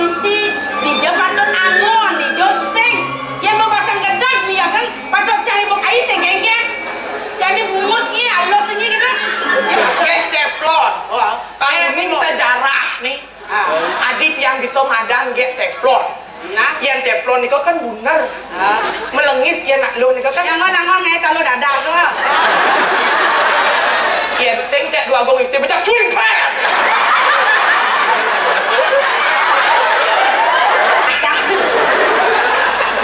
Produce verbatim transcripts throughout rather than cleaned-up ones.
Si, dija patut angon, dija sing. Yén bepasang gedeg, ya kan? Patut cari bok ai sing kéngkén. Jadi bungut ni, alus ni gitu. Nggih, teflon. Wah, teflon. Kanggo sejarah nih. Ah. Adi tiang bisa madan nggih teflon. Nah. Yén teflon nika kan bunder. Ah. Melengis yén nak lo nika kan. Yang mana ngon ngai kalau dadak tu. Yén sing tek dua gong itu baca cuing pet.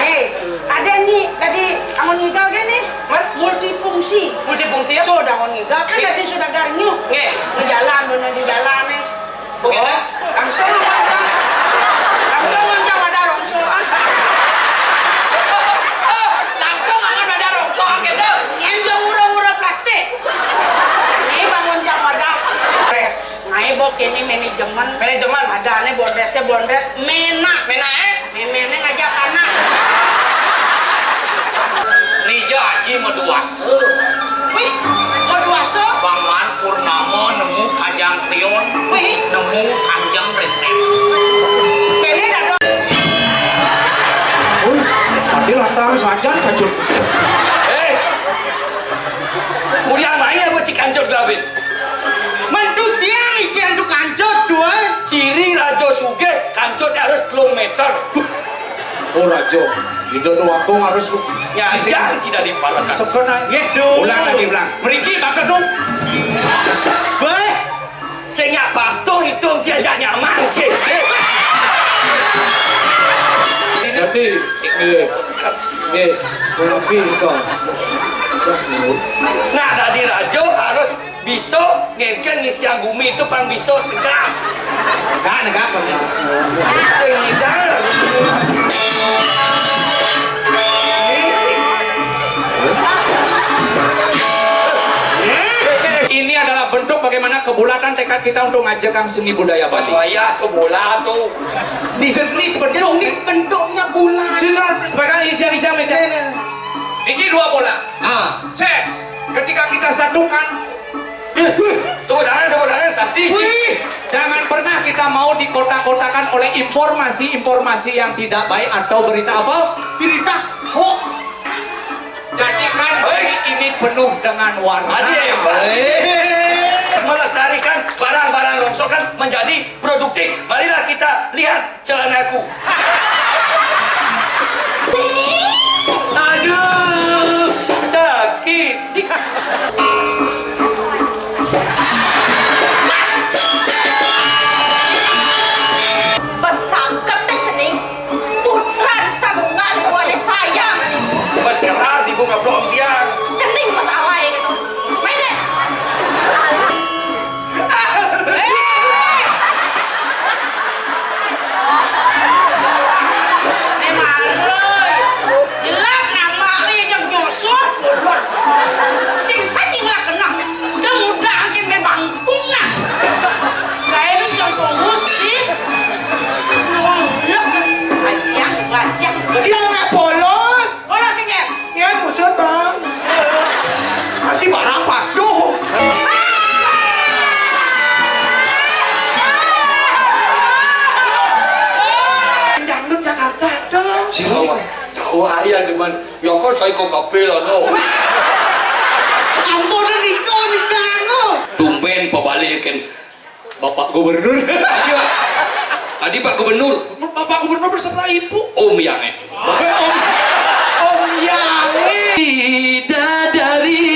Nih, ada ni tadi angon ngiga ke nih. Hah? Multifungsi. Multifungsi ya? Sudah angon ngiga kan. Iya. Tadi sudah garnyu. Nggih. Di jalan, bener di jalan nih. Oke, dah. Langsung loncat. Langsung loncat pada rongsokan. Langsung akan pada rongsokan gitu. Ini udah murah-murah plastik. Ini bangun jam pada. Teh. Ngai bok ini manajemen. Manajemen. Ada nih bondesnya bondes mena. Mena, eh? Méméné ngajak anak. Ni jaji maduasa. Wih, maduasa? Bang Man Purnama nemu Kajang Krion. Wih. Nemu Kanjeng Renteng. Kéné dah dong. Uy, tadi lantaran sajan kacut. Eh, mulian lain apa cik kacut gelabin? Mentu tiang icén tu kacut tu, eh. Ciri raja sugih, kacut harus telung méter. Oh, raja. Ida tu wakung harus nyajang tidak diparakan. Sekena. Yeh, tu. Ulang lagi, ulang. Mriki bakat tu. Beh. Sing nyak patuh hitung dia nyak nyaman, cik. Jadi, nggih. Nggih, lebih kok. Nak dadi raja harus bisa ngéngkén ngisiang bumi itu pang bisa tegas. Negak, negak, Bang. Sing ngidal. Ini adalah bentuk bagaimana kebulatan tekad kita untuk ngajegang seni budaya Bali. Wayah kebulat tu. Jenis bentuk. Jenis bentuknya bulat. Sini, sebagai isian-isian meja. Nih, nih. Ini dua bola. Ah. Ces. Ketika kita satukan, tepuk tangan, tepuk tangan, sakti. Wih, jangan pernah kita mau dikotak-kotakan oleh informasi-informasi yang tidak baik atau berita apa? Berita hoax. Jadikan diri ini penuh dengan warna. Ada yang hebat. Wih. Melestarikan barang-barang rongsokan menjadi produktif. Marilah kita lihat celanaku. Aduh, sakit. Pesangkep deh cening. Putran sabunga luwade sayang. Pas keras ibu ngeblok tiang. Cening pas alay gitu. Main deh. Né mara, jelek nang mak ya jang nyosot, ulun. Sing sani ngelak kenang, udah muda angkin main bangkung nah. Lain jang polos, sih. Nawang ulek. Ajak, ajak. Dia nggak polos. Polos, sih, Jen. Iya, kusut, Bang. Masih barang paduh. Dangdut Jakarta tuh. Siapa? Tahu ayah demen. Ya kok saya kok kape lah no. Ampun, Riko, Riko, anu. Tumben pabalikin. Bapak Gubernur. Iya. Tadi Pak Gubernur. Bapak Gubernur beserta Ibu. Om Yang, eh. Om, Om Yang, eh. Bidadari.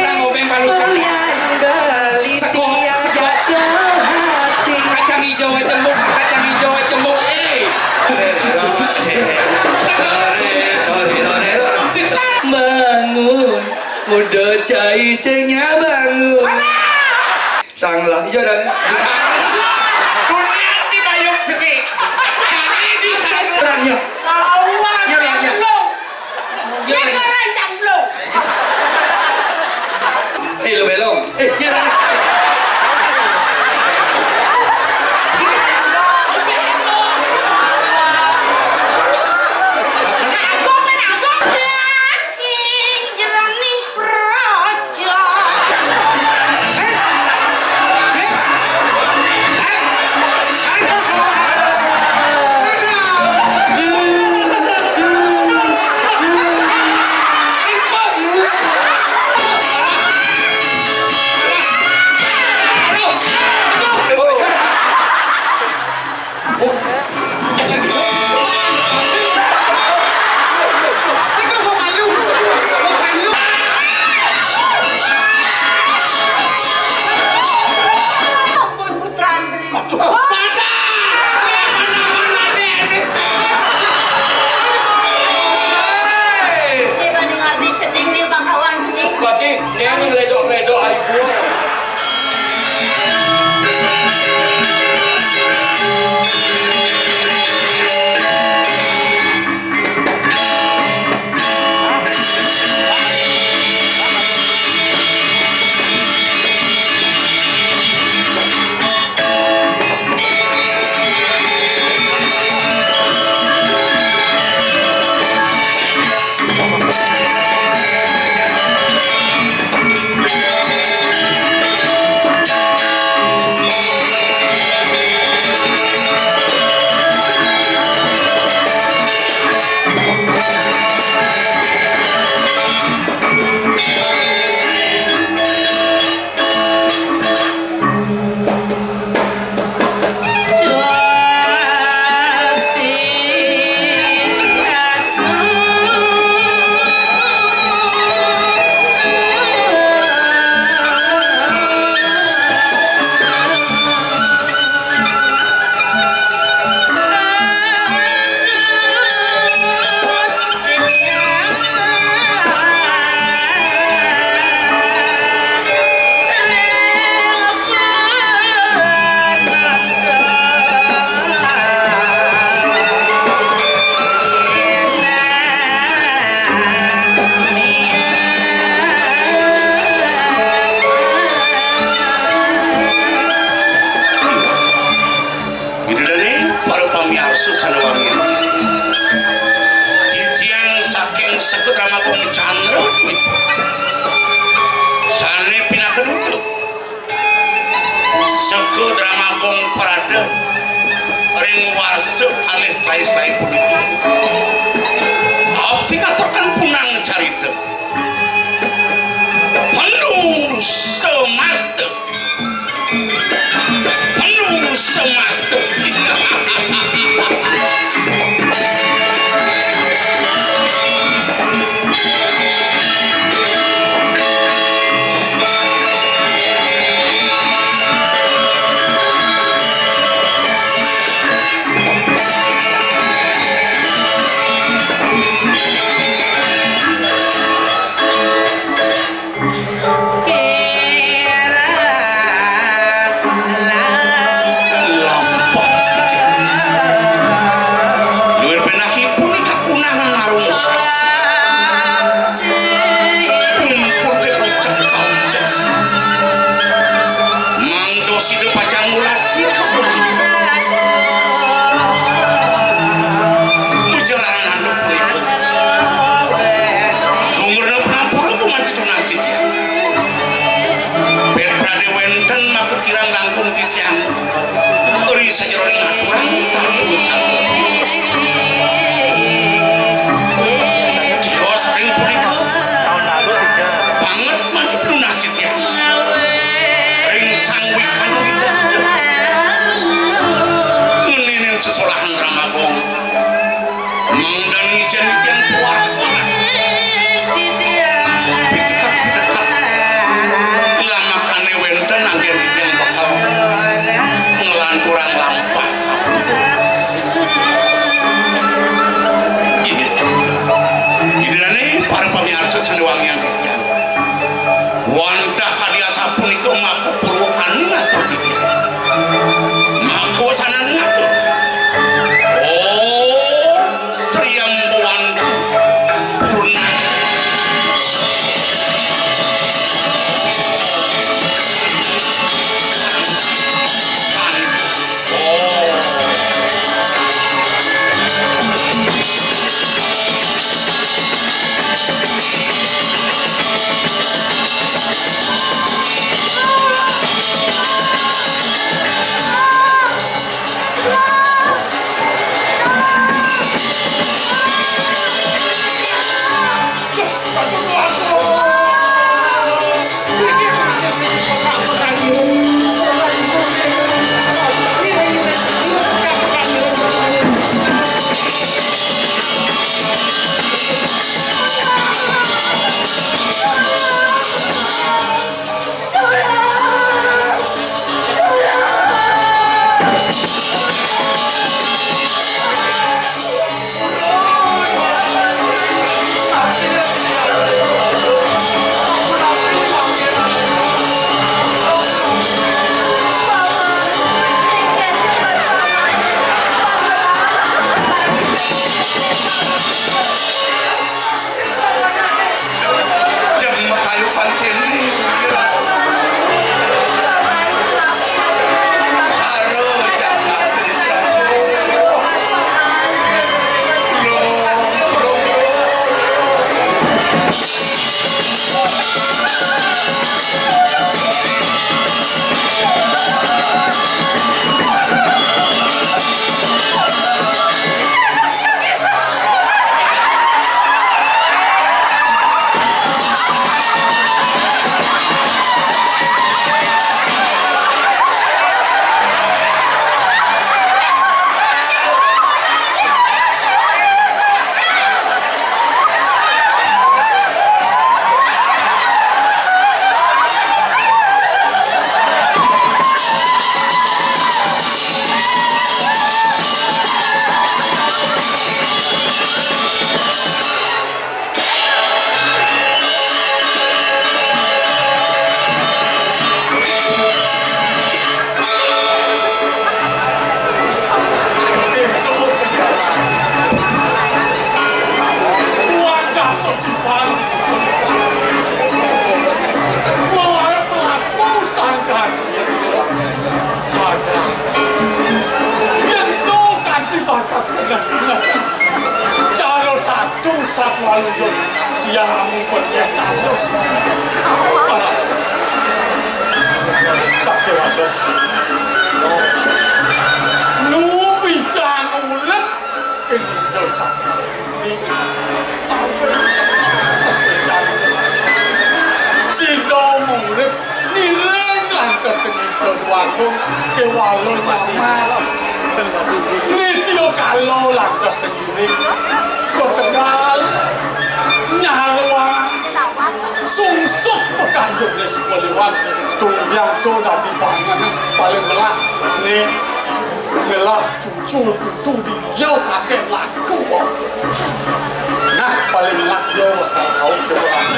Nang obeng palu cang. Seko, seko. Kacang hijau aja, Bu. Kacang hijau aja, Bu. Eh. Bangun. Muda cai sing nyak bangun. Sanglah, iya, Dan. Dunia di bayung seni. Kami di sana. Iya, Dan, iya. Iya, Dan, iya. Iya, Dan. Eh, lu belum. Eh, iya, Dan. Ing jroning praja. Aduh, padahal. Hei. Dia banding arti cening, dia bangkawan cening. Berarti dia ini ngeledok-ngeledok air gua. Ida dané para pamiarsa sané wangian. Titiang saking Seka Drama Gong Candra kuwi. Sané pinaka duta. Seka Drama Gong Prada ring warsa kalih kalih punika. Abdi ngaturaken punang carita. Pandu Semasta. Penuh semesta. Lampah. Duir penahi punika kunangan narung sasi. Pungkuté kocek-kocek. Mangda sida pacang ngulati kapunahan. Majalaran anu punika. Gumurna panampura gumanti tunas titiang. Pét pradé wénten maka kirang langkung titiang ri sajeroning aturan tabu catur. Tios ring punika. Banget maju tunas titiang. Ring sang wikana widagda. Ngeninin sesolahan Drama Gong. Mangda ngicén titiang tuah-tuah. Pitekat-pitekat. Lamakané wénten anggén titiang bakal nglanturang lampah. Inggih. Ida dané para pamiarsa sané wangian titiang. Wantah kadi asapunika maka purwakani ngatur titiang. Maka wasanané ngatur. Om Sri Ambawantu Purna. Satwa luyur siamu penyeh tatus. Sakéwala. Nu pican urip ing satwa. Sida murip niring lantas sengita duagung kéwala nyamar. Nitya kala lantas senggiring. Kotegal nyarwa sungsut pekanjur ring Sukaliwan. Tumbiang to dadi tangan paling melah. Nih, melah cucu putu di Yo, kadén laku, kok. Nah, paling enak yo bakal tau doang.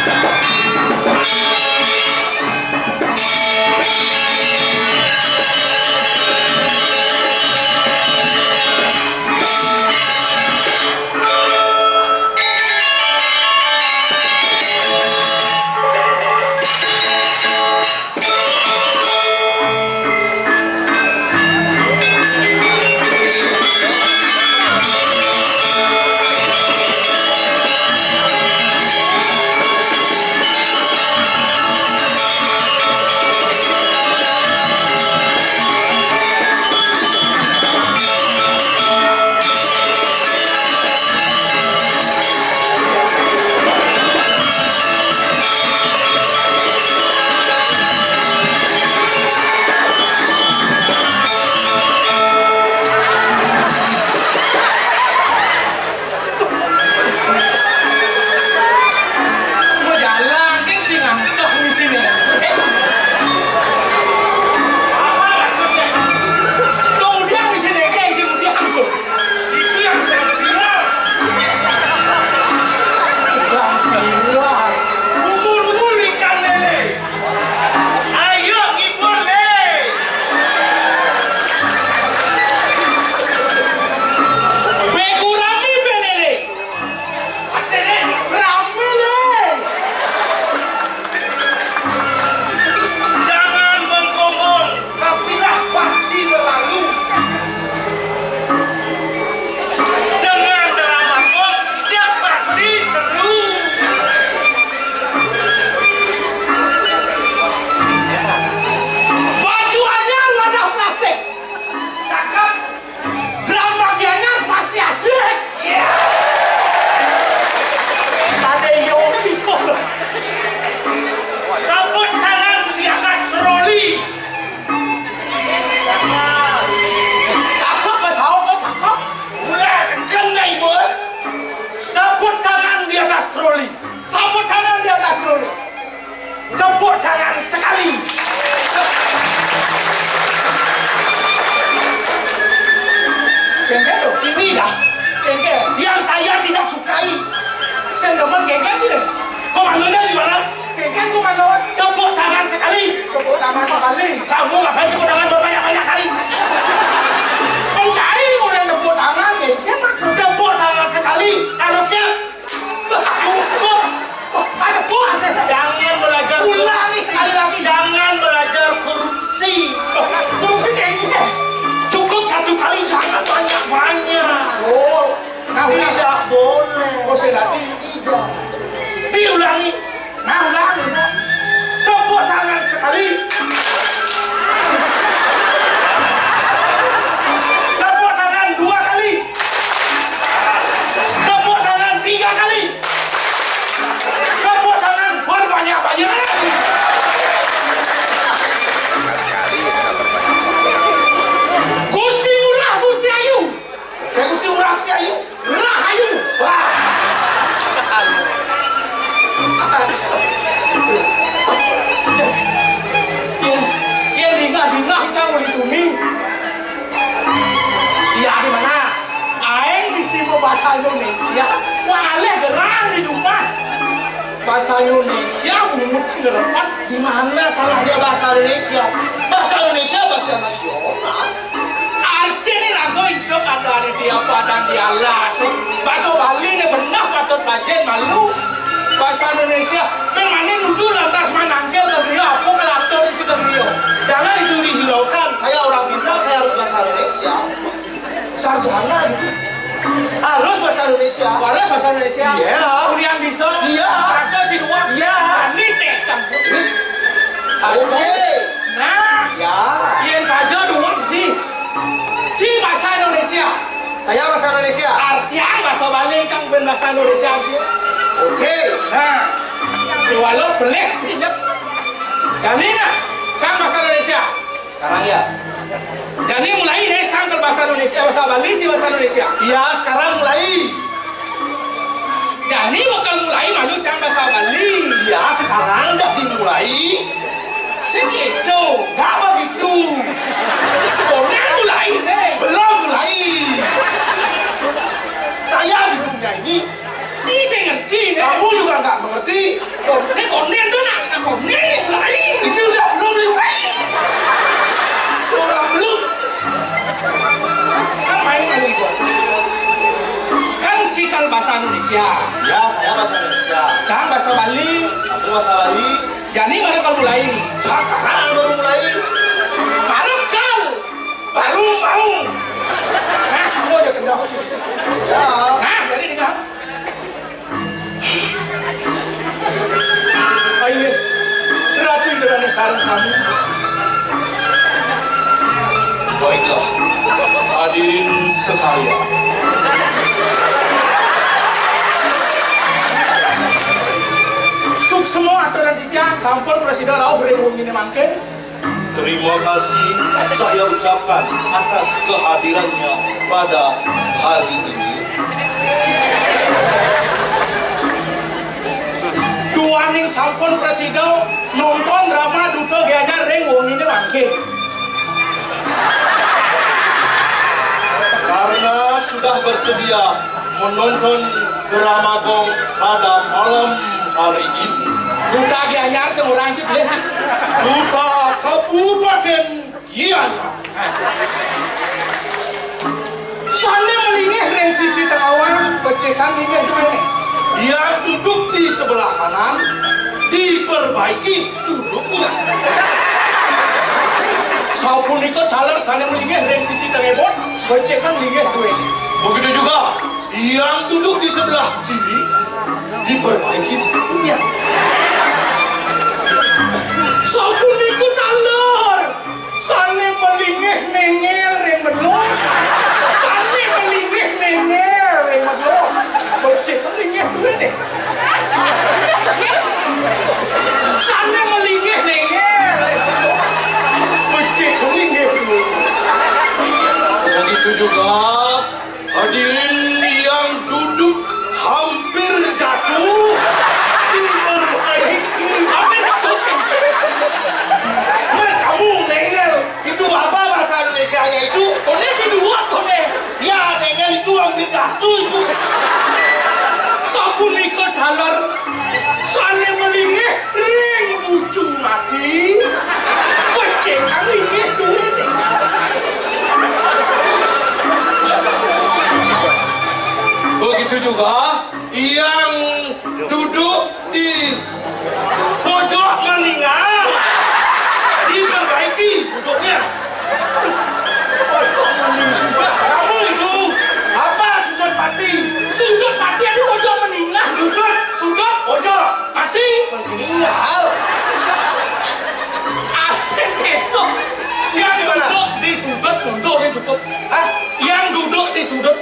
Mau jalan, kan sing langsung di sini. Apa maksudnya? Kemudian di sini, kan sing kemudian. Itu yang sedang viral. Sedang viral. Ubur-ubur ikan lele. Ayo ngibur, Le. Beku rame, be, Lele. Rame, Le. Jangan menggonggong, kafilah pasti berlalu. Dengan drama pop, dia pasti seru. Baju anyar, wadah plastik. Cakep. Drama anyar pasti asik. Iya. Ada Yogi sono. Sapu tangan di atas troli. Cakep, Mas Ahok, kok cakep? Ulah, segan dah, Ibu. Sapu tangan di atas troli. Sapu tangan di atas troli. Tepuk tangan sekali. Kéngkén to? Ini dah. Kéngkén. Yang saya tidak sukai. Sing demen kéngkén to, deh. Komandonya di mana? Kéngkén komandoné. Tepuk tangan sekali. Tepuk tangan sekali. Kamu ngapain tepuk tangan berbanyak-banyak kali? Mencari orang tepuk tangan, kéngkén maksudnya. Tepuk tangan sekali, harusnya. Cukup. Oh, ada buat. Jangan belajar. Ulangi sekali lagi. Jangan belajar korupsi. Korupsi kayak gini. Cukup satu kali, jangan banyak-banyak. Oh, nah, ulang. Tidak boleh. Oh, saya latih. Tidak. Diulangi. Nah, ulang. Tepuk tangan sekali. Tepuk tangan dua kali. Tepuk tangan tiga kali. Tepuk tangan berbanyak-banyak. Gusti Ngurah, Gusti Ayu. Kayak Gusti Ngurah, Gusti Ayu. Ngurah Ayu. Wah. Yén, yén dingah-dingah cang uli tuni. Iya, gimana? Aéng bisi basa Indonesia, wah alih gerang di rumah. Basa Indonesia bungut sinerepan. Di mana salahnya bahasa Indonesia? Bahasa Indonesia bahasa nasional. Artiné raga idup adané di apa dan di alas. Basa Bali né beneh patut bajén malu. Basa Indonesia, mén mané nuju lantas manangkil ka griya apa kalatur itu ka griya. Jangan itu dihiraukan, saya orang pintar, saya harus bahasa Indonesia. Sarjana gitu. Harus bahasa Bahasa Indonesia. Waras bahasa Indonesia. Iya. Kuliah bisa. Iya. Bahasa Cina. Iya. Ini tes kan. Oke. Nah. Ya. Yén saja dua sih. Ci bahasa Indonesia. Saya bahasa Indonesia. Artian bahasa Bali kan bukan bahasa Indonesia aja. Oke. Nah. Walau pelik, ingat. Kami nah, kan bahasa Indonesia. Sekarang ya. Jadi mulai deh, cang ke bahasa Indonesia, bahasa Bali, ci bahasa Indonesia. Iya, sekarang mulai. Jadi bakal mulai malu cang bahasa Bali. Iya, sekarang udah dimulai. Segitu. Nggak begitu. Belum mulai deh. Belum mulai. Saya di dunia ini. Ci saya ngerti deh. Kamu juga nggak mengerti. Kon-, ini konden tuh nak, nah, konden nih mulai. Ini udah belum dimulai. Orang belum. Kan main main gua. Kan cikal bahasa Indonesia. Ya, saya bahasa Indonesia. Cang bahasa Bali. Aku bahasa Bali. Jadi mana kalau mulai? Nah, sekarang baru mulai. Parah kal. Baru mau. Nah, semua aja kenal. Ya. Nah, jadi dengar. Ayo, Ratu Indrani sareng sami. Baiklah, hadirin sekalian. Suksma aturan titiang sampun prasida rauh ring wenginé mangkin. Terima kasih saya ucapkan atas kehadirannya pada hari ini. Duaning sampun prasida nonton drama Duta Gianyar ring wenginé mangkin. Karena sudah bersedia menonton drama gong pada malam hari ini. Duta Gianyar sing ora anjut leh. Duta Kabupaten Gianyar. Sané malinggih ring sisi tengawan, becikang linggih duéné. Yang duduk di sebelah kanan, diperbaiki duduknya. Sapunika taler sané malinggih ring sisi tengebon, becikang linggih duéné. Begitu juga yang duduk di sebelah kiri, diperbaiki duduknya. Sapunika taler sané malinggih néngél ring medal. Sané malinggih néngél ring medal. Becik linggih duéné. Sané malinggih néngél ring medal. Becik linggih duéné. Begitu juga hadirin yang duduk hampir jatuh, diperbaiki. Hampir jatuh. Nah, kamu néngél, itu apa bahasa Indonesianya itu? Koné sing dua, koné. Ya, néngél itu hampir jatuh itu. Sapunika taler sané malinggih ring bucu mati, becikang linggih duéné. Begitu juga yang duduk di pojok meninggal, diperbaiki duduknya. Kamu itu apa, sudut mati? Sudut mati ada pojok meninggal. Sudut, sudut, pojok mati, meninggal. Asik itu. Yang duduk di sudut mundur, ini cukup. Hah? Yang duduk di sudut.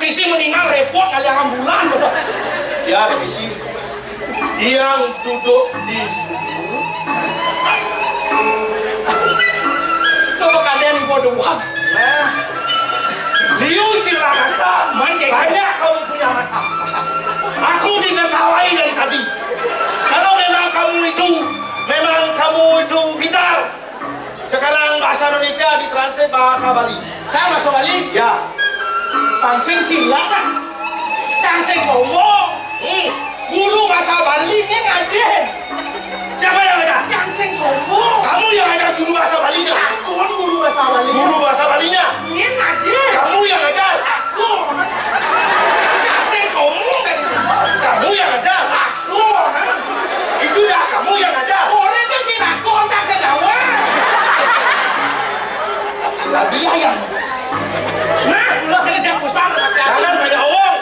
Pisi meninggal repot kali ambulan. Ya, ada pisi. Yang duduk di sudut. Coba kadén ibu doang. Nah, liu cila rasa. Banyak kamu punya masalah. Aku ditertawai dari tadi. Kalau memang kamu itu, memang kamu itu pintar, sekarang bahasa Indonesia ditranslate bahasa Bali. Kan bahasa Bali? Ya. Pang sing cilak kan? Cang sing sombong. Hmm. Guru bahasa Bali kan ngajarin. Siapa yang ngajar? Cang sing sombong. Kamu yang ngajar guru bahasa Balinya? Aku kan guru bahasa Bali. Guru bahasa Balinya? Ini ngajar. Kamu yang ngajar? Aku. Cang sing sombong kan? Kamu yang ngajar? Aku. Itu dah kamu yang ngajar. Orang kan cina aku, cang sing dawa. Lah dia yang mengajar. Nah, ulah kena jak pusang sampai. Jangan banyak omong.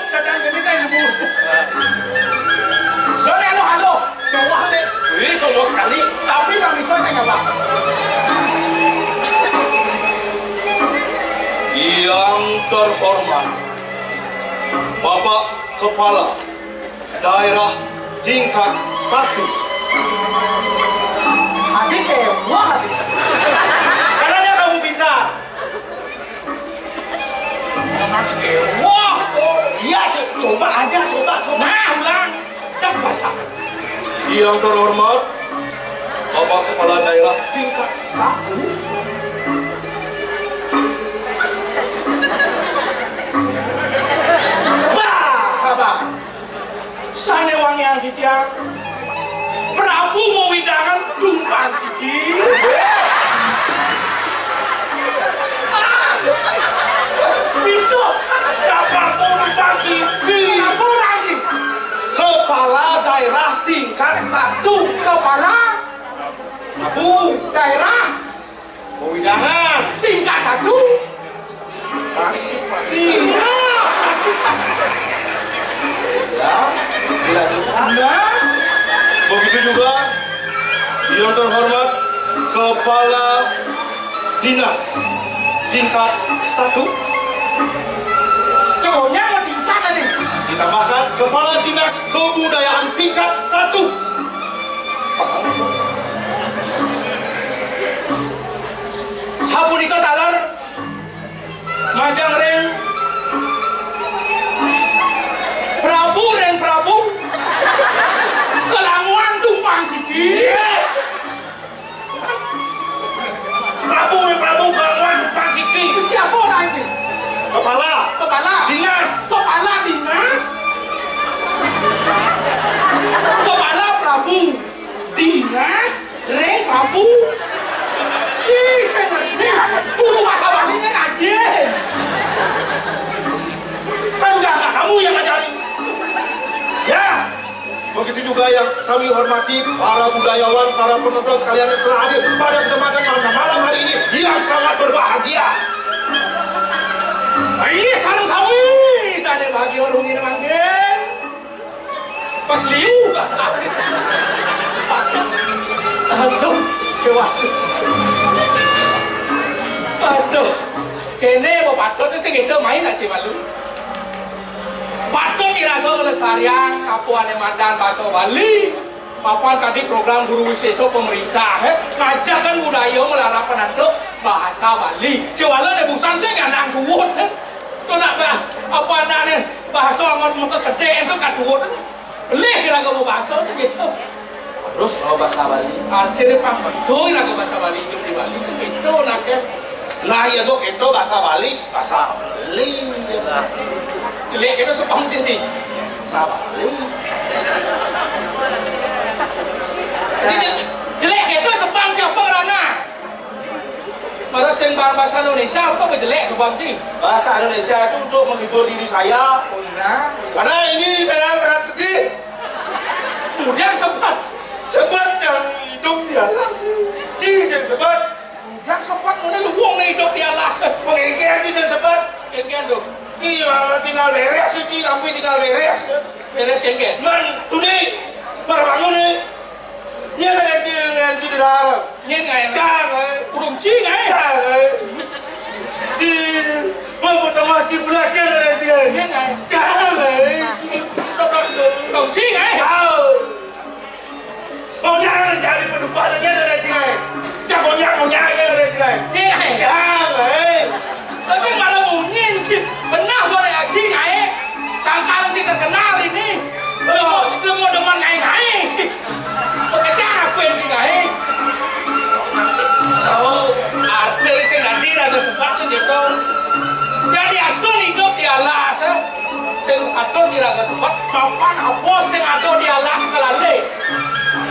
Yang terhormat Bapak Kepala Daerah tingkat satu. Adik, eh, wah, adik. Katanya kamu pintar. Jangan sih, wah. Iya, co-, coba aja, coba, coba. Nah, ulang. Dah basah. Yang terhormat Bapak Kepala Daerah tingkat satu. Coba. Sabar. Sané wangian titiang, Prabu mawidangan tumpang siki. Bisa. Prabu tumpang siki. Apa lagi? Kepala daerah tingkat satu. Kepala Prabu. Daerah Wewidangan. Tingkat satu. Masih, Pak. Iya. Ya, dilanjutkan. Nah. Begitu juga yang terhormat Kepala Dinas tingkat satu. Cowoknya sama tingkat tadi. Ditambahkan Kepala Dinas Kebudayaan tingkat satu. Sapunika taler majeng ring Prabu, ring Prabu, kelanguan tumpang siki. Iya. Prabu, ring Prabu, kelanguan tumpang siki. Siapa orang itu? Kepala. Kepala. Dinas. Kepala dinas. Kepala Prabu. Dinas ring Prabu. Ih, saya ngerti. Guru bahasa Bali kan aja. Kan udah nggak kamu yang ngajarin. Ya, begitu juga yang kami hormati para budayawan, para penonton sekalian yang telah hadir pada kesempatan malam, malam hari ini yang sangat berbahagia. Ini sareng sami, sané bahagia rumiyin mangkin. Pas liu. Aduh, kéwala. Aduh, kéné apa patut sing éda main aja malu. Patut iraga nglestariang apa ané madan basa Bali. Papan tadi program Guru Wisésa pemerintah, eh, ngajarkan budaya melarapan antuk bahasa Bali. Kéwala né busan sing anak duwut, eh. Tuh nak bah, apa anakné bahasa ngon muka gedé itu kaduwut. Lih iraga mau bahasa segitu. Terus kalau bahasa Bali? Artinya pas masuk iraga bahasa Bali hidup di Bali segitu anaknya. Nah, iya, Bu, itu bahasa Bali, bahasa Bali. Nah, jelek itu sepang sini. Bahasa Bali. Jadi, jelek itu sepang siapa ngerana? Mara sing ba-, bahasa Indonesia apa bejelek sebab ji? Bahasa Indonesia itu untuk menghibur diri saya. Oh, nah. Karena ini saya sangat sedih. Kemudian sebab? Sebab yang hidup di atas. Ji, saya sebab. Kemudian sebab mana luwung nih hidup di atas? Mengingkir ji, saya sebab. Kengken tuh. Iya, tinggal beres ji, tapi tinggal beres. Beres kengken. Man, tuni, baru bangun nih. Nyén ngaé ci, ngaé ci di dalam. Nyén ngaé. Cang, ngaé. Urung ci ngaé. Cang, ngaé. Ci, mau ketemu si bulas kan ada ci, ngaé. Nyén ngaé. Cang, ngaé. Urung ci ngaé. Tahu. Oh, jangan jadi penumpang dengan ada ci, ngaé. Jangan, jangan, jangan ada ci, ngaé. Nyén ngaé. Cang, ngaé. Lah sing malah mungkin sih. Benah boleh aji ngaé. Sangkal sih terkenal ini. Lo, lo mau demen ngaé-ngaé sih. Pekerjaan aku yang ngaé. Tahu, ada sing nanti raga sepat sing gitu. Jadi astun hidup di alas, eh. Sing atur di raga sepat, mapan apa sing ada di alas kelalé.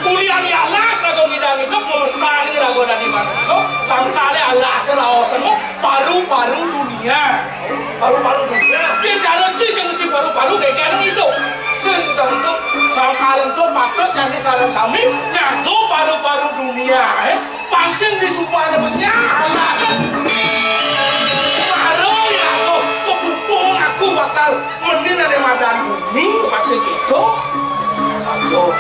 Kuliah di alas raga ngidang hidup, mementang raga dadi manusia, sangkalé alas raos semu, paru-paru dunia. Paru-paru dunia. Yen cara ci sing ngisi paru-paru kayak kene hidup. Sing kita hidup. Sangkal itu patut nanti salam sami, nganggo paru-paru dunia, eh. Pangsing di supaya menyah, alasan. Paru ya, tuh, kebukung aku bakal mending ada madan bumi, pangsing itu. Satu.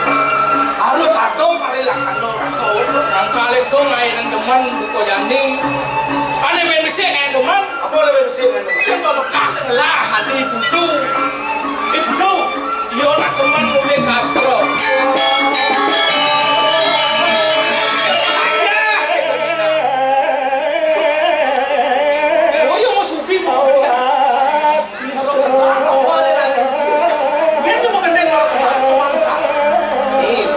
Harus satu kali laksana, satu. Sangkal Kok main demen buka jani. Ané main besi main demen. Apa lé main besi main demen? Sing kok bekas ngelah hati kudu. Ih, kudu. Iya, nak demen ngulik sastra. Oh, iya, mau supi mau. Nih.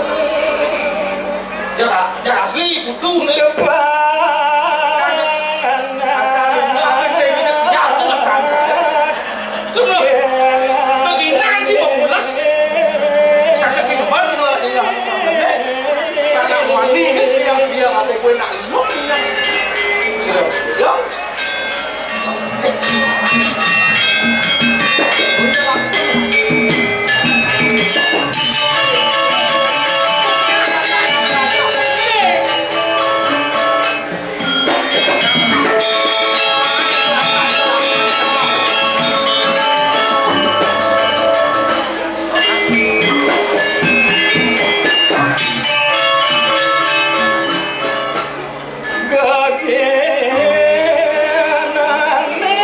Jak, jak asli butuh nih. Asal lu nggak gede gitu, ya, tenang, tenang. Terus, bagaimana sih mau mules? Cacak sih, kemarin malah tinggal. Sana wani, kan siang-siang apa gue nak lu, siang-siang. Gegenane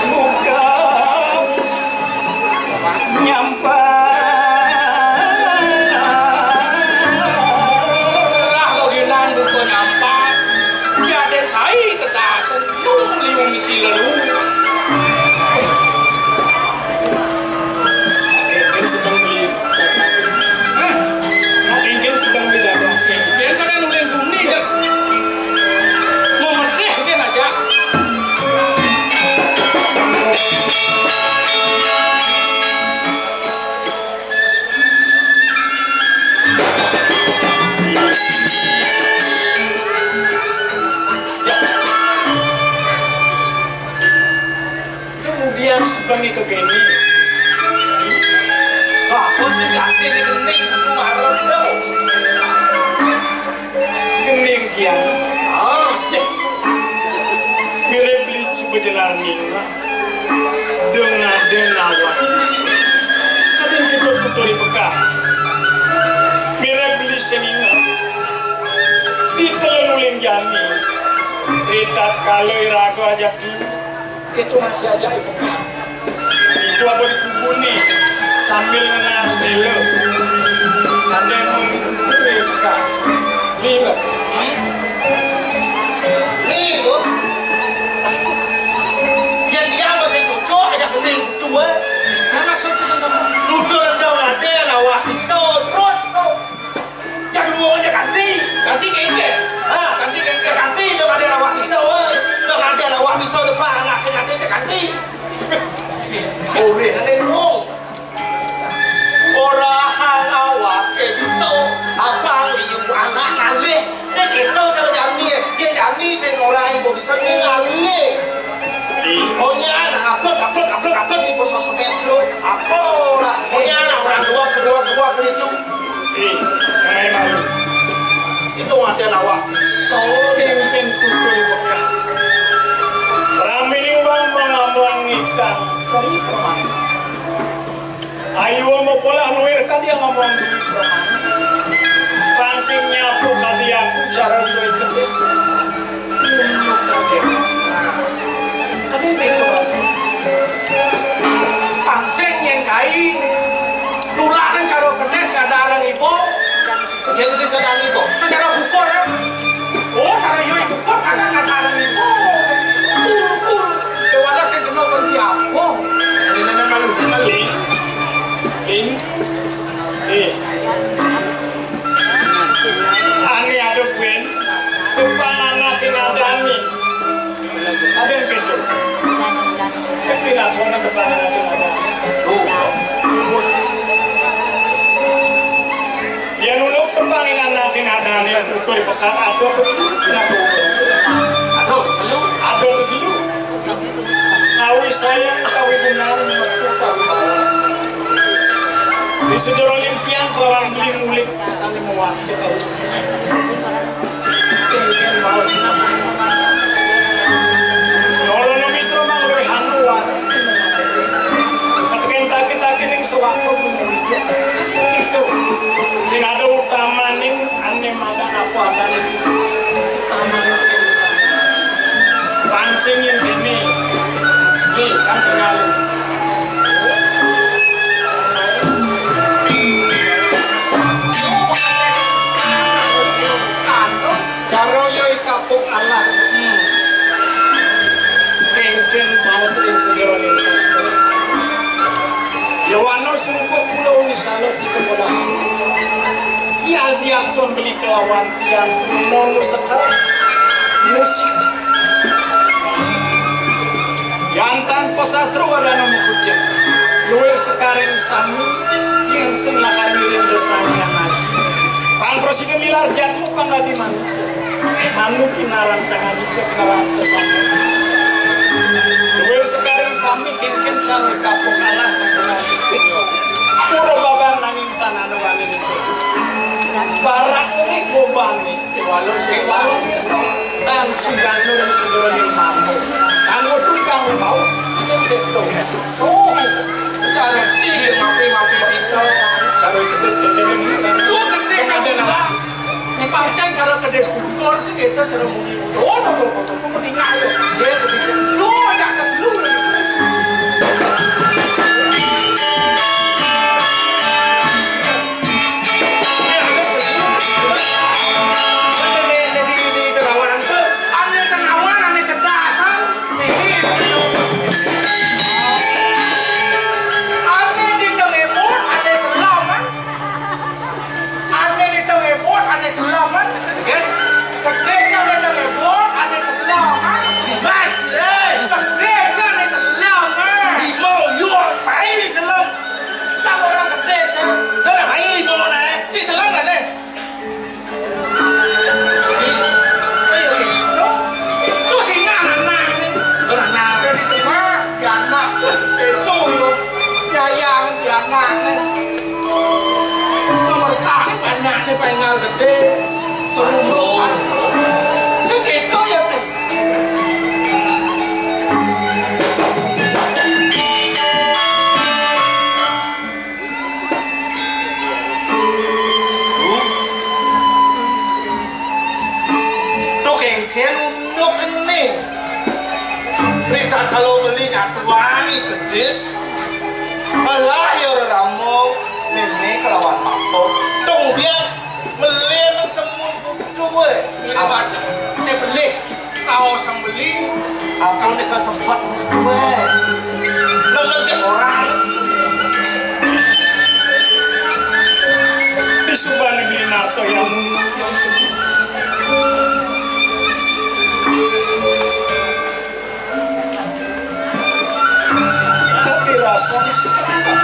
buka nyampat. Lah, gegenan buka nyampat. Yadén sai kedasen. Lu liu misi lelu. Kénkén sedeng beli dagang. Hah? Kénkén sedeng beli dagang. Kénkén kan nulen tuni, jak. Mau medéh kén aja. Kemudian sebengi kekéné. Bagus sih, ganti di gending, aku marah, tau. Gending tiang. Ah. Mirib beli suba jelar ningeh. Dong ada nawak bisa. Kadén kita tuturi pekak. Mirib beli sing ningeh. Ditelun uling jani. Ritatkala iraga ajak Kéto masih ajak di pekak. Itu apa di kubun nih? Sambil ngenang séla. Ada yang mau di kubun di pekak. Nih, Mbak. Nih, Bu. Yang dia masih cocok aja gending tua. Nah, maksudnya sama. Nuduh rendang ada yang awak pisau terus tuh. Yang dua aja ganti. Ganti kénkén. Ha? Ganti kénkén. Ya ganti, dong ada lawak bisa, woi. Dong ada lawak bisa depan anak yang ada ya ganti. Koré, nenek lu. Orang awak ke bisa, abang liu anak ngalih. Nek itu cara jani, ya jani sing ora ibu bisa ini ngalih. Onya anak abet, abet, abet, abet di pos sosmed lu. Apa lah? Onya anak orang dua, kedua, kedua, kedua itu. Ih, yang main malu. Itu ada lawak. Saking pintu di Mekah. Ramining wong ngomong ngikang. Dari pemain. Ayo mau pola luir kan dia ngomong di pemain. Pansing nyapu kali aku cara luir kedis. Tapi itu, Mas. Pansing nyén kai, nulak nang cara kenis ngadaran ibu. Dia kenis ngadaran ibu. Itu cara bukur, ya. Oh, cara yo bukur, karena ngadaran ibu. Bukur. Dewasa sing kena benci apa? Ini, ini, ini, malu, malu. Ing. Ing. Eh. Ane ada kuwi, depan anak yang ada ane. Ada yang pintu. Sepi lah, soalnya depan anak yang ada ane. Tuh. Dia nuluk depan anak yang ada ane, ukur pekat ada tuh. Kenapa ukur? Aduh, lu. Ada tuh dulu. Kawi sayang, kawi kenal, metu kawi bawang. Di sejero limpian kelawan beli mulik, saling mewasi kawi. Tinggal mau sinamai. Nolono mitra mang luwih anu warang. Keteken taki-taki ning sewako pun. Itu. Caraya kapok alas. Kéngkén baos ing sajeroning sastra. Yawana surupa kula wisala tika padahang. Yadiastun beli kelawan tiang truna nusekar musik. Yan tan pasastra wadana makucet. Luir sekaring sami, yén sing lakar ngiring dosané anak. Pang prasida milar jatma pang dadi manusa. Manuk kinaran sangadisa kinaran sesama. Luir sekaring sami kéngkén cara kapok alas nang kena. Pura baban nanging tan anu wani niku. Barak niki gobané. Walau sing walau gitu. Dan suganu dan suguru yang mampu. Kanggo tukang bau. Itu gitu. Oh, cara cilik mapi-mapi bisa. Cara kedis kedis. Tuh kedis ada nama. Dipaksa cara kedis kukur sih kita cara mungkin. Oh, no, no, no, no, no, tinggal ayo. Saya kedis. Lu ada ke lu. Ané kenawan, ané kedasan. Ané di tengé bot, ané selam, ah. Ané di tengé bot, ané selam, ah. Kedis ané tengé bot, ané selam, ah. Kedis ané selam, ah. Tak orang kedis, ah. Ci selam, ané. Ayo, itu, itu singa anak ini. Anak ini cuma di anak itu yo, nyayang di anak ini. Nomor tahu banyak nih pengal gede. Serumbu. Segitu ya, Pi. Tuh kéngkén unduk ené. Nek tak kalau beli nyatuangi kedis. Malah ya ora ramo mémé kelawan papo. Tung bias beli nang semut kudu wé. Ini waduh, ini beli. Kaos yang beli. Aku nek sempat duwe. Nang cek orang. Di subane beli narto yang tapi rasa sempat.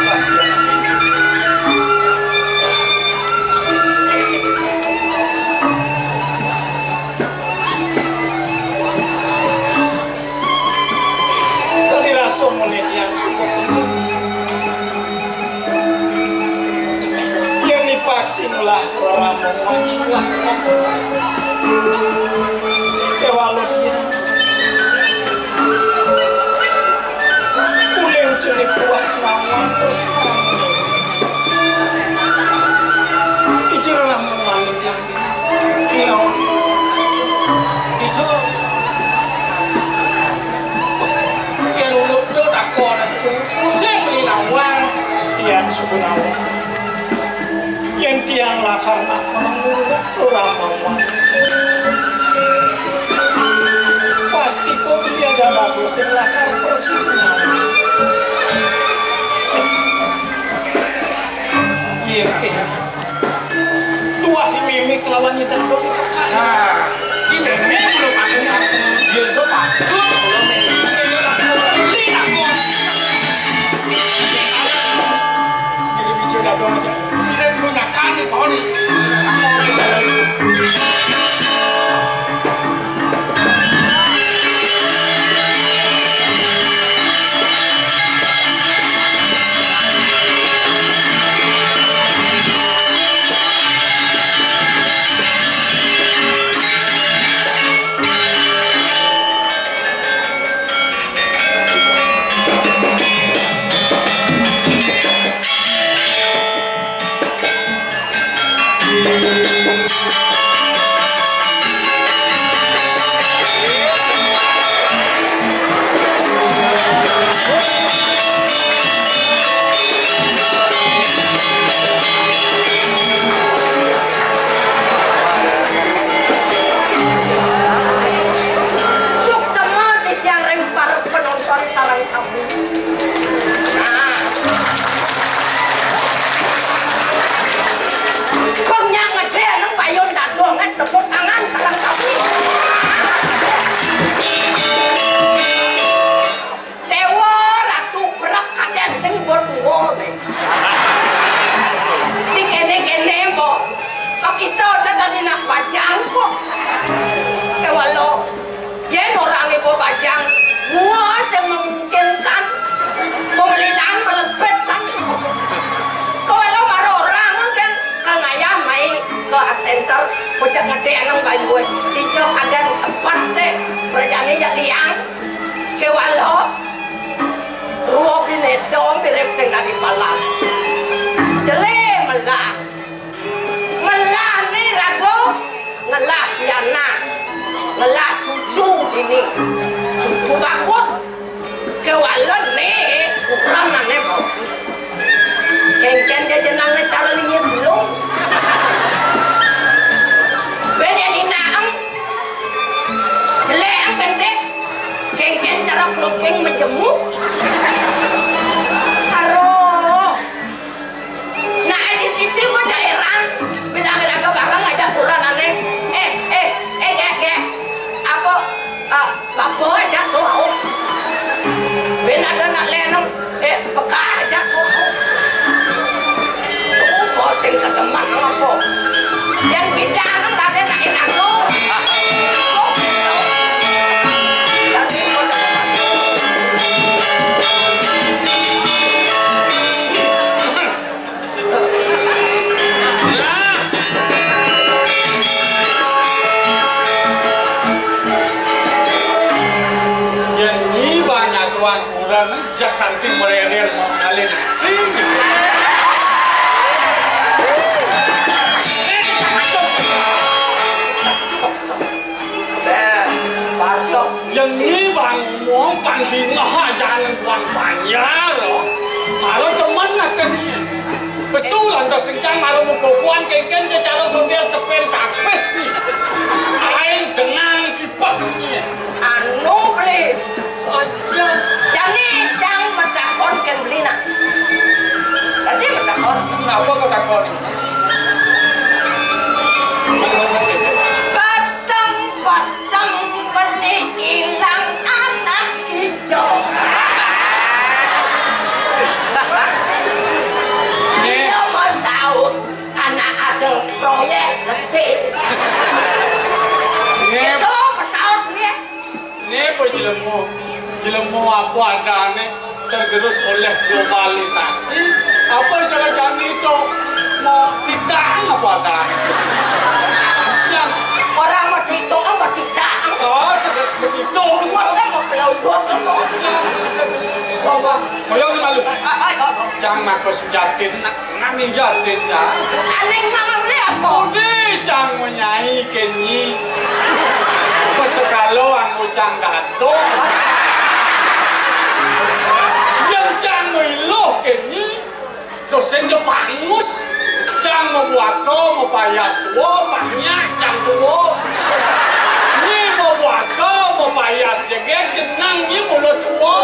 Dadi rasa muni tiyang suka kena. Yén dipaksa ngolah rerama wangi lah. Kéwala tiyang. Uling cenik kuat nawang terus. Ijur rerama wangi tiyang. Iya. Itu. Yén ulun tuh takon, sing beli nawang. Yén suku nawang. Yén tiang lakar nak menenguruk orang nawang. Pasti kok dia jalan sing lakar persis. Iya, kayaknya. Tuah di mémé kelawan Nyi Dado di pekak. Nah, di mémé belum ada nih. Iya, itu patut belum mémé. Ini aku. Jadi bijak Dado aja. Ini lu nyakan nih, pohon nih. Ngerti anak bayi gue. Ijo kadang sempat deh. Kerjane jak liang. Kewalo. Ruo bineda mirip sing dadi palas. Jele melah. Ngelah ni rago. Ngelah pianak. Ngelah cucu ini. Cucu bagus. Kewalen ni, ukuran ane mau. Kengken jajanane cara linyes belum. Beda ni naem. Jelek pendek. Kengken cara kelopeng majemuk. Aroh. Nah, di sisi pun cak heran. Bilang laga bareng aja kurang aneh. Eh, eh, eh, gek, gek. Apa, eh, apa aja tuh, au. Ben ada nak lenong. Eh, peka aja tuh, au. Tuh, bosing ke teman apa. Yang bicara ada nak heran tuh. Tuh, gitu. Jadi, Nah. Yen nyi banyak tuan kurang, jak kanti mererir mau ngalih nasi. Beh, batok. Yen ni bang ngomong pang dingeh ajaran tuan panjang lo. Maro temen akan ni. Pesu lantas kencang maro mukokuan kengken secara gondel tepen tapis ni. Aing dengang kipak ni. Anu beli. Aja. Jani cang metakon ken beli nak. Tadi metakon. Kenapa kau takon? Pateng-pateng beli ilang anak ijo. Iya mau saut anak ada proyek gede. Nggih. Itu mau saut nggih. Nggih, Bu Jelemo. Jelema apa adane tergerus oleh globalisasi? Apa istilah jani itu? Mau tidak apa adane itu? Yang orang mau tidak, mau tidak. Oh, tidak begitu. Mau mau pelautan apa? Apa? Ayo, malu. Ayo, ayo. Jangan aku sujatin. Nami jatin ya. Aling ngamri apa? Budi cang menyai kenyi. Pesekalo anggo cang dato. Yang cang milo kenyi. Dosen je pangus. Cang mau buato, mau payas tuo, panyak cang tuo. Ni mau buato, mau payas jeget, jenang ni mulut tuo.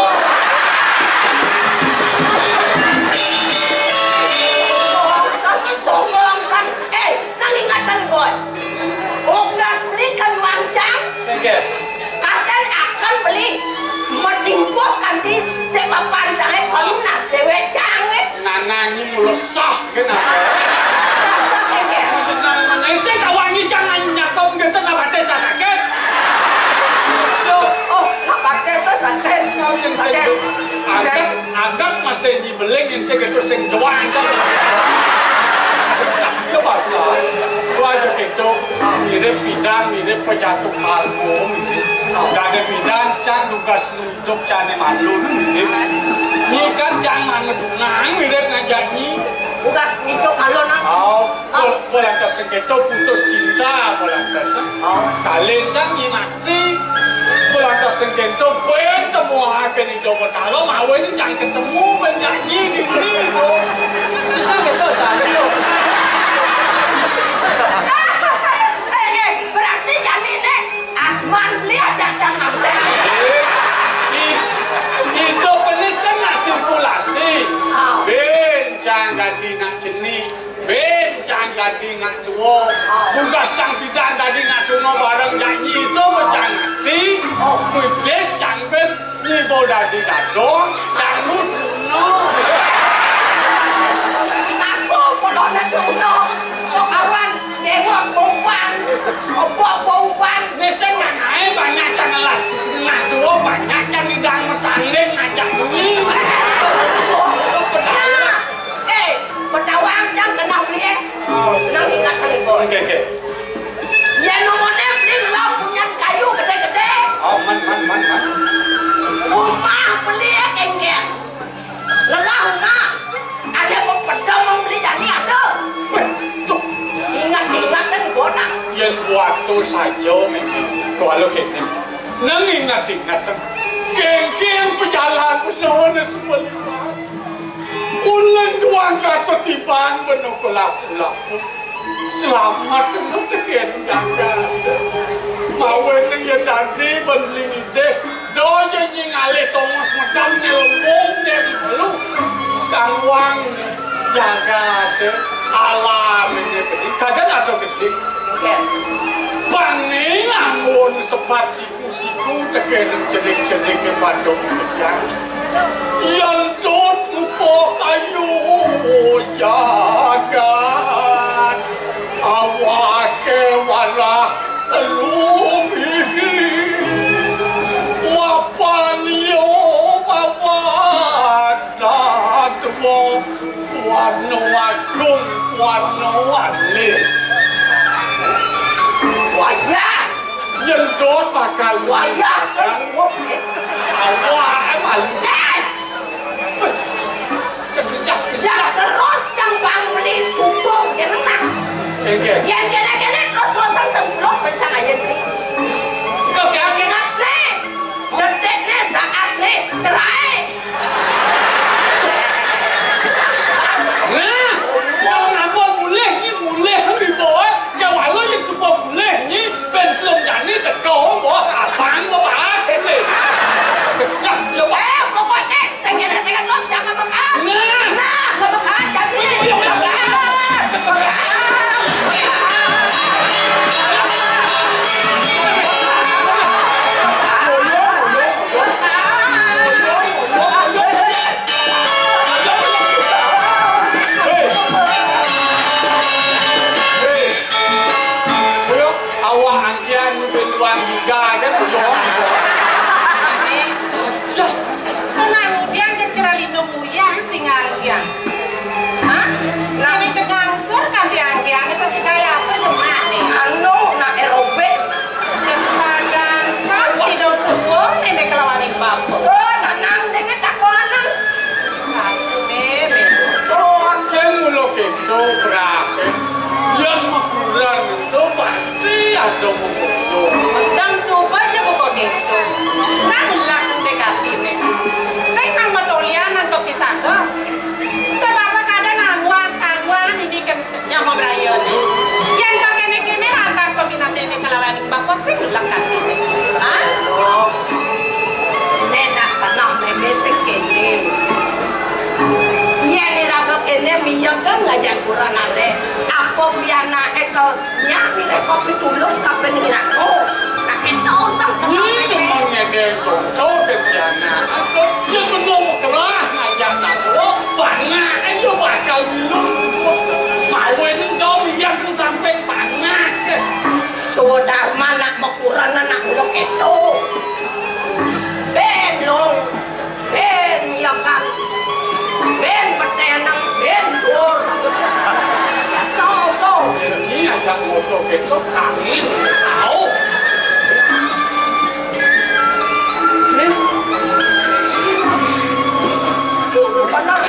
Sombong kan? Eh, nang ingat nang boy. Unggas beli kan wancang. Oke. Katen akan beli. Metingkuh kanti sepapan jange kono nas dewe jange. Nanangi mulo sah kenapa? Sah, sah, oke. Tenang, mana saya kawangi jangan nyatong gitu nabate sakit. Loh, oh, nabate sakit. Yang saya Oke. agak Agak masih nyibeling yang sing itu sing doang kan. Ya bahasa. Gua aja gitu. Mirip bidan, mirip pejatuh kalbu. Gak ada bidan, cang tugas nunjuk cane malu. Ini kan cang mana tunang mirip ngajak nyi. Tugas nunjuk malu nang. Oh, bola, bola kesengketo putus cinta, bola keseng. Oh. Kalin cang nyimak. Ti, kulantas sengkento ben temuake ni Joko Taro, mawe ni jang ketemu, ben janji ni, ni, oh. Terus kan gitu, saya tuh. Eh, eh, berarti jani ne Atman beli aja jang ngambil. Eh, i-, idup ini sing nak sirkulasi. Ah. Ben, jang ganti nak jenih. Ben cang dadi nak tuwa. Tugas cang pidan dadi nak tuna bareng nyanyi to cang ati. Witis cang ben nyibo dadi dadong, cang nu tuna. Aku pun ana tuna. Kok awan nengok bongkuan. Opo bongkuan? Wis sing manahe banyak cang lah. Nak tuwa banyak cang idang mesanding ngajak bengi. Nah, eh, Bedawang jang kenal beli, eh. Oh. Nang ingat kali, Boy. Oke, oke. Atu saja, Mé. Kuala kéné. Nang ingat-ingat, kéngkén pejalan benana semua liwat. Ulun duang kasa tibang bena kelap-kelap. Selamat semua tekén jagat. Mawen ya dadi bending idih. Dojo nying alih tongos medam né lembung né di telu. Kangwang jagat alam ini beli. Kadang ada gedé. Bangé nganggon sepat siku-siku tekén cerik-cerik padok kejang. Yan dot ngupuh kayu jagat. Awaké warah lumihi. Mapan yo mapan dadwa. Warna agung, warna alit. Wayah. Yén dot bakal wayah sing kuwat. Awak malu. Eh! Siap, siap, siap. Terus cang bang beli tutup, kena nak. Oke. Yang kena-kena terus-terusan sebelum pencahayaan ni. Kau jangan ingat ni. Detik ni, saat ni, cerai. Nah, wong nambah mulih ni mulih ni bawa. Kewala yang suka mulih ni, ben belum jani teko, bawa abang bawa bahas ni. Pecah coba. Eh, pokoknya Sing kene sing ngenut, jangan mekat. Nah. Nah, mekat, jangan. Iya, iya, iya. Mekat. Mekat. Hei. Hei. Koyo awak angkian nu ben tuan giga kan koyo. Saja. Tenang, udian kira lindung uyah tinggal udian. Hah? Ini tegangsur kan tiang-tiang itu kaya apa cuma nih? Anu, nak aerobik. Yang sagan, sa, tidur kucur, ini kelawan bapak. Oh, nak nang dengan tak kono. Sing mula kéto, Brah. Yén makuran to pasti ada makuran. Dang suba ja buka kéto. Nang lakon dek atiné. Sing nang matolian nang topi saga. Te bapa kada nangwang-tangwang ini kan nyama braya né. Yén ka kéné-kéné lantas paminat ini kalawan Bapa sing lekat ini. Hah? Né nak pernah mémé sing kéné. Yén iraga kéné miyeng kan ngajak kurang ané. Apa pianaké kel nyak milih kopi tulung kaping iraga. Kaké dosa kena mémé. Memangnya dia cocok ke pianaké. Ya betul kelah ngajak aku. Banyak aja bakal minum. Mau ini jauh yang sampai banyak. Sudarman nak makurenan nak mula kéto. Bén, Long. Bén, ya kan. Bén, peteneng. Bén, dur. Biasa apa? Ini aja foto kéto, kami tahu. Nih. Ini benar.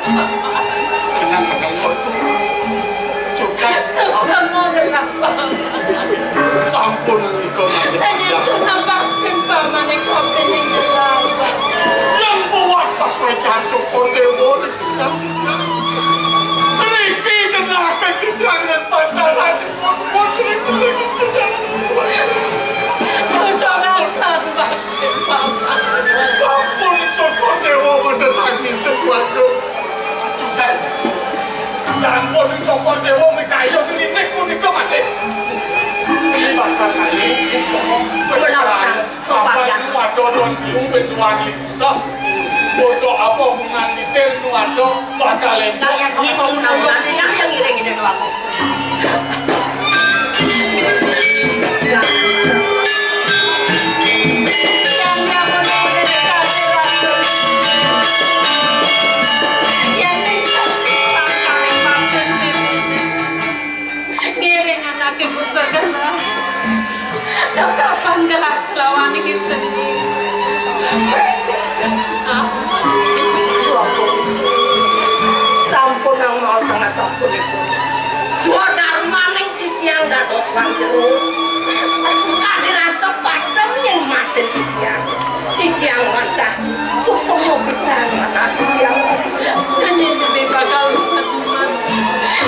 Menang-menang kok. Cukup. Suksma kenapa? Sampun nika malih. Hanya panjang. Itu nampakin pamane kopi ning jelas. Yang kuat pas wecahan Cokor Dewa di sebelah. Riki kenapa di jangan pantaran? Sampun Cokor Dewa mboten tangis sekuat. Sutan. Sampun Cokor Dewa mikayun nitih punika malih. Ini bakal kali. Kula utang. Kapan nu ada don lu ben tuan iso. Bodoh apa hubungan nitih nu ada bakal entuk. Kalian ini mau tahu nanti yang ngiring ini doang. Ngiring anake buka gelah. Duh, kapan gelah kelawan iki seni? Presiden selamat. Sampun nang mau sangat sampun iku. Swadarmaning titiang dados panjero. Kadi rasa padem yen masin titiang. Titiang wantah suksma pisan manah titiang. Ngenyek bakal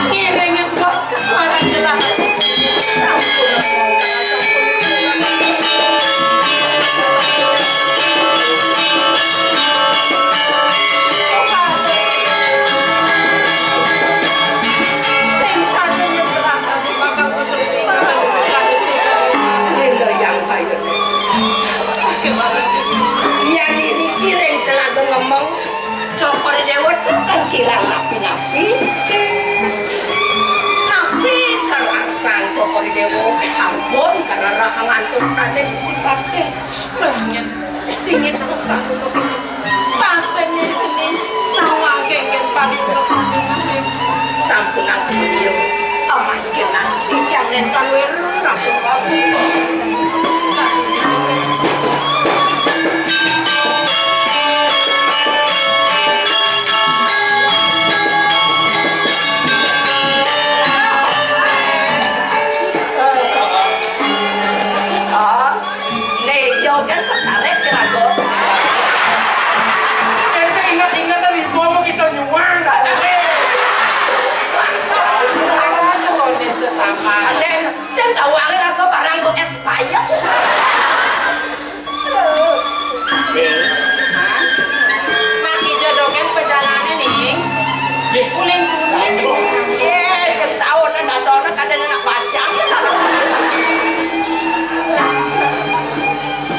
ngiringi kok orang jelas. Sampun. Sing saja nyegelah tadi bakal Lila yang kayu. Yang ini kiring telaga ngemeng. Cokor Dewa tetep kirang napi-napi. Napi karo arsan Cokor Dewa sampun karena raha ngantuk tadi Gusti Patih. Pelangnya singit sama satu kopi. Paksanya di sini nawake kan pamit. Sampun aku beliau. Aman kena jangan tanwer rampung. Nek yo kan tertarik kira kok. Nek sing inget-inget kan ibu mau kita nyuwang. Aduh, itu sama. Nek sing tawange aku barang kok es payah. Ning. Hah? Mak Ijo dongeng pejalane, Ning. Nggih. Kuning-kuning. Aduh. Yes, taun dadone kadang anak bajang.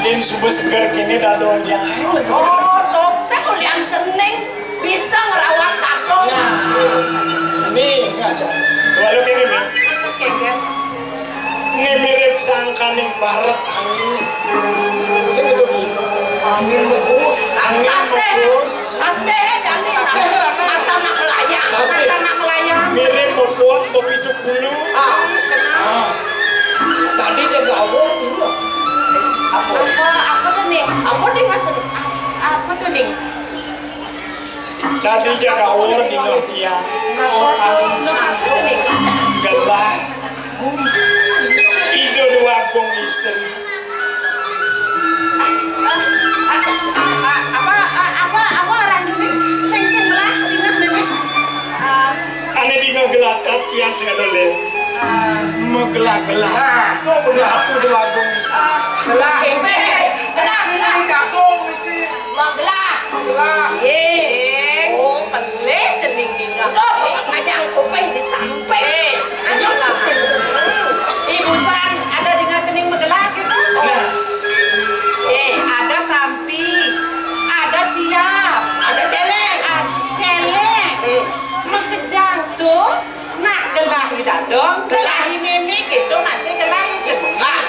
Yen suba seger kene dadon dia. Oh, dong, saya kuliah cening bisa ngerawat dadon. Nah, ini ngajar. Walau kene, Ning. Oke, Ger. Ini mirip sangkaning baret angin. Sing itu, Ning. Angin mukus. Angin mukus. Asih, angin. Asih, asih. Masa nak melayang. Asih. Masa nak melayang. Mirip popon, popitu bulu. Ah, benar. Ah. Tadi jaga awor dulu. Apa? Apa, apa tuh, Ning? Apa, Ning, maksud? Apa tuh, Ning? Tadi jaga awor di tiang. Apa tuh, Ning? Gelah. Ida Dewa Agung istri. Apa, apa, apa orang ini? Sing, sing melah, ingat, Ning. Ah. Ane dingeh gelakat tiang sing ada ler. Ah. Megelah-gelah. Nah, tuh bener aku Dewa Agung. Ah, gelah. Gelah, gelah, gelah. Ciri Agung mesti. Megelah. Megelah. Ye. Oh, pelih cening dingeh. Tuh, ngajang kuping di samping. Eh, ayo lah. Ibu san, ada dingeh cening megelah gitu? Nah. Eh, ada sampi, ada siap, ada celeng, ada celeng. Eh. Makejang tuh, nak gelahi dadong, gelahi mimi gitu masih gelahi cening. Ah.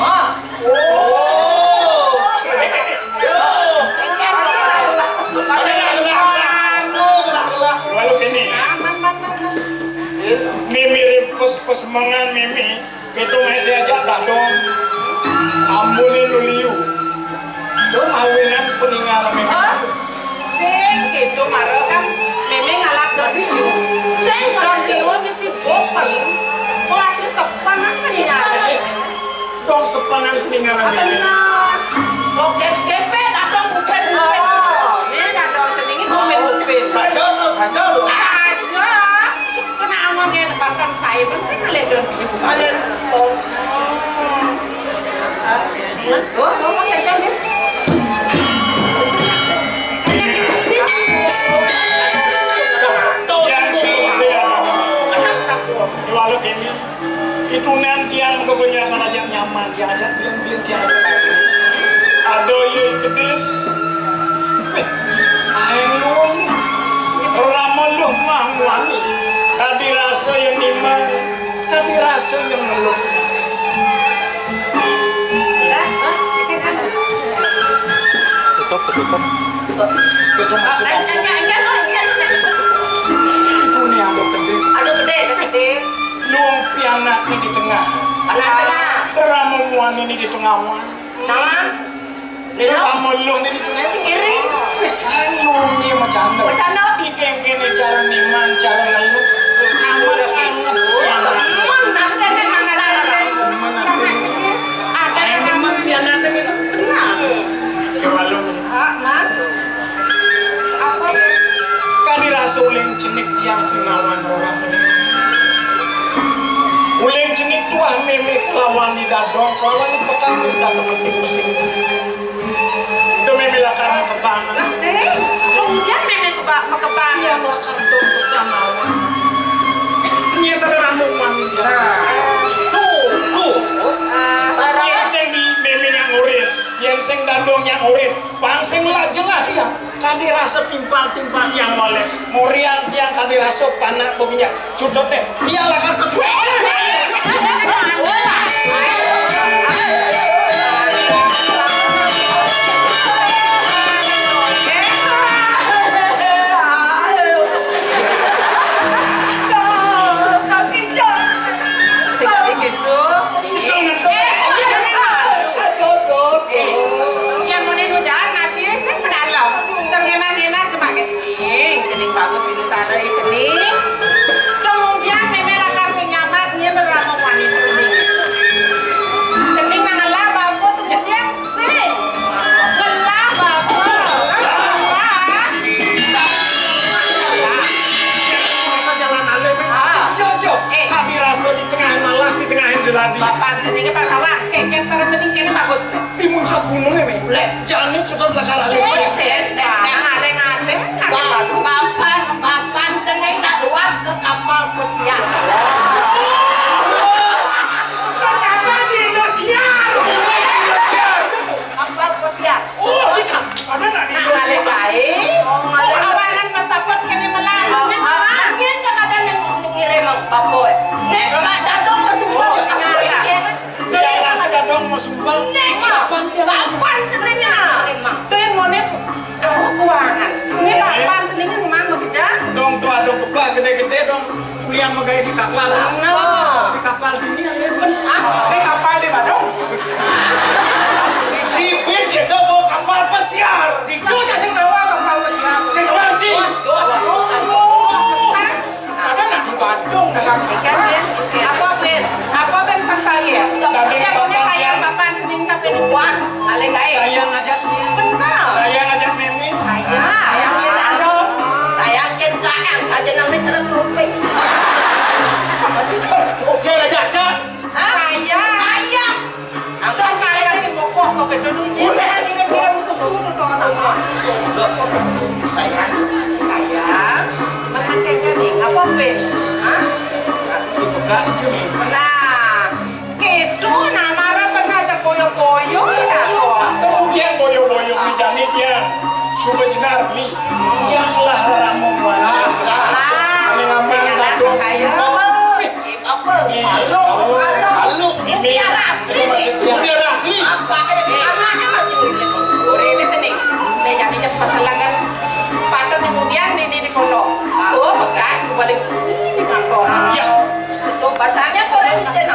Oh. Oh. Walau kene. Aman, aman, aman. Mimi ripes-pes mengan mimi. Pitung esi aja dadong. Ambune luliu. Dong awinan peninggal mimi. Oh, sing gitu, mara kan Nang kuningan. Bener. Oke, kepet atau kupet, kupet. Oh, ini ada cening itu kupet, kupet. Saja, no, saja, lo. Saja. Kena angin kayak batang saya pun sih kalian dong. Ada. Oh, oh, pakai jam ya. Yang sudah. Walau ini. Itu nanti yang pokoknya akan ajak nyaman, dia ajak belin-belin, dia ajak. Ada iya kedis. Wih, aeng luwung. Rama luh mangwani. Kadi rasa yang niman, kadi rasa yang ngeluh. Tutup, tutup. Itu maksud aku. Itu nih anu kedis. Anu kedis, kedis. Luwung pianakné di tengah. Anak tengah. Rama muani di tengah wan. Nah. Rama luh di tengah. Kiri. Anu nih macanda. Macanda. Iki kéné cara niman, cara ngeluh. Amat, amat. Temen nanti kan mangalarang. Temen nanti. Ada yang temen pianakné gitu. Benar. Kewalun. Ah, Mas. Apa? Kadi rasa uling cenik tiang sing ngawani rerama. Uling cenik tuah mémé kelawan Ni Dadong, kelawan Ni Petang wis dak penting-penting. Demi mémé lakar makebang. Lah, sing, kemudian mémé keba-, makebang. Tiang lakar dong pesan awan. Nyén pada rambut wangi. Nah, tuh, tuh. Ah, yén sing di mémé nyang urip, yén sing Dadong nyang urip. Pang sing lajeng ah tiang, kadi rasa timpal-timpal tiang malih. Murian tiang kadi rasa panak bebinyak. Cudut deh, tiang lakar ke. Sing kaya gitu. Cedel ngendok. Eh, eh, eh, eh. Aduh, aduh, aduh. Eh, yang mau nih hujan masih sih pedalem. Tengena-ngena cuma kayak, "Ih, cening bagus ini sana, ih, cening." Kemudian mémé lakar sing nyambat, nyén rama wani cening. Cening nang ngelah bapa, kemudian sing ngelah bapa. Ngelah. Jalan alim, eh. Ah. Jo, jo. Eh. Kami rasa di tengah malas, di tengah jeladi. Bapak cening, Pak Rawang, keket cara cening kéné bagus. Di muncak gunung ini, lek jani sudah belasan hari. Sing, sing, ngadeng-ngadeng, ngadeng. Papan, papan cening nak luas ke kapal pesiar. Kenapa di Indosiar? Kapal pesiar. Oh, iya. Ada nak di Indosiar? Nah, ada baik. Oh, awanan pesawat kena melarang. Angin kakadang yang ngirim bapak. Nek, Pak Dadong masuk. Oh, iya. Yang rasa Dadong mau sumbang. Nek, papan dia. Papan ceningnya. Tuh yang monet. Kuangan. Ini papan ceningnya memang bekerja. Dong tuh ada kebah gede-gede dong. Kuliah megai di kapal. Nah. Di kapal dunia, ya, ben. Ah, di kapal di Badung. Cibit kita bawa kapal pesiar. Di Jogja sing bawa kapal pesiar. Sing bawa, Ci. Ada nak di Badung dagang. Ikan, Ben. Apa, Ben? Apa, Ben, sang saya? Tadi siapa, Ben, papan saya, yang papan, sening, tapi ini kuat. Paling baik. Saya ngajak dia. Benar. Saya ngajak Mimi. Saya. Saya ngajak dong. Saya ngajak Kak, yang kajian namanya cerita topik. Dia ngajak Kak. Hah? Saya. Saya. Angkat saya di kokoh, kau ke dulunya. Udah. Kira-kira musuh suruh dong, anak. Saya. Saya. Makan kayaknya nih, apa, Ben? Hah? Dibuka itu nih. Nah, gitu, nah, marah pernah ajak boyo-boyo, nah, kok. Kemudian boyo-boyo nih, jani dia suba jenar nih. Yang lah ramong banget. Lah, ini ngamen, saya. Dadong, semua. Apa? Nih, aluk, aluk. Aluk. Ini, mutiara asli. Ini masih mutiara asli. Apa? Eh, anaknya masih muda. Ora ini cening. Nek jane cepet selangan. Patut kemudian ini di kono. Oh, bekas balik di kantor. Iya. Tuh, bahasanya kok orang sini.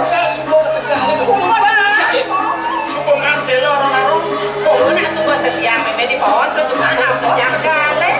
Bekas semua ketegahan itu. Semua. Iya, iya. Semua kan selo orang-orang. Oh, nak semua setia, memang di pohon tuh cuma anak yang kale.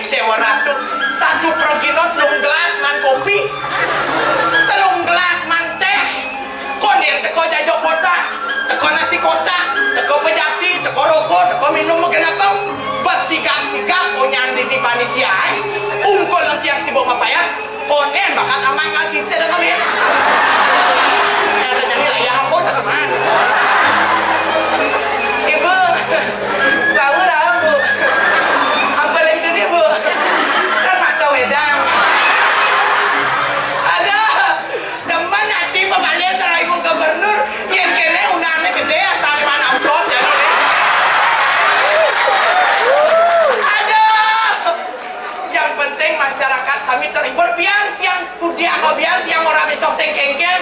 Déwa Ratu, satu proginot telung gelas man kopi, telung gelas man téh. Kondén teko jajo kotak, teko nasi kotak, teko pejati, teko roko, teko minum magenep. Bes sigap-sigap onyang di panitia, ungkul lempeng sibuk mapayas. Kondén bakat amai ngal sisir kali ya. Ya, tanya ni lah, ya, apa tak seman? Ibu, tahu lah, Bu. Apa lagi tadi, Bu? Kan mata wedang. Ada. Demen ati pemalian sareng Ibu Gubernur, yén kéné undangané gedé asal mana amplop jadi. Aduh. Yang penting masyarakat sami terhibur, biar tiang kudiah, biar tiang ora béncong sing kénkén.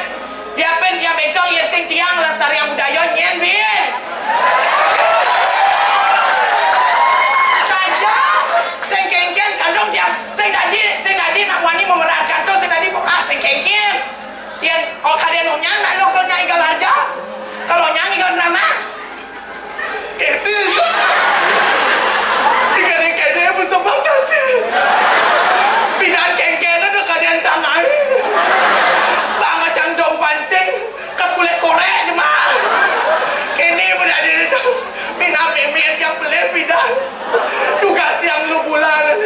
Diapin tiang béncong, yén sing tiang lestariang budaya nyén, Bin. Saja sing kénkén kandung tiang, sing dadi, sing dadi nak wani memerankan to, sing dadi ah, sing kénkén. Yén, oh, kadén onyang nak lo kalau nyang igal aja. Kalau nyang igal drama. Kéné. Dikadé-kadé besemak hati. Pidan kénkén ada kadén sangai. Bang acang dong pancing, kat kulit korék jemah. Kéné benar diri tu. Pinam mimit yang pelir pidan. Tugas tiang lu bulan.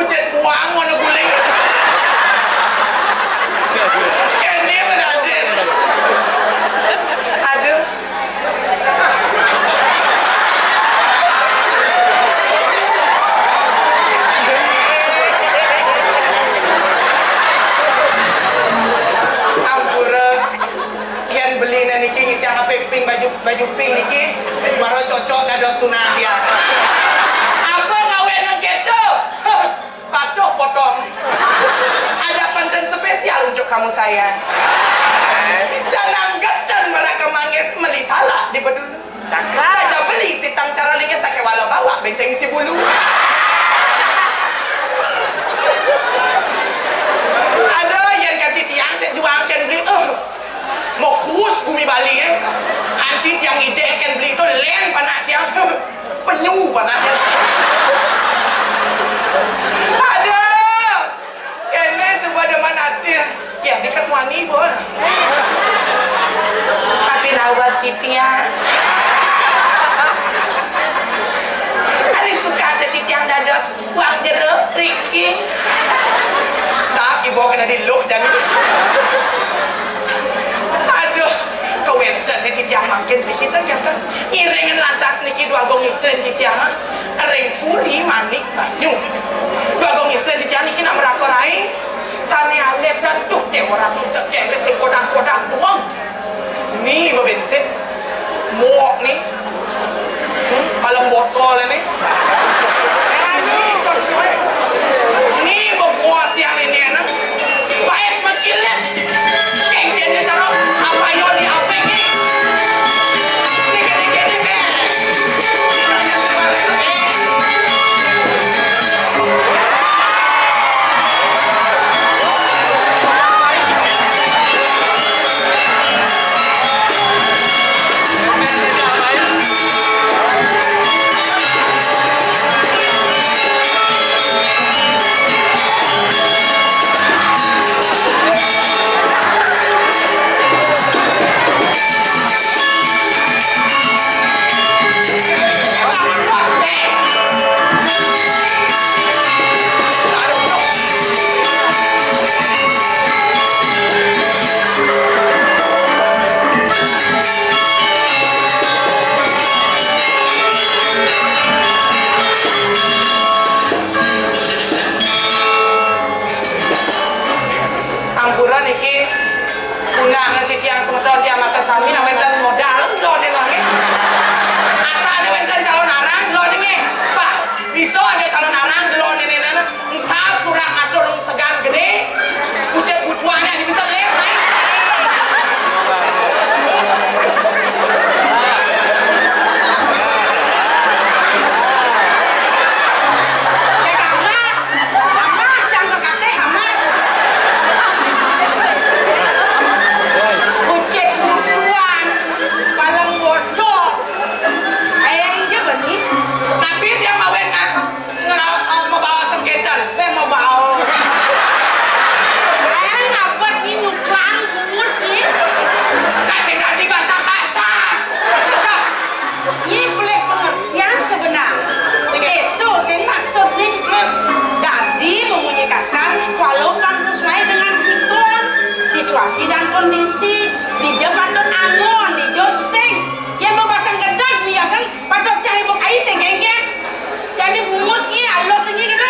Ucit buang mana guling. Kéné benar diri. Aduh. Ampura, yén beliné niki ngisiang pink, baju, baju pink niki, mara cocok dados tunangan tiang. Apa ngawénang kéto? Patuh potong. Ada pantun spesial untuk kamu, sayang. Canang gedén meraka manggis, meli salak di bedulu. Cakep. Saja beli sitang cara lingis sakéwala bawa béncéng si bulu. Ada yén kati tiang téh juang kén beli. Eh. Mokus gumi Bali, eh. Kanti tiang idéh kén beli to lén panak tiang. Penyu panak tiang. Aduh. Kéné suba demen ati. Ya, deket wani, Bos. Tapi nawat titiang. Ari suka dadi Misi di jam patut angon, di joseng. Yang mau pasang gedang, ya kan? Patut cari bukai sing genggen. Jadi bungut ni, alus ni gitu.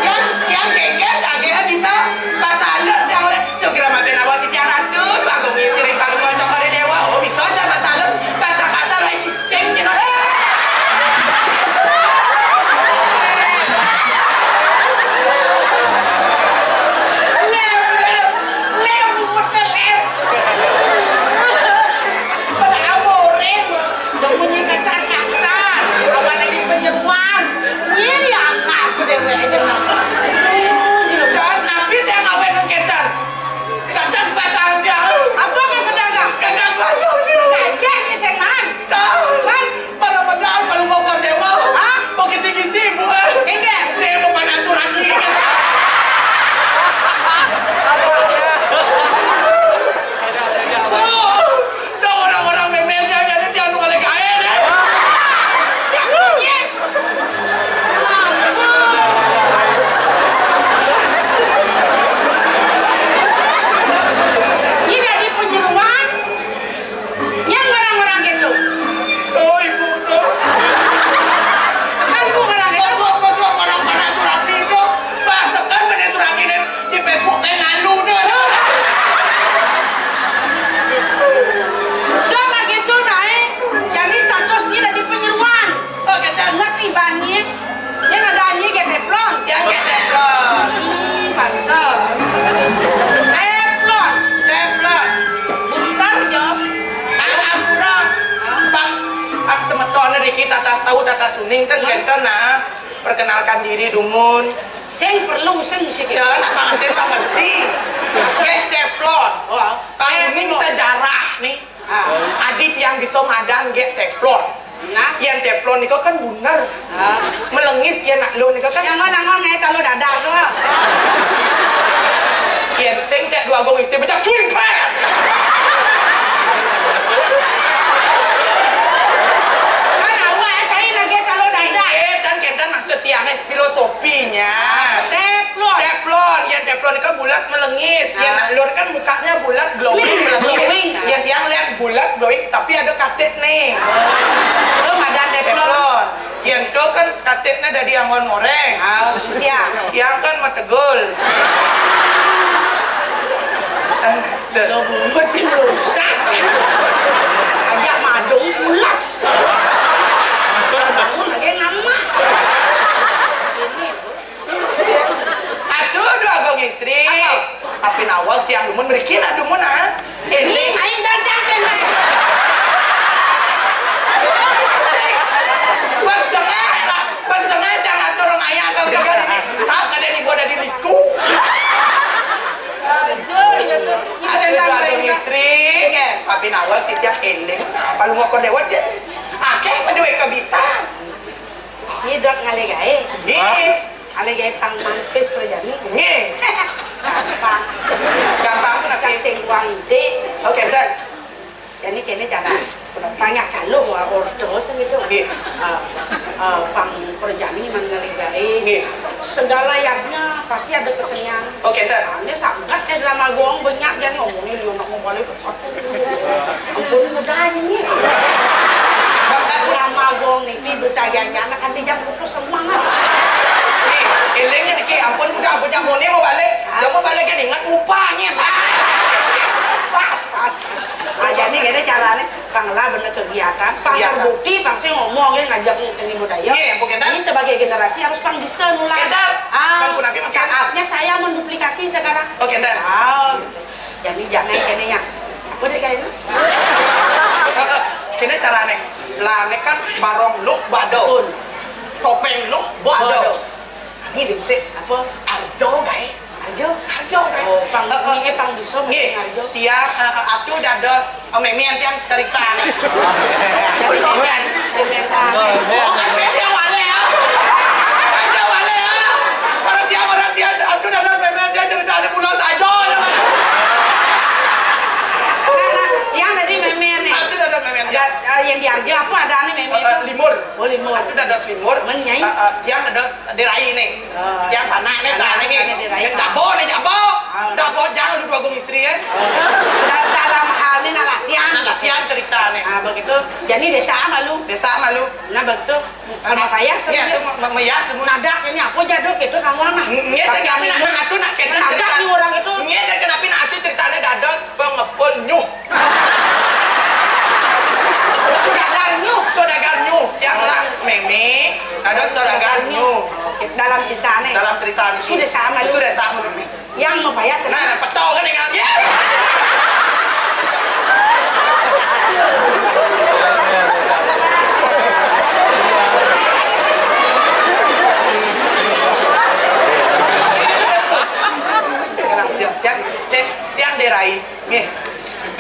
Yang, yang genggen, kagak bisa. Pasal alus yang oleh. Segera mampir awak titiang ratu. Dua gongi siling palu ngocok oleh dewa. Oh, bisa aja pasal alus. Pasal kasar, Cing, cing, lem, lem, lem, lem. Pada amorin, udah bunyi kasar-kasar. Apa tadi penyeruan? Ini anak aku deh, weh, aja nama. Jangan nampir dia ngawin nang ketan. Kadang pasang dia. Apa nggak pedagang? Kadang pasang dia. Kajak ni, Seng, man. Tahu. Man. Padahal kalau mau buat dewa, hah? Mau kisi-kisi, Bu, eh. Enggak. Dia mau panas surat ni. Dah orang-orang memelnya, jadi dia anu oleh kain, eh. Siapa dia? Ini dari penyeruan. Yang orang-orang gitu. Oh, ibu tu. Kan bu orang gitu. Masuk, masuk orang mana surat itu. Bahasakan mana surat ini di Facebook, eh, ngalu tu. Dah lah gitu, naik. Jadi status ni dah di penyeruan. Oh, kata. Ngerti banyak. Yang ada anjing kayak teflon. Yang kayak teflon. Hmm, pantes. Teflon. Teflon. Buntar, Jo. Ah, ampura. Bang, ah, semeton dikit, atas tahu, atas suning, kan, genten, nah. Perkenalkan diri, dumun. Sing perlu, sing mesti. Ya, nak pengantin, Pak, ngerti. Kayak teflon. Oh, teflon. Sejarah, nih. Ah. Adi tiang bisa madan gek teflon. Nah. Yang teflon niko kan buner. Ah. Melengis ya nak lo niko kan. Yang mana ngon ngai kalau dada tu, ah. Yang sing tak dua gong itu macam cuing pet. Kan awak saya lagi kalau dada. Eh, dan kita maksud tiang, eh, filosofinya. Teflon. Teflon, ya teflon itu bulat melengis. Ya, ah, nak lur kan mukanya bulat, glowing, melengis. Glowing, ah. Ya, yang lihat bulat, glowing, tapi ada katit nih. Belum ada teflon. Teflon. Yang tu kan katitnya dari anggon goreng. Ah, siap. Yang kan mategul. Lo bungut ni rusak. Ajak madung pulas. Bangun lagi nama. Ini. Aduh, dua gong istri. Apa? Tapi nawal tiang dumun merikin, aduh, mun, ah. Ini. Ini aing dagang, kan, aing. Pas tengah, lah. Pas tengah, jangan dorong ayah kalau gagal ini. Saat ada di gua ada di liku. Aduh, iya tuh. Aduh, dua gong istri. Iya. Tapi nawal titiang eling. Apa lu mau kode wajib? Akeh, pada weka bisa. Nyidot ngalih gaé. Nggih. Alih gaé pang mampis prajani. Nggih. Gampang. Gampang pun, tapi sing kuang inti. Oke, betul. Jadi kene cara banyak calon wa ordo sing itu. Nggih. Eh, eh, pang prajani man ngalih gaé. Nggih. Segala yadnya pasti ada kesenian. Oke, betul. Ini sangat, eh, drama gong banyak, jangan ngomongin lu nak mau balik. Ampun, udah ini. Lama gong ni, pi buta jangan anak nanti jam putus semangat. Nih, elengnya nih, Ki. Ampun, udah, ampun, jam mau balik. Udah mau balik, ingat upahnya. Pas, pas. Nah, jadi gini caranya, pang lah bener kegiatan, pang terbukti, pang sih ngomongin, ngajaknya seni budaya. Iya, ampun, kita. Ini sebagai generasi harus pang bisa nular. Kita, ah, pang pun nanti masih ada. Saatnya saya menduplikasi sekarang. Oke, dah. Ah, gitu. Jadi jangan kene ya. Apa deh kayaknya? Kene carane. Lah, ini kan barong lu bado. Betul. Topeng lu bado. Bado. Ini dingsik. Apa? Arjo gae. Arjo? Arjo gae. Oh, pang, heeh, ini, eh, pang bisa mesti ngarjo. Tiang, eh, eh, atu dados, eh, memian tiang cerita nih. Jadi memian, memian. Oh, kan memian wale ya. Kan wale ya. Orang tiang, orang tiang, atu dados memian tiang cerita di pulau saja. Nah, nah, yang tadi memian nih. Atu dados memian tiang. Ada, eh, yang diarjo apa ada nih memian itu? Eh, limur. Oh, limur. Atu dados limur. Men, Nyai? Eh, eh, tiang dados dirai nih. Oh. Tiang panak nih, panak, panak nih. Panak dirai. Yang jabo nih, jabo. Ah. Dah bojang lu dua gong istri, eh. Da-, dalam hal ni nak latihan. Nak latihan cerita ni. Ah, begitu. Jadi desa malu. Desa malu. Nah, begitu. Kalau mau payah, iya, tu me-, me-, meyas tu. Nadak ni apa jaduk itu kawan nah. Nggih, tapi tapi nak, nak atu nak kena cerita. Nadak ni orang itu. Nggih, dan kenapa nak atu ceritanya dados pengepul nyuh. Saudagar nyuh. Saudagar nyuh. Yang lah meme, dados saudagar nyuh. Dalam cerita ni. Dalam cerita ni. Sudah sama lu. Sudah sama meme. Yang mau payah senang. Nah, nah, petau kan dengan dia. Yang, yang, yang derai. Nggih.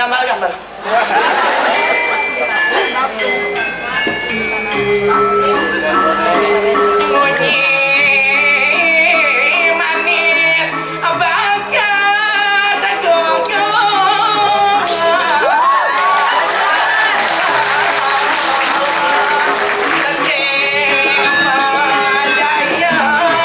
Gambar, gambar. Munyi manis bakat gugur. Sing daya manis jaleh.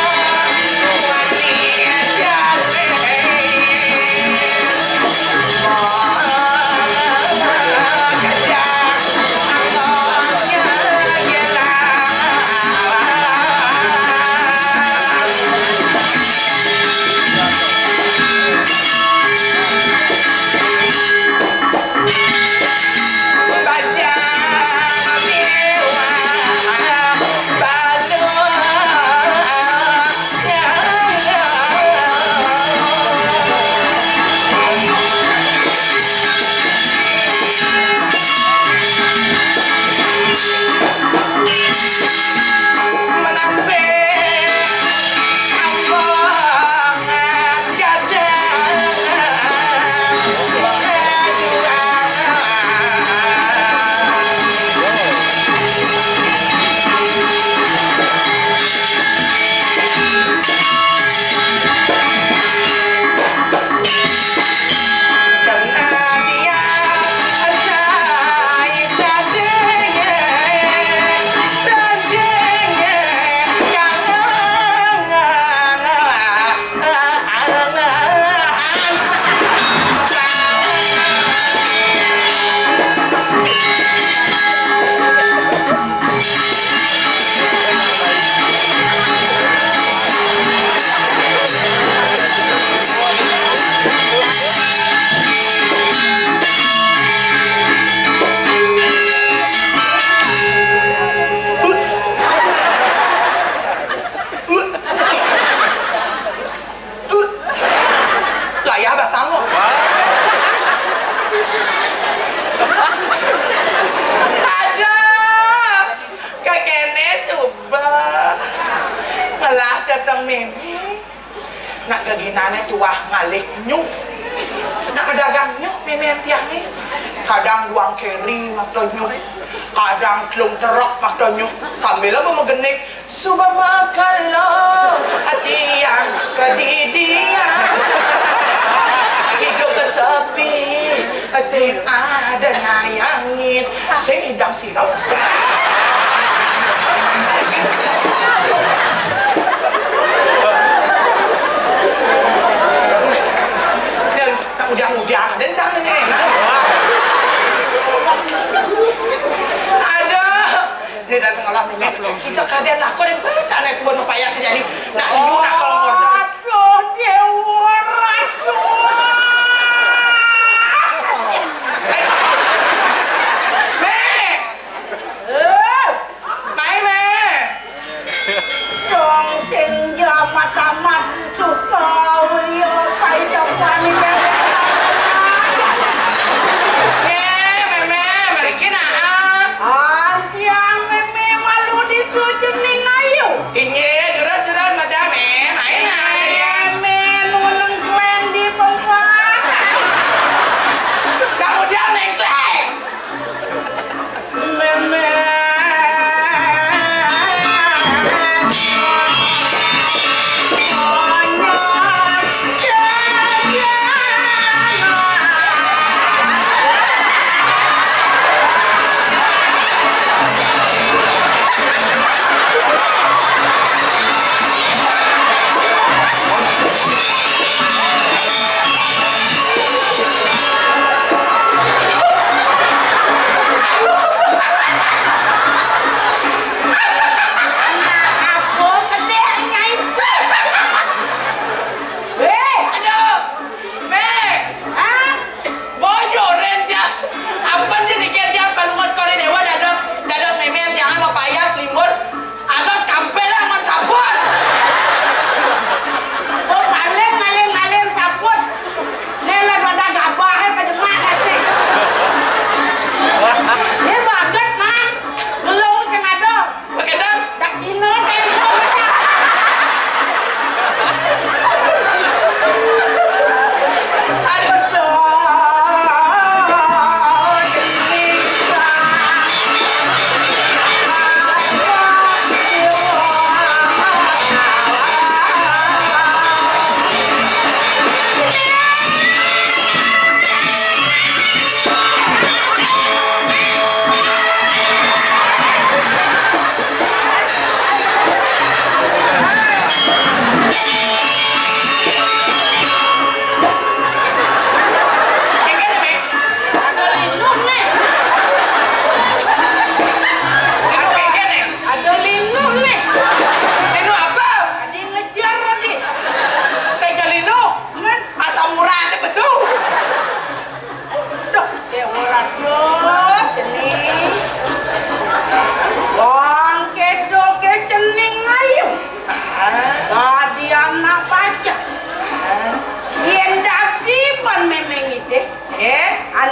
Layah basang kok. Aduh, kakene subah. Ngelah dasang meme. Nak geginane tuah ngalih nyuh. Nak dagang nyuh meme tiang ni. Kadang duang keri mata nyuh. Kadang telung terok mata nyuh. Sambil apa megenik. Suba makala atian kadidian. Hidup sepi, sing ada nyayangin, sing idang sirau. Dan tak udah-udah, dan jangan enak. Aduh. Ni dah tengah lah, ni. Kita keadaan lah, kau yang baik, tak nak sebut apa yang terjadi. Nak liu, nak kalau order. Aduh, Dewa, aduh. Hei. Meh. Eh. Mai, Meh. Dong sing jamat amat suka wio pai depan. Ye, meme, mriki nah. Ah, yang meme malu ditu cening ayu. Inye, durus, durus, madam, eh. Ayo, nah. Meme nuneng kleng di pempat. Kamu jangan nengkleng.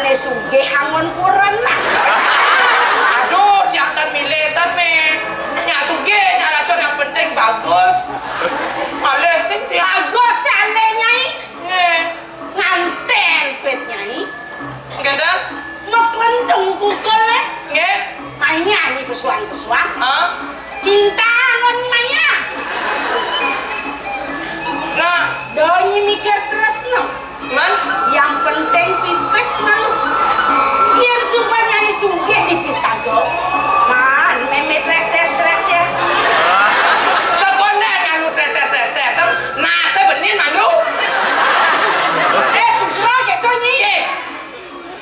Sugih anggon purun lah. Aduh, tiang tan milih tan, Mé. Nyak sugih, nyak lacur, yang penting bagus. Malih sing tiang. Bagus, alih, Nyai. Nggih. Nganten pit, Nyai. Nggih, dah. Mok lendung pukul, eh. Nggih. Mainnya nyi pesuang-pesuang. Hah? Cinta ngon maya. Nah. Donyi mikir terus no. Man? Yang penting pipis malu. Yen suba nyai sugih dipisah do. Man, memit retes-retes. Sekonden anu retes-retes. Nah, sebenin malu. Eh, suba gitu, Nyi. Eh.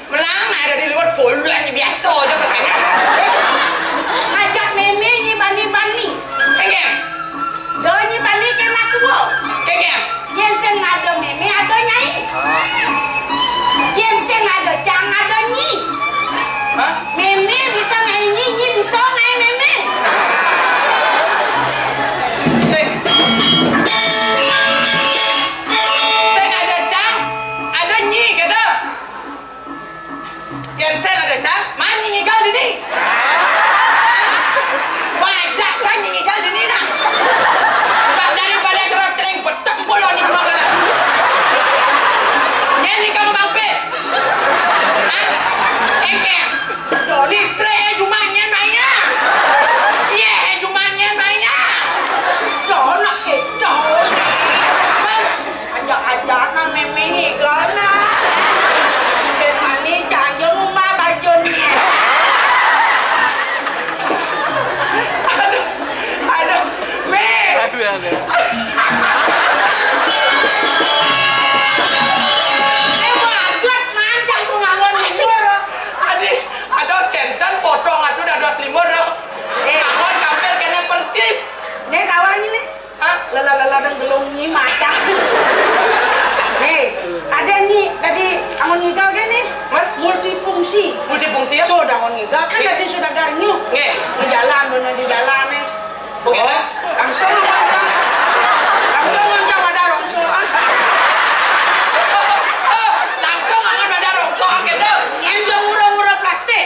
Melang, nah, ada di luar bulan, biasa aja katanya. Ngajak mémé nyi bani-bani. Kengkem. Do nyi bani kena tua. Kengkem. Yen sing ada mémé, ada nyai. Yen sing ada cang, ada nyi. Hah? Mémé bisa ngai nyi, nyi bisa ngai mémé. Sing. Sing ada cang, ada nyi, kata. Yen sing ada cang, mani ngigal dini. Bajak cang ngigal dini nah. Daripada cerot cering betek pula ni pula dalam. Nyen ni kamu mampir. Hah? Engke. Listrik eh cuma nyen maya. Iya, eh cuma nyen maya. Dono kita. Ajak-ajak nang mémé ngigal nah. Bén mani janjo ngumah bajun. Aduh, aduh, Mé. Aduh, aduh. Eh, waduh, manjang tuh ngalon limur. Adi, aduh, skentan potong atuh dados limur. Eh. Ngalon kampil kena percis. Nih, kawan ini. Hah? Lela-lela dan gelung nyi macam. Nih, ada nyi tadi anggon ngigal gini. Hah? Multifungsi. Multifungsi ya? Sudah anggon ngigal kan tadi sudah garnyu. Nggih. Di jalan, bener di jalan nih. Oke, dah. Langsung anggon jang. Langsung anggon jang ada rongsok, ah. Langsung anggon ada rongsok, ah, gitu. Ini udah ngurung-ngurung plastik.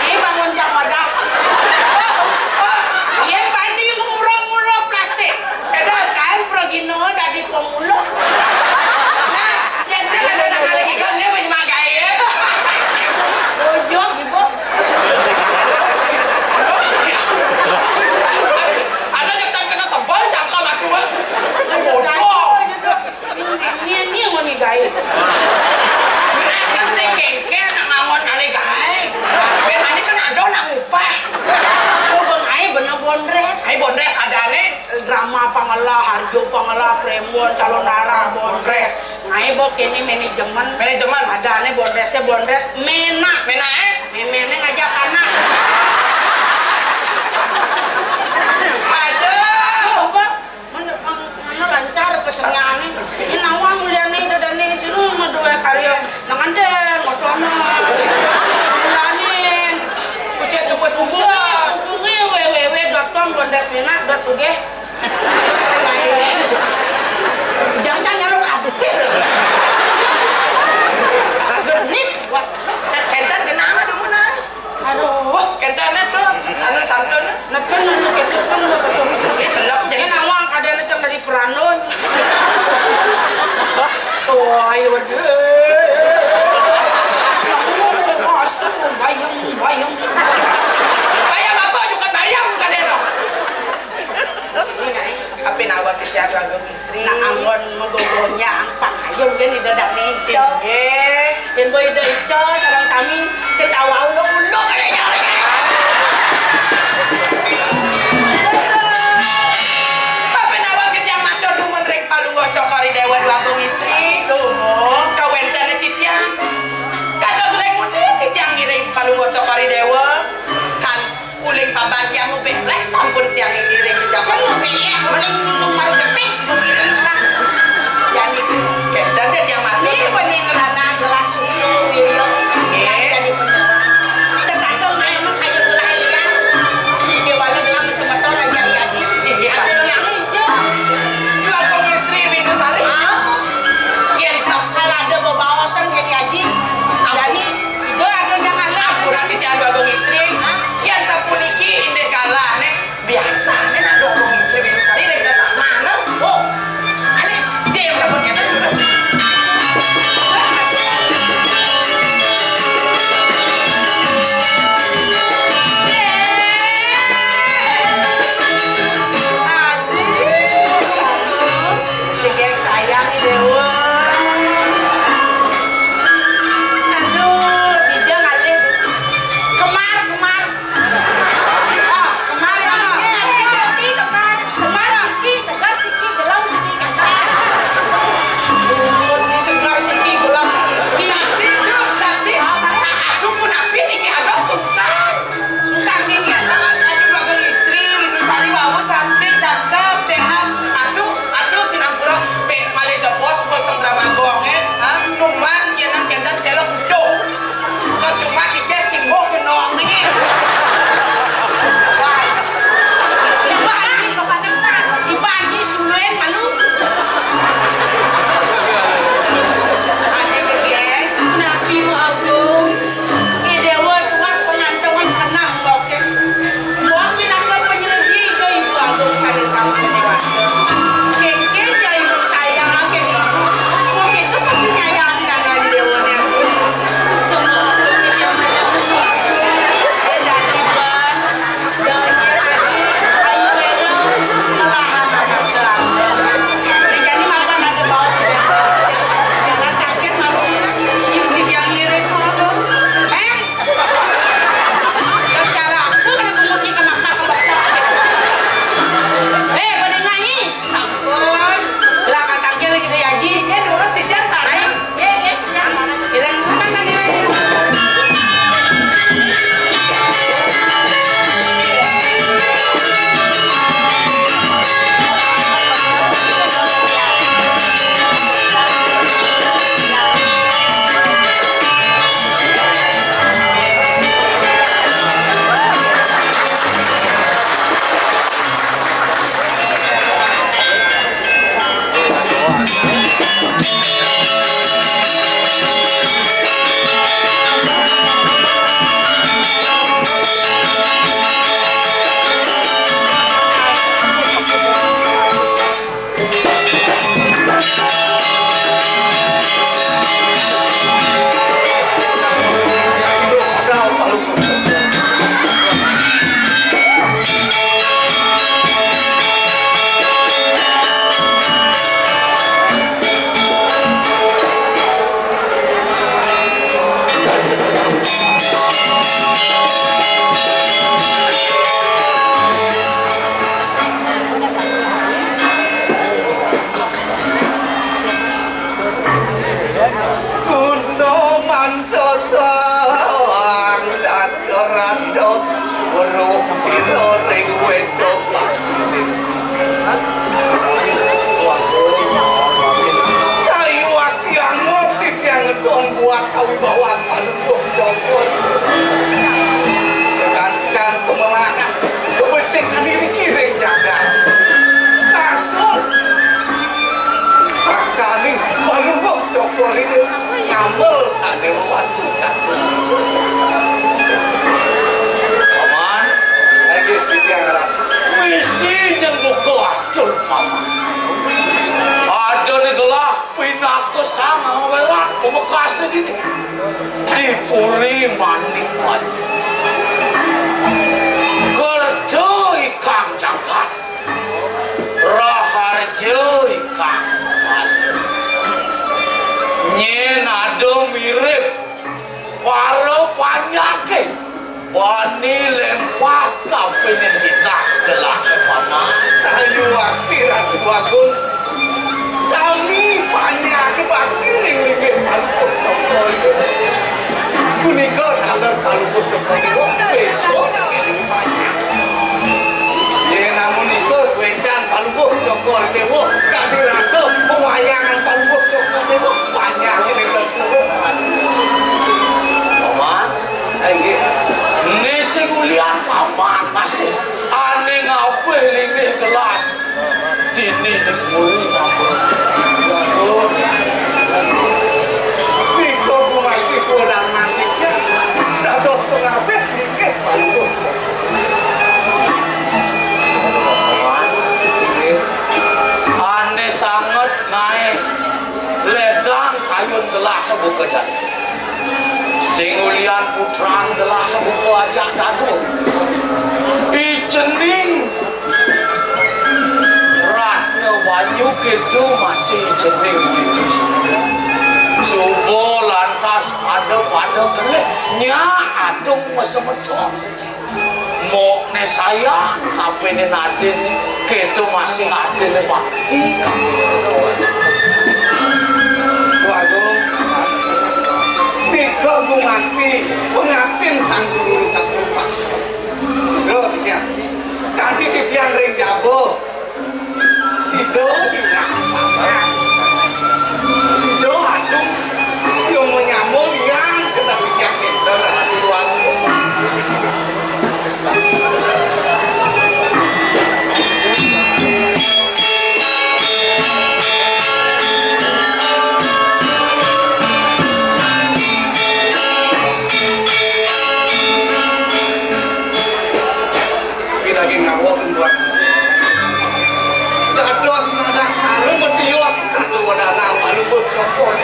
Ini bangun jam wadah. Yen bani ngurung-ngurung plastik. Edan. Kain progino dadi pemulung. Nah, yen sing ada nang lagi kan dia main magai ya. Ojok ibu. Ada cepetan kena sebel cangkem aku, Bang. Ojok. Ini, ini yang mau digawe. Kan sing kengken nak ngangon ale gawe. Bén mani kan ada nak ngupah. Oh, Bang, ae bener bondres. Ae bondres adane. Drama pangela, harjo pangela, prembon, calon arah, bondres. Ngae bok ini manajemen. Manajemen. Adane bondresnya bondres mena. Mena, eh? Memene ngajak anak. Aduh. Coba. Mana, mana lancar keseniannya. Ini nawang uliane dadane suruh mah dua kali. Nang ande, motono. Bulanin. Kucet tebus bubuh. Hubungi www.com bondasmena.sugih. Jangan-jangan lo kabel. Genit, wah. Enten kenapa dulu, Nay? Aduh. Kentane to, santun-santun. Nepen anu ketuken lo ketuken. Ini selap jadi. Ini nawang kadane cang dari peranun. Oh, ayo waduh. Bayang, bayang. Bayang apa juga bayang kadene. Ini, Nay. Ape nawa kerja raga istri? Nah, anggon magogonya angpang ayo mungkin ida dak neco. Inggih. Yen boy ida ico sareng sami sing tau ulo-ulo kadene. Ape nawa kerja matur dumun ring Palungguh Cokor I Dewa Dwagung Istri? Dumun. Kawentene titiang. Kados ring pundi titiang ngiring Palungguh Cokor I Dewa? Kan Uling paban tiang ngubek lek sampun tiang ngiring di dapur. Sing ngubek, uling nginum malu getih, ngiring lah. Yan iki. Kenten ya tiang matur. Ini bening rana gelas susu, iya. Nggih. Yang jadi penerang. Setadung Mekasé dini. Di puri Manik Wangi. Kerta ikang jagat. Raharja ikang malu. Nyén ada mirib para panjaké bani lempas kapining titah gelahé, Paman. Sayuwakti Ratu Agung. Sami panjaké bakti ring linggih Palungguh Cokor. Punika taler Palungguh Cokor Déwa, suéca. Yén amunika suécan Palungguh Cokor Déwa, kadi rasa pawayangan Palungguh Cokor Déwa, panjang ini terpuruk. Paman, inggih. Né sing ulian Paman masih ané ngabih linggih gelas. Dini di puri Paman. Waduh. Nika gumanti suwedang mantika. Dados pangabih linggih Palungguh. Ané sanget ngaé ledang kayun gelah buka jani. Sing ulian putran gelah buka ajak dadu. I cening Ratna banyu kéto masih i cening. Suba lantas pada-pada kelih nyak adung masemeton. Mokné sayan kapining adin kéto masih adin bakti kapining. Waduh, nika gumanti pangaptin Sang Guru Tapa. Lho, titiang. Tadi titiang ring jaba. Sida ingat paman. Sida aduh. Yang menyambung yang kena titiang kita dalam dua. Tapi daging nyawa kentuan. Dados madaksara matios kata wedangan Palungguh Cokor.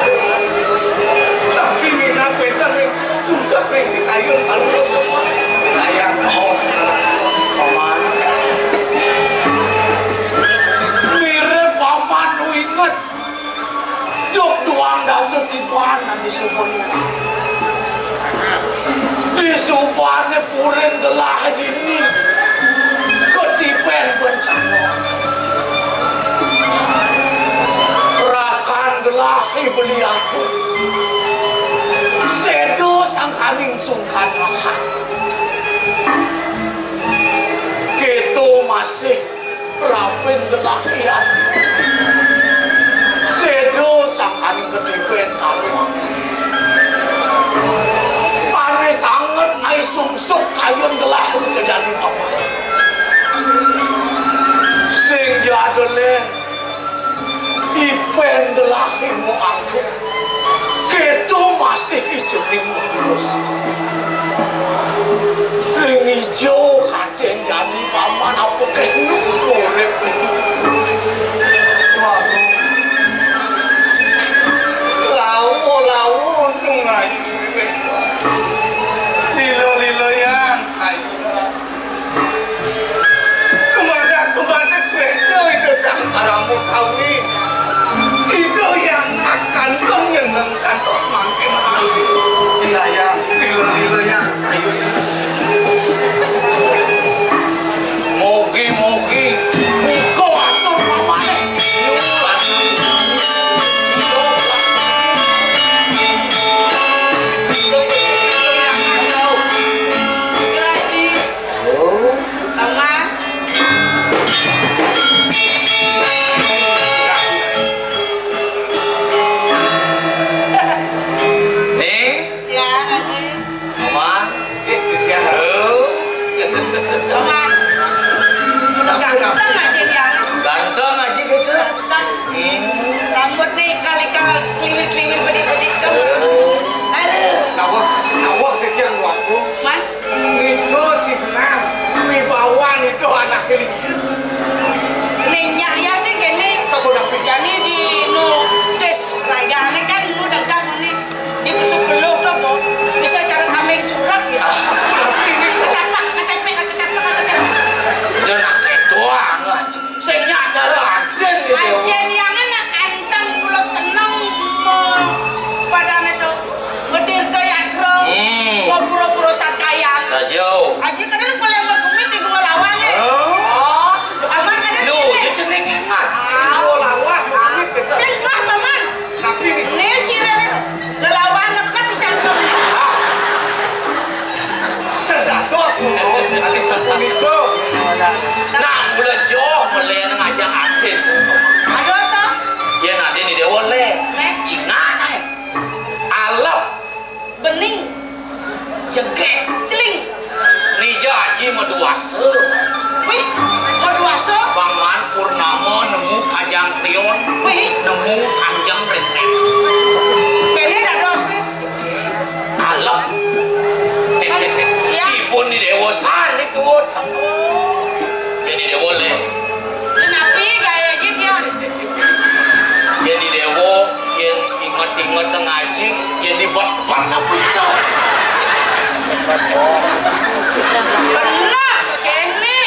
Tapi minat wénten ring sungsut ring kayun Palungguh Cokor. Wilayah maos. Paman. Mirip Paman nu inget. Duk duang dasa tiban adi suba liwat. Di subané purin gelah dini katibén bencana. Rakan gelah i beli aku. Séda sangkaning sungkan rahat. Kéto masih Rapin gelah ian. Séda sangkaning katibén kaluang. Ané sanget ngaé sungsut kayun gelah kejani paman. Sing jadulé ipén gelah ilmu aku. Kéto masih ijo ning terus. Ring ijo kadén jani paman apa kénu urip. Waduh. Lawa-lawa nungai. Lila-lila yang kayu. Dumadak-dumadak suéca Ida Sang Parama Kawi. Ida yang akan nyeneng kantos mangkin. Wilayah, lila-lila yang kayu. Mogi-mogi Wih, nemu kanjeng renteng. Kéné dados né. Alep. Iya. Ipun di Déwa sané kuwat. Yén di Déwa lé. Napi gaya jin ya? Yén di Déwa, yén inget-inget ngaji, yén dibet-bet apa ijo? Bener, kéné.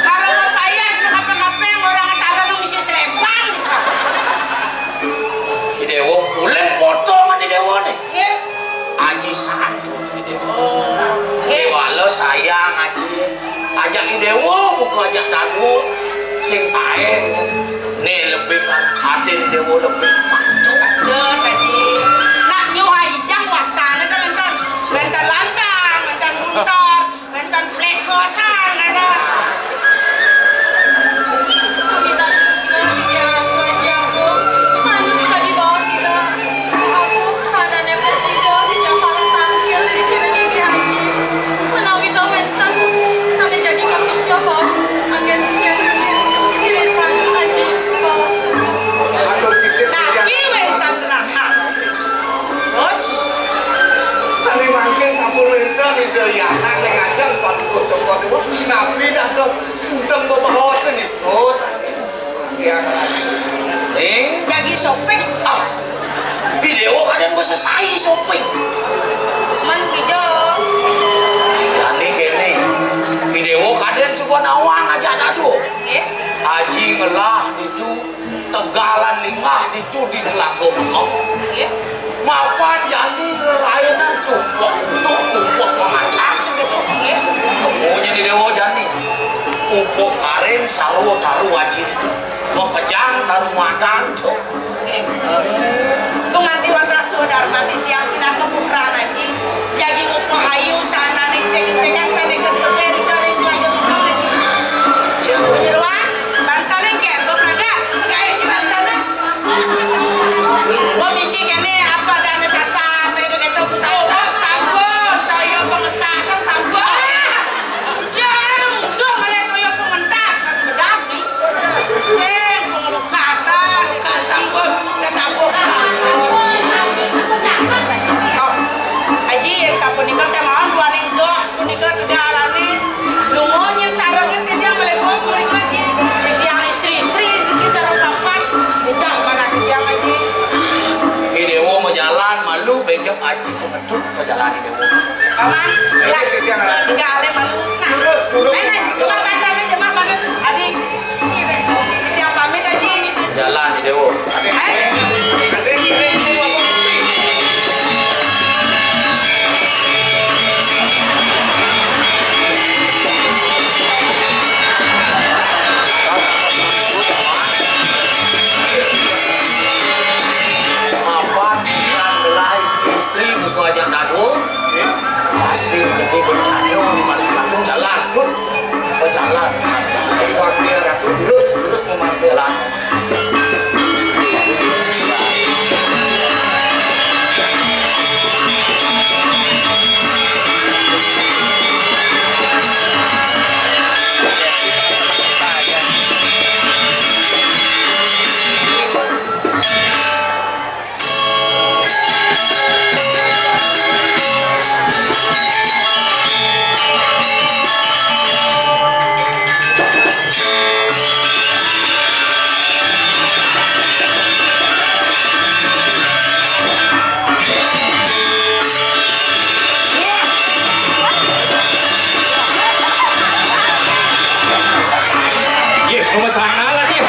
Kalau mau payas, mau ngapa-ngapain, orang ketawa lu mesti selepan. Di Déwa, ulih foto ngan di Déwa né. Iya. Aji santun di Déwa. Iya. Déwa lo sayang Aji. Ajak di Déwa, bukan ajak Danu. Sing taén. Né lebih kan, adén Déwa lebih. Bener, Aji. Nak nyuhai ijang wastané kan énten. Énten lantang, énten guntur. Mantan plékosan, ada. Kita juga di jalan dua jam, Bu. Manut sekali bawa sida. Aku, tanahnya presida, di Jakarta, tangkil, di kira gigi haji. Menawi tau wénten, sané jadi kapica, Bos. Anggén sikian, irisan, Haji, Bos. Aduh, sisip. Tapi wénten neraka. Terus? Sané mangkin sampun wénten Ida Yana ing ajeng Paduka Cokor Déwa. Napi dados unteng bebaos niki? Oh, sané. Ya. Ning? Jagi soping. Ah. Di Déwa kadén besesai soping. Man pijo. Jani kéné. Di Déwa kadén coba nawang ajak dadu. Nggih. Aji ngelah ditu. Tegalan linggah ditu di Telaga Bengong. Nggih. Mapan jani rerainan tumpek utuh, tumpek pemacang segitu. Nggih. Kemudian di Déwa jani. Upuk karing sarwa taru aji ditu. Mekejang taru madan tu. Nggih. Gumanti mantra swadarma titiang pinaka putran aji. Jagi ngupahayu sananing teng-tengan sané ketepen ring Raja Bintang Aji. Panjenengan, bantalé kéto, Praga. Gaé bantalé. Wah, bisi kéné apa dana sasar, kéto, kéto. Sampun, sampun. Toya pengentasan, sampun. Jang, suh oleh toya pengentas, Mas Bedadi. Sing, pengelukatan, sampun. Aji, yén sapunika kémawon duaning doh punika tiga arané. Lunga nyén sarengé titiang malih bos punika, Aji. Titiang istri-istri niki sareng papat. Énjang manah titiang, Aji. Ih, Déwa majalan malu béjép Aji pengetut majalan Déwa. Paman, ya. Titiang arep. Tiga arané malu. Nah, lurus, lurus. Méné, jemah pantané, jemah pantané. Adi. Tiang pamit, Aji. Jalan, Déwa. Mapan nang gelah istri-istri buka aja dadu. Masih gedé bencana di balik kampung jalan, Bud. Pejalan. Wakil Ratu lurus, lurus memanggil. Jalan. Yes, nomor sana lagi.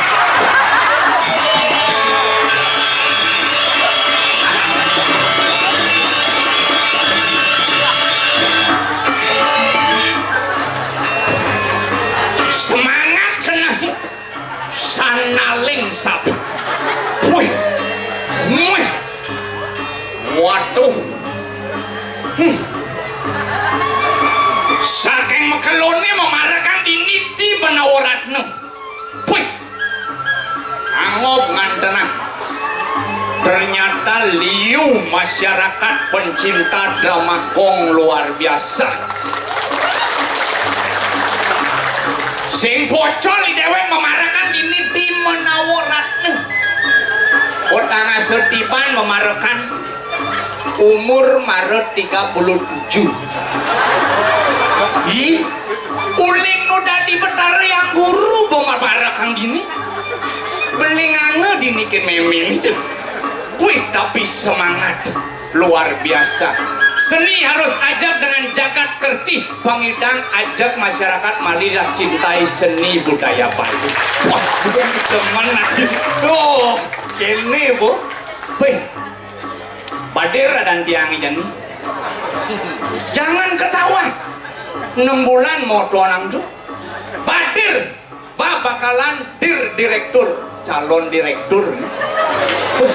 Semangat kena sanaling sab. Wih. Wih. Waduh. Hmm. Saking mekeloné memarekan diniti menawa ratna. Wih. Angob ngantenan. Ternyata liu masyarakat pencinta drama gong luar biasa. Sing pocol di déwék memarekan diniti menawa ratna. Tiban mamarekan umur Maret tiga puluh tujuh. Ih, uling nu dadi Betara Hyang Guru mamarekan dini. Beli nganga dini kin mémén. Wih, tapi semangat luar biasa. Seni harus ajak dengan jagat kertih, pangidang ajak masyarakat malih cintai seni budaya Bali. Wah, demen aja. Tuh, ini, Bu. Wih, badir adan tiang ijan. Jangan ketawa. Enam bulan moto nang tu. Badir. Ba bakalan dir direktur, calon direktur. Huh,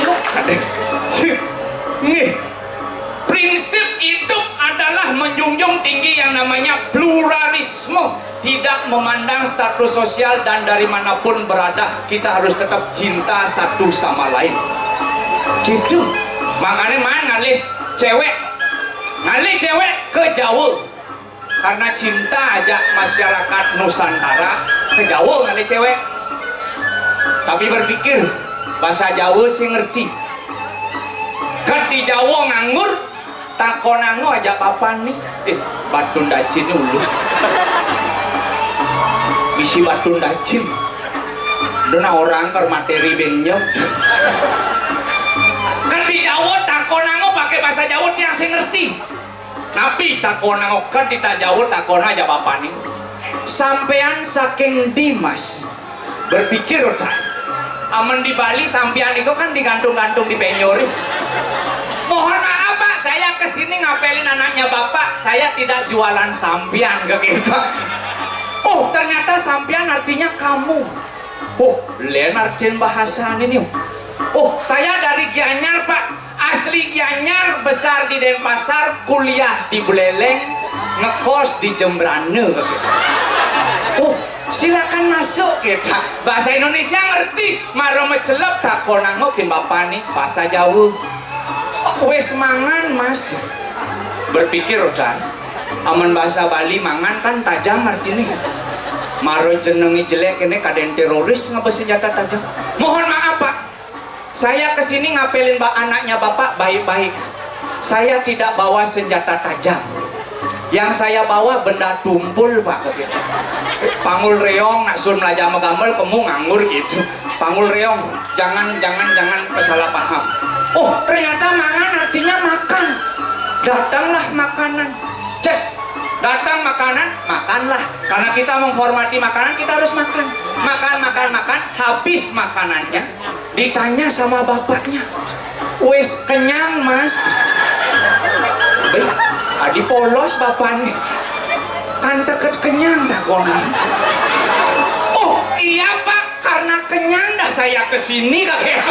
nuk kadé. Nih, prinsip hidup adalah menjunjung tinggi yang namanya pluralisme. Tidak memandang status sosial dan dari manapun berada, kita harus tetap cinta satu sama lain. Gitu. Makanya mana ngalih cewek, ngalih cewek ke Jawa. Karena cinta aja masyarakat Nusantara, ke Jawa ngalih cewek. Tapi berpikir, bahasa Jawa sih ngerti. Kan di Jawa nganggur, takonanga aja papan nih. Eh, batun dacin nih ulu. Bisi batun dacin. Dona orang ker materi benjok. Kan di Jawa takonanga pakai bahasa Jawa tiang sih ngerti. Napi takonanga, kan di Jawa takona aja bapak nih. Sampean saking di, Mas? Berpikir, Cak. Amun di Bali sampean itu kan digantung-gantung di penjuri. Mohon maaf, Pak, saya kesini ngapelin anaknya Bapak. Saya tidak jualan sampean, ke kita. Oh, ternyata sampean artinya kamu. Oh, lain artin bahasa ini. Oh, saya dari Gianyar, Pak. Asli Gianyar, besar di Denpasar, kuliah di Buleleng, ngekos di Jembrana, ke kita. Oh, silakan masuk, kita. Bahasa Indonesia ngerti, mara macelep takonanga kin bapak nih, bahasa Jawa. Oh, wis mangan, Mas. Berpikir, Cak. Amun bahasa Bali mangan kan tajam artinya. Mara jenengé jelék kéné kadén teroris ngaba senjata tajam. Mohon maaf, Pak. Saya kesini ngapelin ba-, anaknya Bapak baik-baik. Saya tidak bawa senjata tajam. Yang saya bawa benda tumpul, Pak. Panggul reong, nak sun melajah magamel, kemu nganggur gitu. Panggul reong, jangan, jangan, jangan salah paham. Oh, ternyata mangan artinya makan. Datanglah makanan. Ces, datang makanan, makanlah. Karena kita menghormati makanan, kita harus makan. Makan, makan, makan. Habis makanannya, ditanya sama bapaknya, "Wis kenyang, Mas?" Beh, adi polos bapaknya. Kan deket kenyang takonan. Oh, iya, Pak, karena kenyang dah saya kesini, kakek.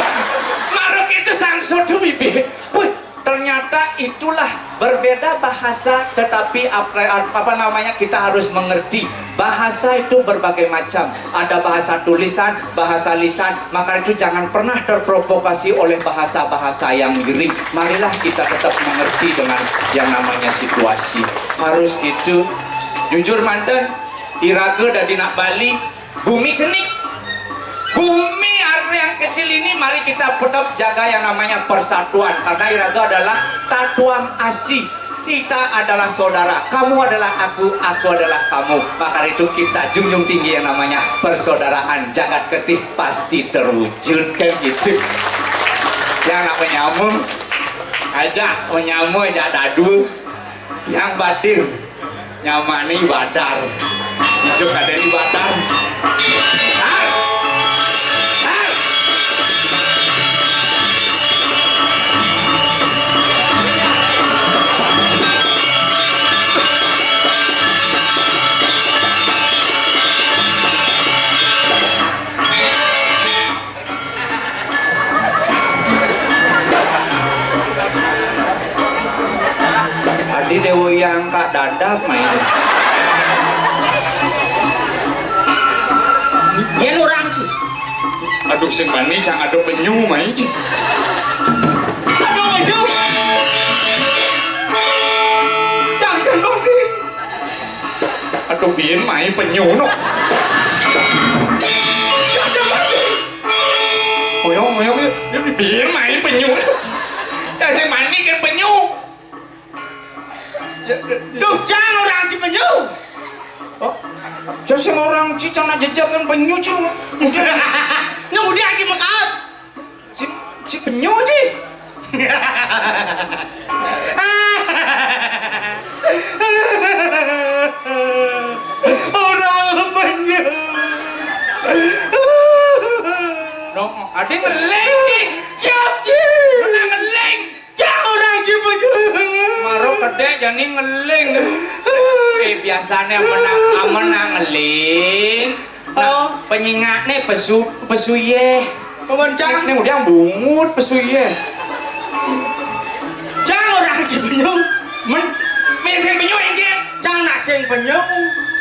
Maruk itu sang soto bibi. Wih, ternyata itulah berbeda bahasa, tetapi apa, apa namanya, kita harus mengerti. Bahasa itu berbagai macam. Ada bahasa tulisan, bahasa lisan. Maka itu jangan pernah terprovokasi oleh bahasa-bahasa yang miring. Marilah kita tetap mengerti dengan yang namanya situasi. Harus gitu. Jujur manten, iraga dadi nak Bali, bumi cenik. Bumi yang kecil ini, mari kita tetap jaga yang namanya persatuan. Karena iraga adalah tatuang asi. Kita adalah saudara. Kamu adalah aku, aku adalah kamu. Maka itu kita junjung tinggi yang namanya persaudaraan. Jagat ketih pasti terwujud, kan gitu. Yang nak menyambung, aja menyambung aja dadu. Yang badir. Nyamani badar. Ijuk ada di badar. Har! Har! Adi Dewa yang kak dadap main. Yen orang sih. Aduh, sing mani cang ada penyu main. Aduh, penyu. Cang sing mani. Aduh, biyen main penyu no. Cang sing mani. Oyong, oyong, ya, ya, ya. Piye mai penyu? Cah sing mani kan penyu. Duh, cang orang ci penyu. Oh, cah sing orang ci cang nak jejak kan penyu ci. Nemu dia ci mekat. Ci, ci penyu ci. Orang penyu. Dong, ada ngeling ci. Siap ci. Mana ngeling? Cak orang ci penyu. Maro kedek jani ngeling. Eh, biasane amen nang, amen nang ngeling. Nah, oh, penyingakne pesu, pesuye. Paman cang. Ning udah bungut pesuye. Cang orang ci penyu. Men, men sing penyu engke. Cang nak sing penyu.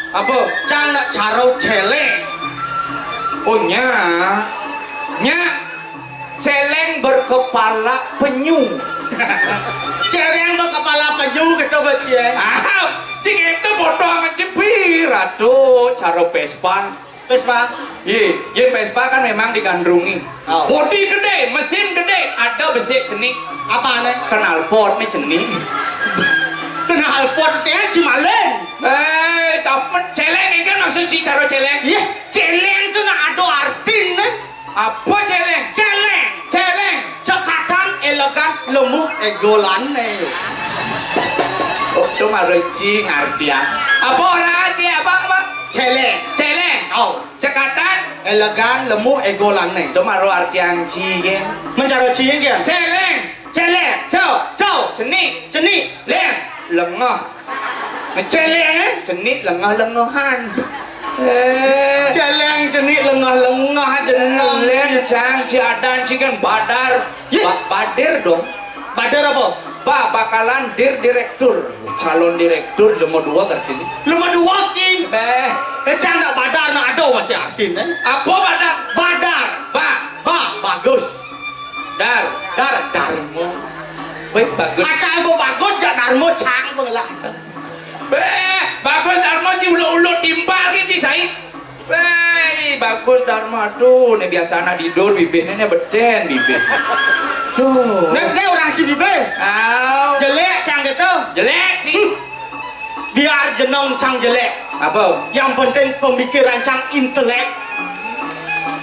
Apa? Cang nak caro celeng. Oh, nya. Nya. Celeng berkepala penyu. Celeng berkepala penyu gitu, Beci, ya. Ah, cing itu potongan cepir. Aduh, caro Vespa. Vespa. Iya, iya, Vespa kan memang digandrungi. Oh. Bodi gede, mesin gede, ada besi cenik. Apa nih? Knalpot nih cenik. Knalpot teh ci maling. Eh, tapi celeng ini kan maksud ci caro celeng. Iya, celeng tuh nak ada artinya. Apa celeng? Celeng. Celeng. Cekatan, elegan, lemu, egolane. Oh, itu mah Reci ngartian. Apa ora, Ci? Apa, apa? Celeng. Celeng. Oh. Cekatan. Elegan, lemu, egolane. Itu mah ro artian Ci, ya. Mencaro Ci, ya? Celeng. Celeng. Co. Co. Cenik. Cenik. Leng. Lengoh. Celeng, eh? Cenik lengah-lengahan. Eh. Celeng cenik lengah-lengah jeneng. Len cang ci adan ci kan badar. Ye. Ba-, badir dong. Badar apa? Ba, bakalan dir direktur. Calon direktur nomor dua ngerti nih. Nomor dua, Cing. Beh. Eh, cang nak badar nak ada masih artin, eh. Apa badar? Badar. Ba. Ba, bagus. Dar. Dar, Darmo. Wih, bagus. Asal gua bagus gak Darmo, cang gua lah. Beh, bagus Darmo ci ulo-ulo timpal ki ci sai. Weh, bagus Darmo. Aduh, ne biasa anak tidur bibih ne, ne beten bibih. Tuh. Ne, ne orang ci bibih. Au. Jelek cang gitu. Jelek ci. Hmm. Biar jenong cang jelek. Apa? Yang penting pemikiran cang intelek.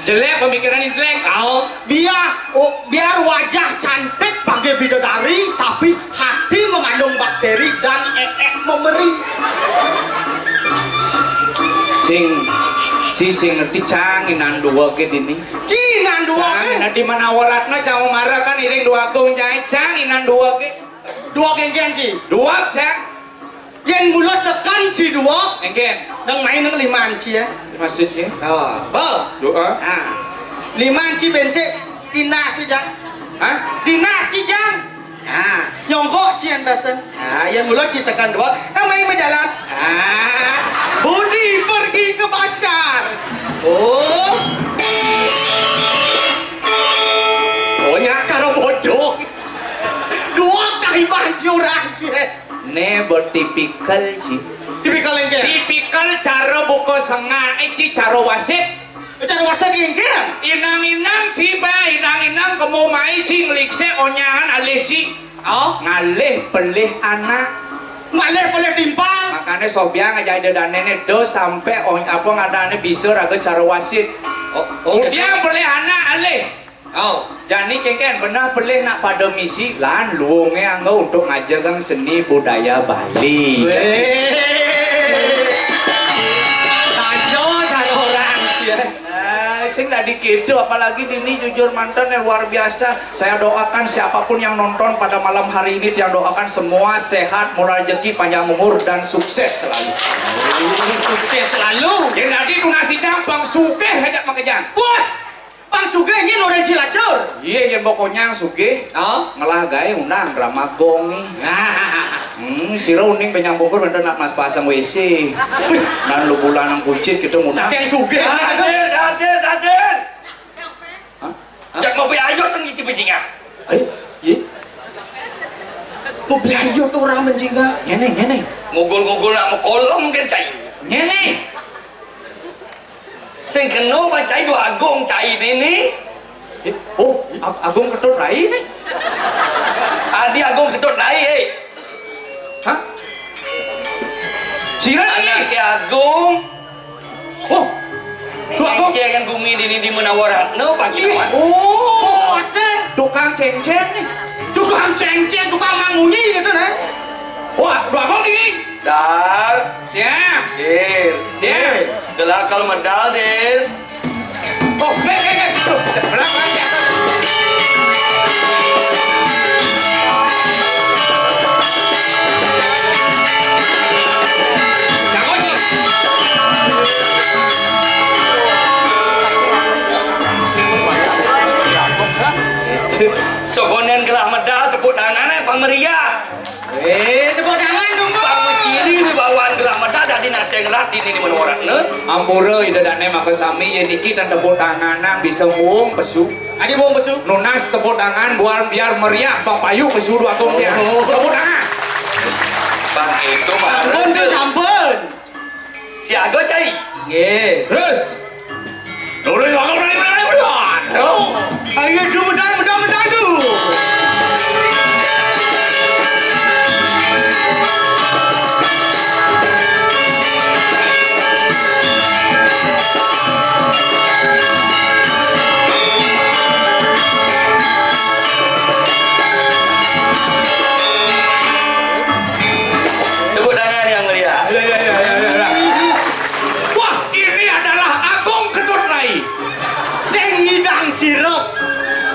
Jelek pemikiran intelek. Au. Biar, oh, biar wajah cantik bagai bidadari, tapi hati mengandung bakteri dan ee-ee memberi. Sing, ci sing ngerti cang inan duwege dini. Ci inan duwege. Cang inan di mana waratna cang mara kan iring duwagung cai cang inan duwege. Duweg engken, Ci. Duweg, cang. Yen mula seken ci duweg. Engken. Nang main nang liman ci ya. Maksud ci? Oh, bo. Doa. Ah. Liman ci bensik dinas ci, Jang. Hah? Dinas ci, Jang. Ah, nyongkok ci andasan. Ah, yen mula ci seken duweg, nang main berjalan. Ah, Budi pergi ke pasar. Oh. Oh, nyak cara bodoh. Duweg kaiban ci orang ci. Ne bo tipikal ci. Tipikal engke. Tipikal cara buka sengan, eh, ci cara wasit. Cara wasit engke. Inang-inang ci ba, inang-inang kemo mai ci nglikse onyangan alih ci. Oh. Ngalih pelih anak. Ngalih pelih timpal. Makane sobiang aja ida danene do sampe on, apa ngadane bisa raga cara wasit. Oh, oh, kemudian gitu. Pelih anak alih. Oh. Jani kengken benah pelih nak pada misi lan luunge anggo untuk ngajegang seni budaya Bali. Weh. Saja cara orang. Eh, sing dadi gitu, apalagi dini jujur mantan yang luar biasa. Saya doakan siapapun yang nonton pada malam hari ini, yang doakan semua sehat, murah rezeki, panjang umur, dan sukses selalu. Sukses selalu. Yang dadi tunasi campang sugih aja makejang. Wah, Bang Sugih nyen orang Cilacur. Iya, yen pokoknya sugih. Oh. Ngelah gawe undang drama gong nih. Nah. Hmm, sira uning penyang bungkur bener nak mas pasang W C. Dan lu bulan nang kucit gitu ngundang. Saking sugih. Raden, Raden, Raden. Hah? Hah? Cak mau beli ayo teng isi bejinga. Ayo, iya. Mau beli ayo tuh orang bejinga. Ngene, ngene. Ngugul-ngugul nak mau kolong mungkin cai. Ngene. Sing kena wae cai dua agung cai nini. Eh, oh, Agung Ketut Rai nih. Adi Agung Ketut Rai, eh. Hah? Sira nih. Anaké Agung. Oh, Dua Agung. Céngcéngan bumi dini di Menawa Ratna, Pak Kiai. Oh, asik. Tukang céngcéng nih. Tukang céngcéng, tukang mangunyi gitu, nih. Wah, Dua Agung nih. Dal. Siap. Dil. Dil. Gelah kal medal, Dil. Oh, nih, nih, nih. Tuh, sebelah lagi. Yang ojek. Sagonén gelah medal, tepuk tangan, eh, pameriah. Eh, tepuk tangan dong, Bang. Pang ciri wibawaan gelah medal dadi naté ngelah dini di Menawa Ratna. Ampura Ida Dané makasami, yén niki tan tepuk tanganan bisa muung pesu. Adi muung pesu. Nunas tepuk tangan buat biar meriah papayu pesu Dua Agung ya. Oh. Tepuk tangan. Bang itu mah. Sampun tuh, sampun. Siaga, cai. Nggih. Terus. Terus aku berani, berani, berani. Ayo, tuh, medal, medal, medal, tuh. Tepuk tangan yang meriah. Ya, ya, ya, ya, ya. Wah, ini adalah Agung Ketut Rai. Sing ngidang sirep.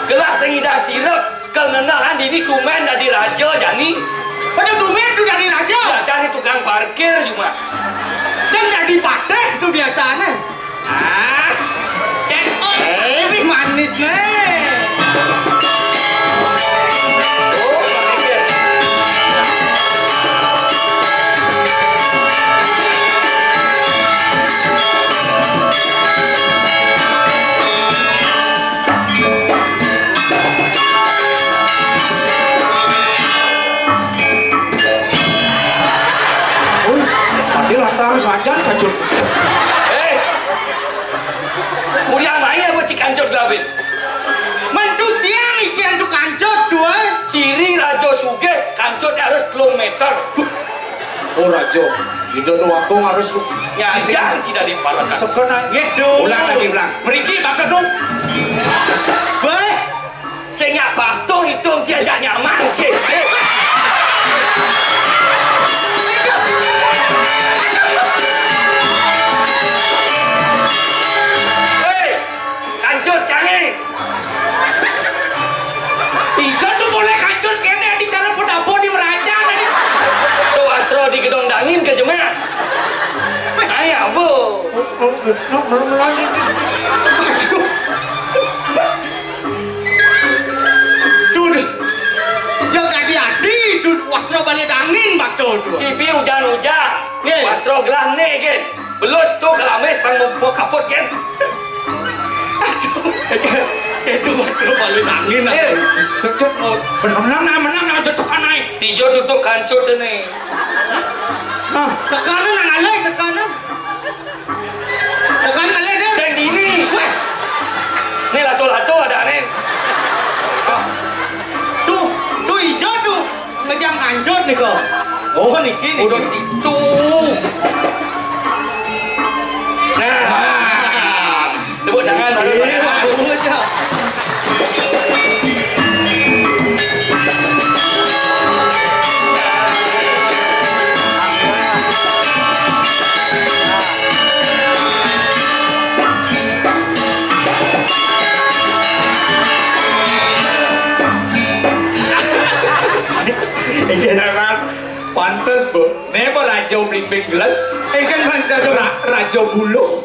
Gelah sing ngidang sirep, kal ngenah dini tumén dadi raja jani. Pada tumén tuh dadi raja. Biasané tukang parkir cuma. Sing dadi patih tuh biasané. Ah, eh, ini manis nih. Wih, tadi lantaran sajan, Kancut. Eh, kuliah main apa cik Kancut gelabin? Mentu tiang icén tu Kancut, tuh, eh. Ciri raja sugih, Kancut harus telung meter. Oh, raja. Ida tu waktu harus. Ya, jangan tidak diparakan. Sekena. Yeh, tuh. Ulang lagi, ulang. Meriki, bakat, tuh. Beh. Sing nyak patuh itung, cai ajak nyaman, cai. Hei, Kancut, cangé. Ijo tuh mulai Kancut kéné di cara pendapo di Meraja tadi. Tuh, Astro di gedong dangin ke jemak. Ayo, Bu. Aduh. Duh, duh. Ya, hati-hati, duh, wasra balik angin, Batu, duh. Pipi ujan-ujan. Nggih. Wasra gelah né, gén. Belus tuh kelamis pang mau, mau kaput, gén. Aduh, itu wasra balik angin, Nggih. Aduh. Bener, menang, nah, menang, nah, cocok, nah. Ijo tutup Kancut ini. Nah. Sekarang nang alai, sekarang. Tekan malih, Dil. Sing dini. Wah. Né lato-lato adané. Tuh, tuh ijo tuh. Ngejang Kancut nih kok. Oh, niki, niki. Udah itu. Nah. Tepuk tangan, tepuk tangan. Iya, bagus, ya. Iki kan pantes, Bu. Né apa Raja Blimbing Geles? Iki kan Raja Ra-, Raja Buluh.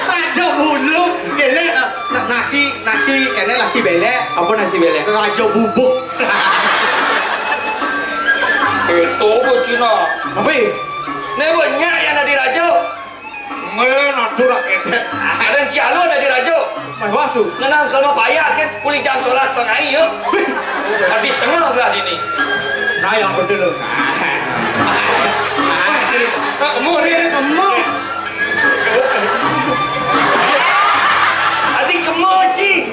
Raja Buluh. Kéné, eh, na-, nasi, nasi, kéné nasi bélé. Apa nasi bélé? Raja Bubuk. Itu apa Cina? Apa ya? Né banyak yang ada di Raja. Ngen, aduh, ra kéné. Ada yang cialo ada di Raja. Mah, wah, tuh. Ngenang selama payah, sih, kuli jam sebelas setengah, iya. Habis setengah belah ini. Nah, yang betul, loh. Nah, kamu, ini, kamu. Ati kemo, Ci.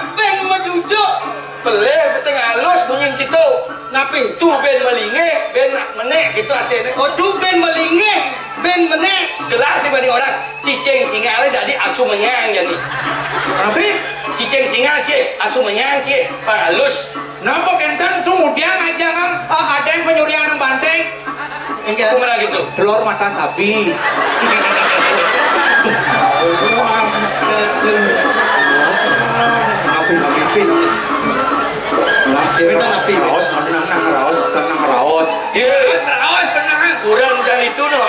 Nak bén majujuk. Pelih, sing alus bunyin situ. Napi? Tu bén malinggih, bén menék gitu artiné. Oh, tu bén malinggih, bén menék. Jelas sih bani orang. Cicing singa lé dadi asu menyang jani. Napi? Cicing singa, Cik, asu menyang, Cik. Pang alus. Napa kénten tu ngudiang aja, Kang? Ah, ada yang penyurian yang banting. Inggih. Kumaha gitu? Telur mata sapi. Napi, napi, napi. Lah, kita napi. Raos, tenang, tenang, raos, tenang, raos. Iya, raos, tenang. Kurang dari itu, no.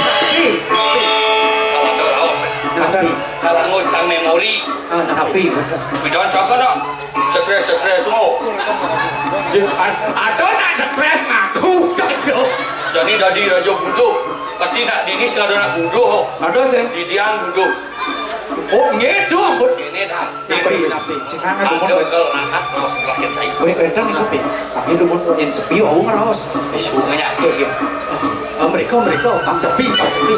Napi, napi. Kalau ada raos, napi. Kalau ngucang memori. Ah, napi. Bidon cocok, no. Stres-stres mau. Aduh, nak stres ngaku saja. Jadi dadi raja buduh. Tapi nak dini sing ada nak buduh. Ada sih. Didian buduh. Oh, nggih, ampun. Ini dah. Napi, napi. Cina ada kalau rahat kalau sebelah saya. Weh, kadang itu pi. Tapi lu mau yang sepi, aku ngeraos. Wis bunganya. Iya, iya. Oh, mereka, mereka, Bang Sepi, Bang Sepi.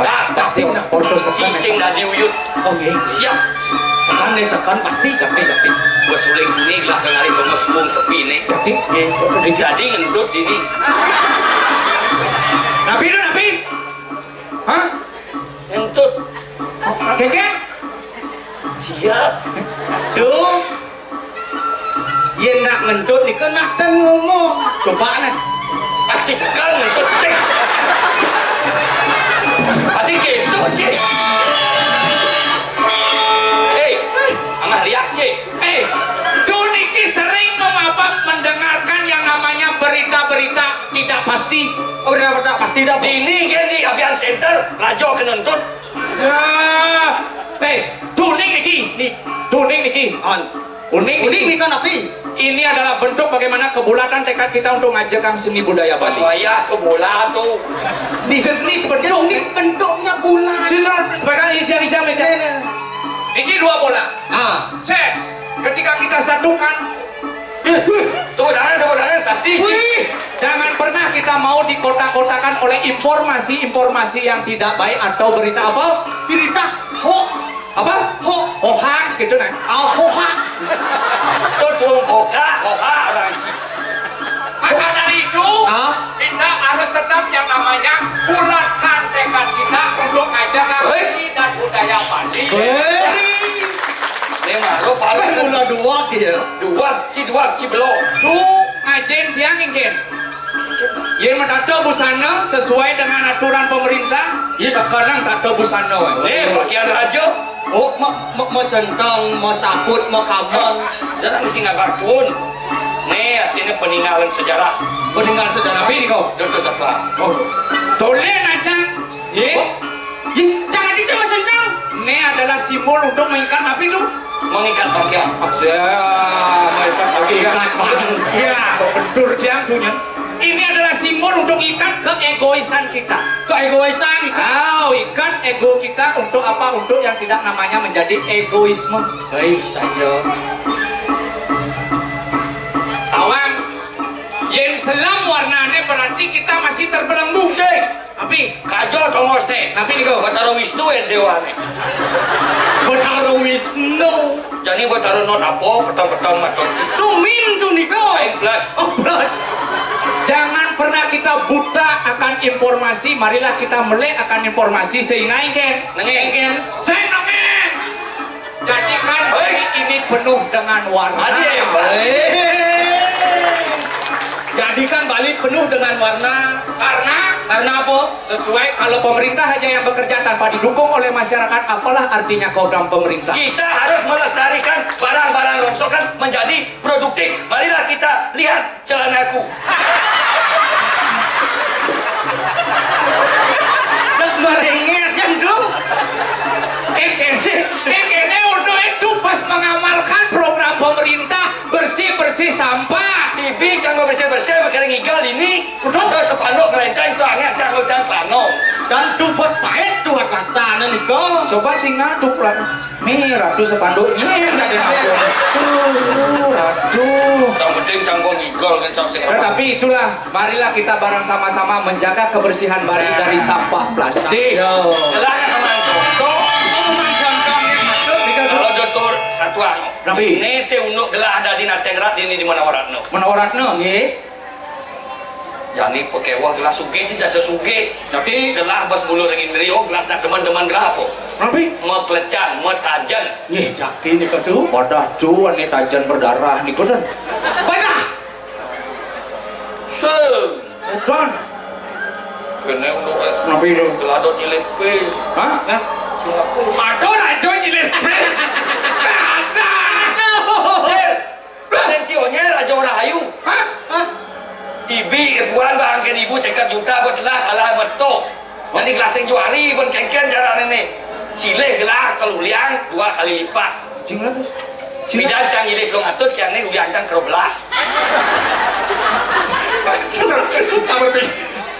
Dah, pasti udah porto sekan. Sing dadi uyut. Oke. Siap. Sekan nih, sekan pasti sepi, sepi. Bos uling kuning lah kang ari bos wong sepi nih. Jadi, jadi ngentut ini. Napi lu, napi? Hah? Ngentut. Kéngkén? Siap. Duh. Yén nak ngentut nika nak ten ngomong. Coba nah. Aci sekal ngentut, cik. Ati gitu, cik. Hei, amah liak, cik. Eh, Jun iki sering mengapa mendengarkan yang namanya berita-berita tidak pasti. Oh, berita tidak pasti dah. Ini kan di Abian Center, raja kenuntut. Ya, eh, tuning niki. Nih, tuning niki. On. Uning. Uning niki kan api? Ini adalah bentuk bagaimana kebulatan tekad kita untuk ngajakkan seni budaya Bali. Pas wayah kebulat tuh. Nih, jenis bentuk. Jenis bentuknya bulat. Sebagai isian-isian meja. Nih, nih. Ini dua bola. Ah. Ces. Ketika kita satukan, tepuk tangan, tepuk tangan, sakti. Wih. Jangan pernah kita mau dikotak-kotakan oleh informasi-informasi yang tidak baik atau berita apa? Berita ho. Apa? Ho. Hoax gitu nah. Ah, hoax. Tuh, tuh, hoka, hoka, orang sih. Maka dari itu, kita harus tetap yang namanya bulatkan tekad kita untuk ngajar seni dan budaya Bali. Ini mah, lo paling mula dua dia. Dua, ci dua, ci belum. Tuh, ngajen tiang ingin. Yén matata busana sesuai dengan aturan pemerintah, ya sekarang tata busana waé. Eh, pakaian raja. Oh, ma, ma, ma sentang, ma saput, ma kaman. Jangan mesti ngabar tuun. Nih, artinya peninggalan sejarah. Peninggalan sejarah apa ini kau? Datu Sapa. Oh. Tulen aja. Ye? Oh. Ye, jangan di sama sentang. Ini adalah simbol untuk mengikat apa itu? Mengikat pakaian. Ya, mengikat pakaian. Mengikat pakaian. Ya, betul dia punya. Ini adalah simbol untuk ikat keegoisan kita. Keegoisan, ikat. Ah, ikat ego kita untuk apa? Untuk yang tidak namanya menjadi egoisme. Baik saja. Tawang. Yén selem warnané berarti kita masih terbelenggu. Sing. Tapi kajol tongos né. Tapi niku. Betara Wisnu ya déwané. Betara Wisnu. Jani Betara not apa? Petang-petang maton. Tumin tu niku. Aing plus. Oh, plus. Jangan pernah kita buta akan informasi, marilah kita melek akan informasi sehingga engken. Nengeng. Sing nengeng. Jadikan Hei. Bali ini penuh dengan warna. Adi, ya, Pak. Hei. Jadikan Bali penuh dengan warna. Karena Karena apa? Sesuai, kalau pemerintah aja yang bekerja tanpa didukung oleh masyarakat, apalah artinya program pemerintah? Kita harus melestarikan barang-barang rongsokan menjadi produktif. Marilah kita lihat celanaku. Dak merenges kan tuh. Eh, kéné, eh, kéné udah itu pas mengamalkan program pemerintah bersih-bersih sampah. Ibi cang bersih-bersih, makanya ngigal ini. Udah. Terus sepanduk ngelenceng itu angin cang cang plano. Dan tuh bos pahit tuh atas tanah nih kok. Coba sing ngaduk lah. Nih, Ratu sepanduknya ada yang ngaku. Tuh, Ratu. Yang penting cangkong igol kan, cang sing. Tetapi itulah, marilah kita bareng sama-sama menjaga kebersihan Bali dari sampah plastik. Yo. Gelah kan sama itu. Tuh, kamu main contohnya masuk di Kalau dokter satuan. Tapi ini teh unduk gelah ada di Natengrat ini di mana waratno. Mana waratno, nggih? Jani pakéweh gelah sugih, ti jasa sugih. Tapi gelah bas bulu ring indri, oh, gelah nak demen-demen gelah apa? Tapi? Meklecan, metajen. Nggih, jakti nika tu. Wadah tu, ini tajen berdarah niku, Dan. Wadah. Sing. Dan. Kene untuk, eh, Napi itu? Gelah dot nyilip pis. Hah? Hah? Sing apa? Aduh, raja nyilip pis. Ada. Raden Cionye, Raja Rahayu. Hah? Hah? Ibi, ibuan bangkin ibu seket juta buat gelah salah meto. Jadi gelah sing juari pun kengken cara nene. Silih gelah keruliang dua kali lipat. Cing lah. Cing. Bidan cang nyilih telung atus, kian ni ulian cang kero belah. Sabar, Pi.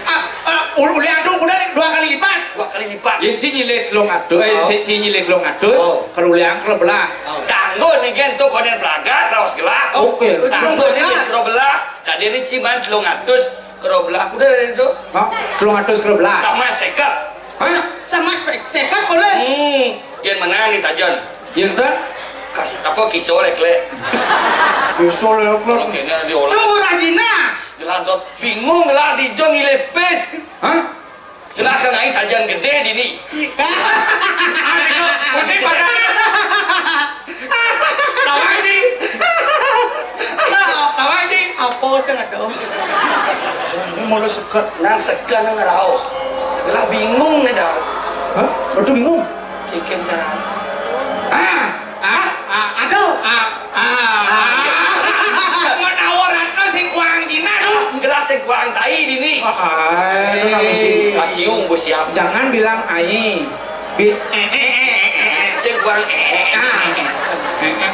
Ah, ah, ul-, ulian tu udah dua kali lipat. Dua kali lipat. Yén si nyilih telung atus, eh, Oh. si, si nyilih telung atus, Oh. keruliang kero belah. Oh. Kanggo nih gen tu konen pelagat, raos gelah. Oke. Kanggo nih gen kero belah. Tadi ini ciman telung atus kero belah. Udah dari itu. Hah? Telung atus kero belah. Sama seket. Hah? Sama se-, seket boleh. Hmm. Yén menang nih tajen. Yén kan? Kas, apa kisah lek lek. Kisah lek lek. Oke, ini ada diolah. Tuh, Rajina. Gelah dot bingung gelah di John nyilih pis. Hah? Gelah kan aing tajen gedé dini. Udah pada. Tawa ini. Tawa ini. Apa sih nggak tahu? Ini mulai seket. Nang seket nang raos. Gelah bingung nih dah. Hah? Waduh bingung. Bikin cara. Ah, ah, ah, aduh, ah, ah, ah. Menawa Ratna sing kuang Cina tuh. Gelah sing kuang tai dini. Ah, itu namanya sih. Kasiung bos siap. Jangan bilang ai. Bi-, eh, eh, eh, eh, eh. Sing kuang eh, eh. Ah. Eh, eh.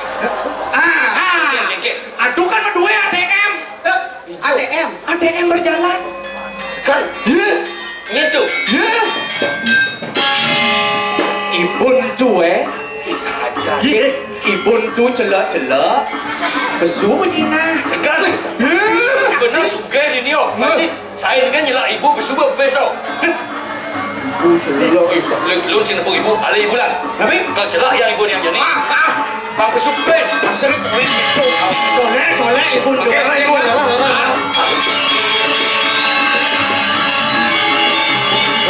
Ah. Ah. Oke, oke. Aduh kan berdua A T M. A T M. A T M berjalan. Sekali. Iya. Ngecu. Iya. Ibun tuh, eh. Bisa aja. Iya. Ibun tuh celak-celak. Besu Cina. Sekali. Iya. Bener sugih ini, oh. Berarti saya ini kan nyelak ibu besu besok. Ibu celak. Lu, lu, lu sini ibu, alih ibu lah. Tapi? Kalau celak yang ibu yang jadi. Ah, ah. Bang Besuk, wis. Maksudnya, wis, itu. Soleh, soleh, ibu. Oke, ibu.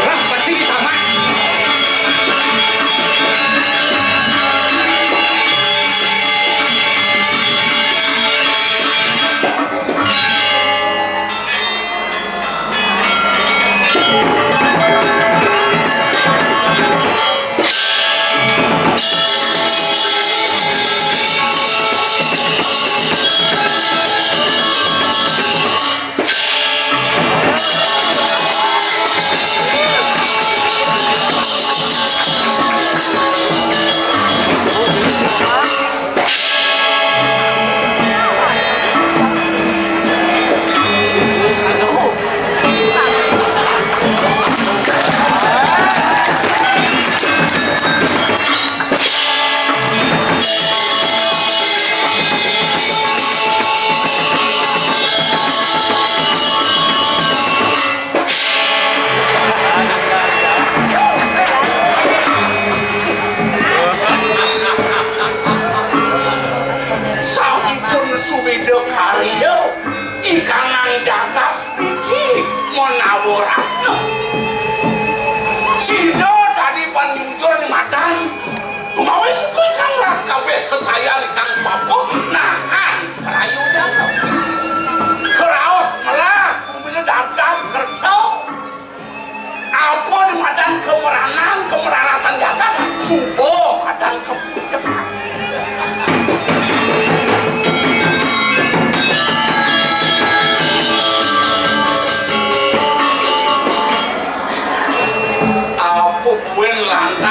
Orang pasti di taman.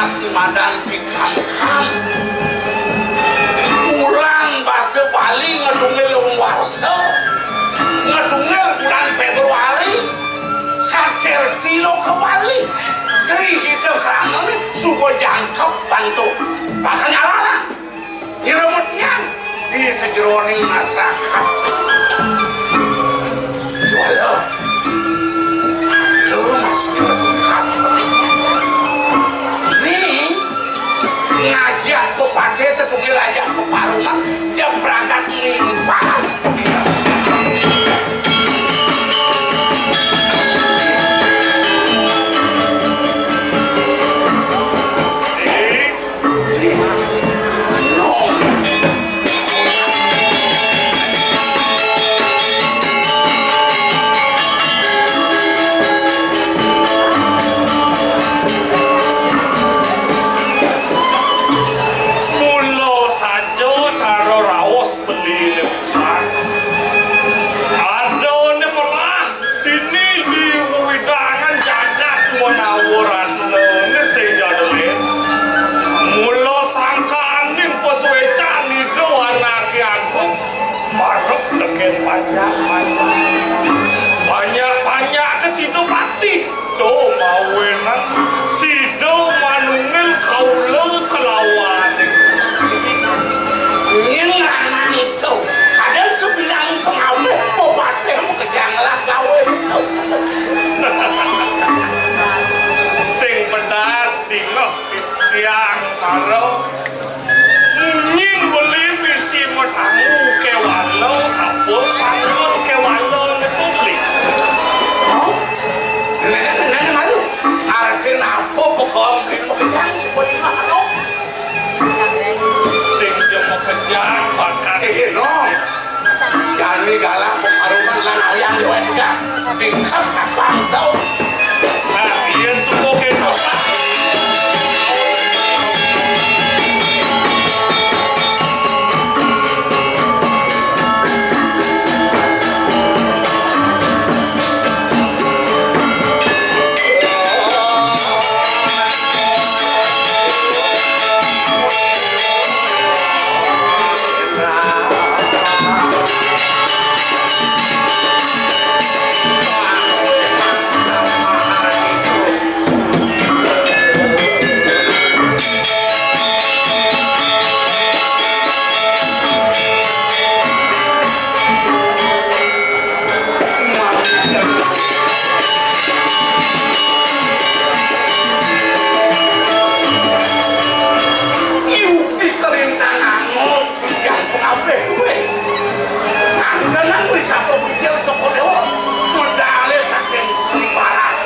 Di madan pikamkam. Ulang basa Bali ngedungil warsa, ngedungil bulan Februari, satir tilo ke Bali. Tri hita kramane suba jangkep bantu bakal nyalaran. Ngira metian di sajeroning masyarakat. Juara. Ada masih bekas. Ni ngajak pepatih setunggal ajak peparuman, jam berangkat mimpas. Mula saja cara raos beliné pusat. Adané melah dini di wewidangan jagat menawa ratnané sing jadulé. Mula sangkaning pasuécan Ida Anaké Agung marep tekén panjak-panjak. Panjak-panjak ka sida bakti. Tuh, mawinan sida manungil kaula kelawan. Nyén lanang to, kadén sabilang pangawih, pepatih makejang lah gawé to. Sing pedas dingeh titiang mara. Nying beli misi matamu kewala, apa panggon kewala ngetuli? Hah? Nenek, nenek, nenek, artin apa pekon beli makejang seperti ngono? Sing jeng makejang bakal. Eh, no. Jani galah peparuman lan awian dewek cegah. Pingsang satuan tau. Nah, yen suku kéto. Yukti kalintanganmu, titiang pangabih kuwi. Anggenan wis apa pikir Cokor Dewa, medale saking Kuning Barat.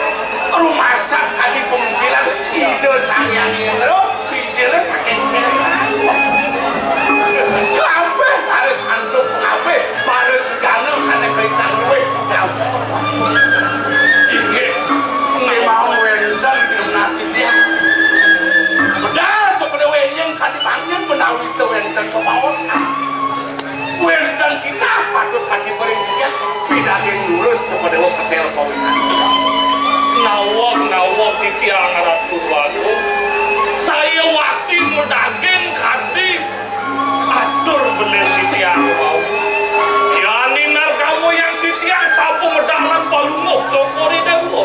Rumasak kadi pamikiran Ida Sang Hyang Indra, bijile saking Kelang. Kabeh harus antuk pangabih, para segana sane kaitang duwe utama. Inggih, kemawon wenten pinunasi tiyang. Medal to pada wenyeng kadi mangkin menawi tewenten pamaosan. Wénten titah patut kacipering titiang, pinaging lurus Cokor Dewa ketel pawitan. Naweg, naweg titiang Ratu Déwagung. Saya wati medaging kadi atur bener titiang wau. Yani nargama yang titiang sampun medalan palungguh Cokor Dewa.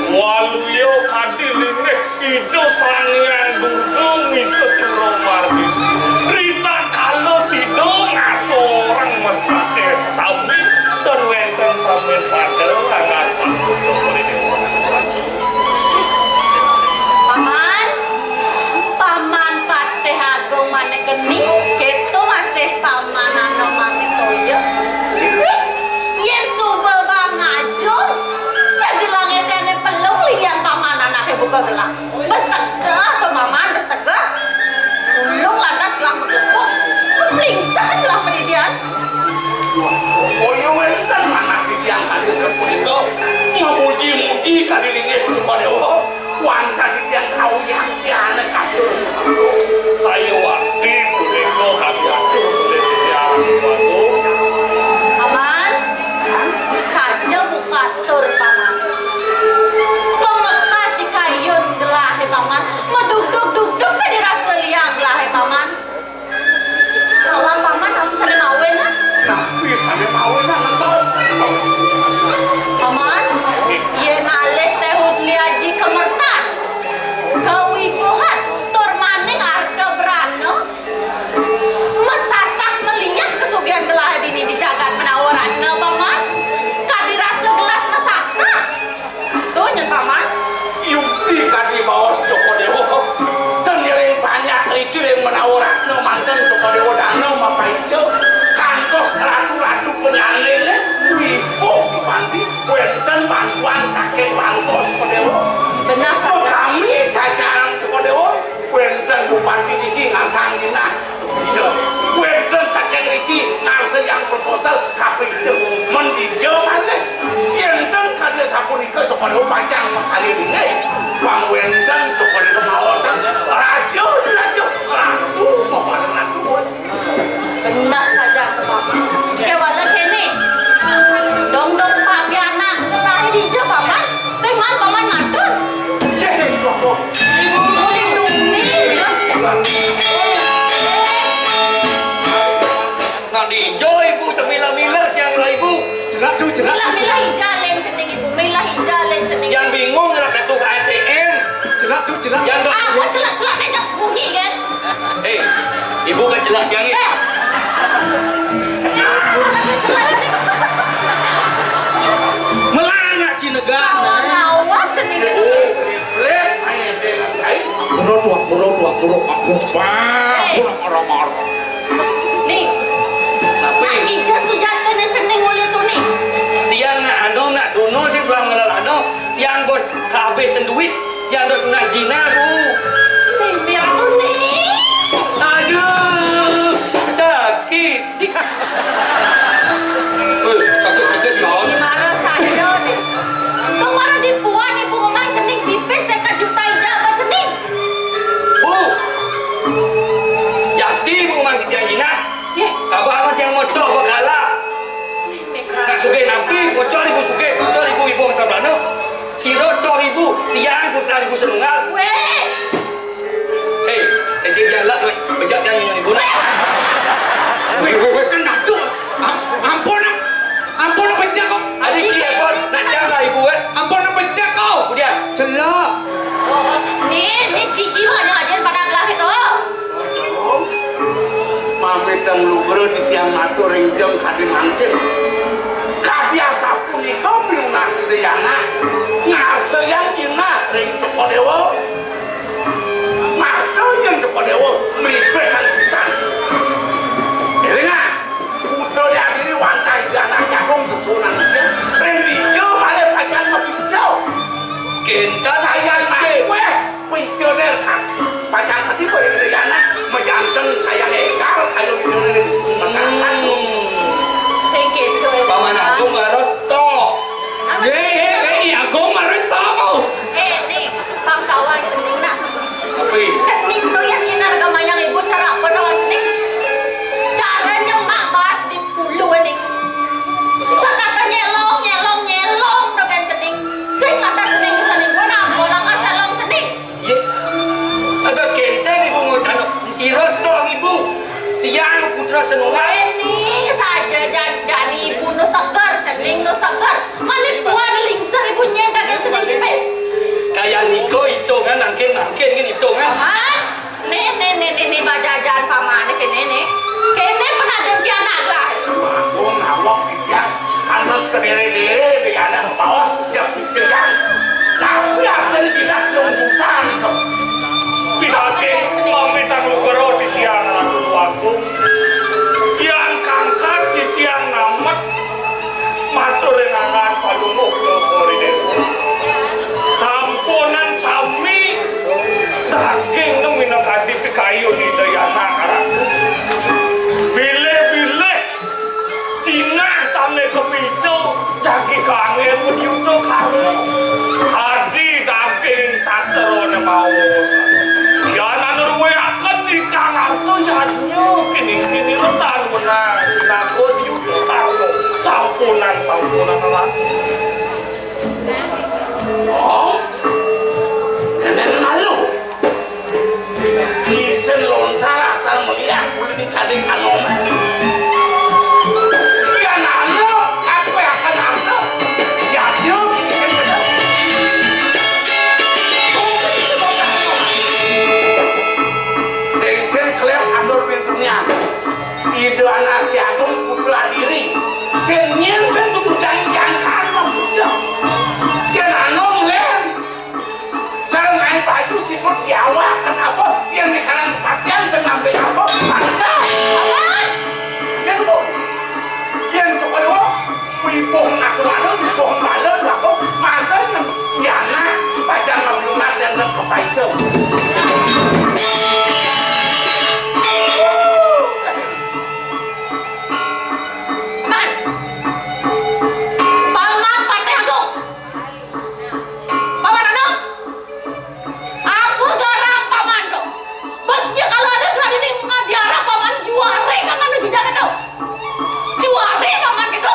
Waluya kadi linggih Ida Sang Hyang Durga misa Curo Mardini. Rita kala sida ngasorang mesake sami tan wenten sami pada langan panggung. Paman, Paman Patih Agung Manik Geni, keto masih Paman Anom Amit Toya. Wih, yen suba bang ajul, cegelange tene pelung lian Paman anake buka gelang. Bes tegeh to Paman, bes tegeh. Ulung lantas gelah meglepuk, keplingsan gelah pedidian. Wah, kaya wenten manah titiang kadi sapunika. Memuji-muji kadi linggih Cokor Dewa. Wantah titiang kauyang tiane katur. Saya wati punika kadi atur titiang Ratu. Paman, saja buka tur, Paman. Pemekas di kayun gelahe, Paman. Medugdug Paman. Kawang paman, aku sané mawinan. Napi sané mawinan, Baos? Paman, yén alih Téh Udli Aji kamertan, kawibuhan, tur maning arta brana, masasah maliah kasugihan gelahé dini di jagat Menawa Ratna, Paman. Kadi rasa gelas masasah. Tuh, nyén Paman. Yukti kadi baos Cokor Déwa. Ten ngiring panjak riki ring Menawa Ratna manten Cokor Déwa dana mapaica. Kantos ratu-ratu panyandingé wibuh di panti. Wénten bantuan saking bansos Cokor Déwa. Benah saja. Kami cacaran Cokor Déwa. Wénten bupati niki ngasang jinah. Ija, wénten saking niki ngarsayang proposal kapica. Men dija maneh. Yén ten kadi sapunika Cokor Déwa pacang makarya dingeh. Pang wénten Cokor Déwa maosang raja di raja, ratu mapada ratu. Genah saja, Paman. Kéwala kéné. Dong-dong papianak gelahé dija, Paman. Sing maan Paman matur. Yéh, sing, Ibu. Ibu. Uli tuni, Jun. Nah, dija Ibu temilah-milah tiang lah, Ibu. Jelak tuh, jelak. Milah-milah ija alin cening, Ibu. Milah ija alin cening. Yang bingung lah katuh A T M. Jelak tuh, jelak. Yang do- Apa jelak-jelak aja munyi kan? Eh, Ibu kan jelak tiang, eh. Eh. Ibu kan jelak. Melana cinega. Kawan awak cening. Lek, ayo, deh, nang cai. Pura tuak, pura tuak, pura aku, Pak. Eh. Pura marah-marah. Nih. Tapi ija sujatine cening uli tuni. Tiang nak anu, nak tunu sih tuang ngelal anu. Tiang bos kehabisan duit. Tiang dos tunas jinah, Bu. Nih, biar tuh nih. Aduh, sakit. Eh, sakit-sakit ya. Marah saja nih. Kemarin dibuat ibu ngomong cening pipis seka juta ija apa cening? Bu, yakti Bu mang titiang jinah. Yeh. Abah mah tiang moto bakala. Nak sugih napi, bocor ibu sugih, bocor ibu, ibu mata belana. Sira toh ibu, tiang putra ibu senunggal. Weh. Hei, isi jalan weh, bejak tiang nyunyun ibu nak. Weh, weh, weh, kena dos. Am-, ampun, am-, ampun, bejak kok. Adi cik ampun, nak cang lah ibu, eh. Ampun, bejak kau. Kemudian. Celak. Oh, ni, ni cici lo aja aja pada gelah itu. Mami teng lugra titiang matur ring jeng kadi mangkin. Kadi asapunika piunas Ida Yana ngarsayang jinah ring Cokor Déwa. Masa yen Cokor Déwa mripit pisan. Élingang, putra Yadini wantah Ida Anak Cakung sesuunan titiang. Ring dija malih pacang mapica. Kénten sayan mati wéh. Picané kan pacang katiba ring Ida Yana, majanten sayan égal kayun dina ring masyarakat. Hmm. Sing kéto, Paman Agung marep to. Yé, yé, yé, I Agung marep to. Eh, nih, pangkawan cening nak. Apa? Cening to yang inar gamayang ibu cara apa to cening? Cara nyemak bas di pulu ning. Sakata nyelong, nyelong, nyelong to kan cening. Sing lantas cening bisa ning gua nambah langkah selong cening. Yé. Ados kénten ibu ngucap, sira toh ibu. Tiang putra senunggal. Ini saja jan-, jani ibu nu seger, cening nu seger. Mani puan lingsir ibu nyén kagak cening tipis. Kaya niko hitungan mangkin-mangkin ngin hitungan. Paman, nih, nih, nih, nih, nih, bajajan paman, nih, kéné, nih. Kéné penaden pianak lah. Wah, gua ngawak titiang. Kantos kediri-diri, di anak bawas, yang pikiran. Tapi artinya kita nunggukan itu. Pinanggih, mamitang lugero titiang Ratu Agung. Tiang kangkat, titiang namet. Matur ring angan palungguh Cokor Déwa. Sampunang sami daging nu minakadi pikayun Ida Yana Ratu. Bilih-bilih jinah sané kapica jagi kanggén yuda karma. Adi daging sastrané maos. Yan anu ruwéaken ikang arta yadnya kini-kini letan menang pinaka yuda karma. Sampunang, sampunang, Ratu. Oh, nenek malu. Isin lontar asal meliak, udah dicadik anom. Ya nana, aku akan harta. Ya dia bikin gedang. Tengken keliat atur pintunya. Ida anak Ki Agung putra diri. Kenyen bentuk jangkang mah bujang. Ya nana, Len. Sareng aing baju sikut diawak, kenapa? Yang dikarang kepatian sing ngambil apa? Pangkal. Apa? Kerja dulu. Yang coba dulu. Wibuh ngatur anu, wibuh malam, apa? Masa yang jana, pacar ngelunak dan neng kepaicung. Paman. Paman Patih Agung. Paman anu. Apa garang paman tu? Besnya kalau ada gerak ini ngadiara paman juara paman tu juga tu. Juara paman gitu.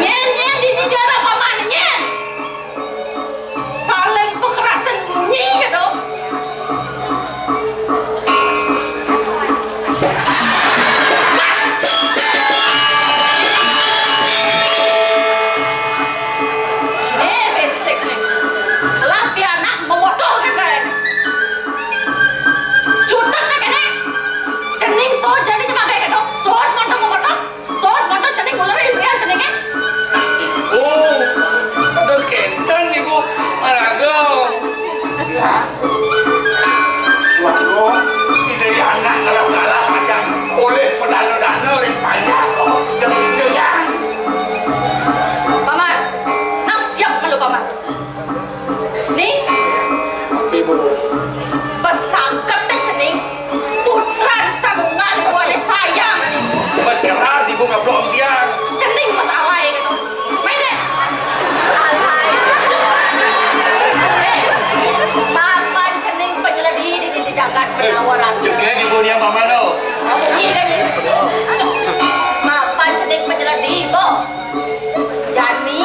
Nyen, nyen, di negara paman, nyen. Saling pekerasan bunyi gitu. Mas! Nih, bensik nih. Lah, pianak memotoh kan kayak ini. Cutek nih, kene. Cening sot jadi nyebagai gitu. Sot, montong memotoh. Sot, mata cening uler, Indrian ceningnya. Oh, terus kenten ibu maragong. Waduh, ini anak ngalah-ngalah macam oleh pedana-dana ring panjang kok demi jenang. Paman, nang siap malu paman. Nih, ibu. Pesangket deh cening. Putran sanunga lingkungannya sayang. Mas keras ibu ngaplok tiang. Cening pas alay gitu. Main deh. Alay. Cek. Eh, papan cening penyeledi di, di, di jagat penawaran. Cek ibu niang paman lo. Oh, iya kan? Cek. Mapan cening penyeledi, Bo. Jani,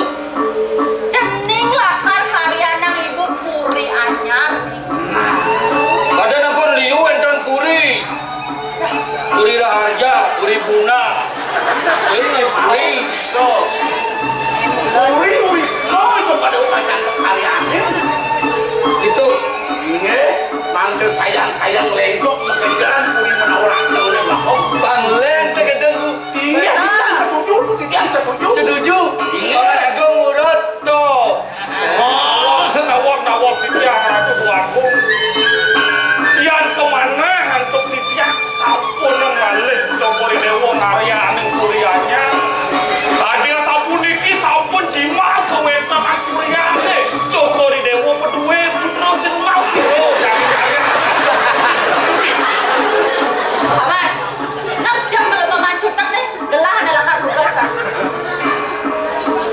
cening lakar karyanang ibu puri anyar. Kada nampun liu enten puri. Puri Raharja, puri Buna. Ini puri. Tuh. Puri Wisnu itu pada upacara karyanin. Itu. Inggih, mangda sayang-sayang lenggok makejaran puri menawar akal oleh bakong. Panglen tegedeng, Bu. Iya, titiang setuju, titiang setuju. Setuju. Iya. Paman Agung nurut, tuh. Wah, nawak-nawak titiang Ratu Tuanku. Yan kemana antuk titiang sampun malih Cokor I Dewa ngaryaning puri anyar. Tadi sapuniki sampun jimat kawetan angkuriane. Cokor I Dewa paduwe putra sing mau sira. Paman, nang siap malu paman cutek nih. Gelah ada lakar tugas, ah.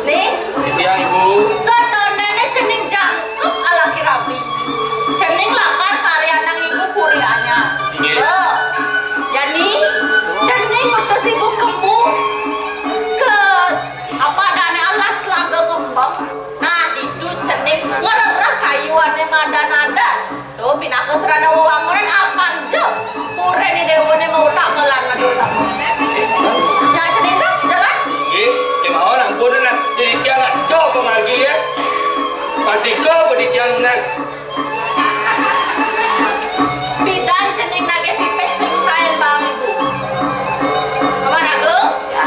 Nih. Titiang, Ibu. Sadonene cening jangkep alaki rabi. Cening lakar karyanang ibu puri anyar. Inggih. Be. Yani, cening utus ibu kemu ke apa dane alas Telaga Ngembang. Nah, ditu cening ngerereh kayuane madan-adan. Tuh, pinaka serana wewangunan apang je. Purene dewane mautak ngelan madurga. Ya, cening dah, jalan. Nggih, kemawon ampun nah. Jadi tiang aja pemargi ya. Pastika bedi tiang lunas. Bidan cening nagih pipis sing kain bang ibu. Paman Agung? Ya.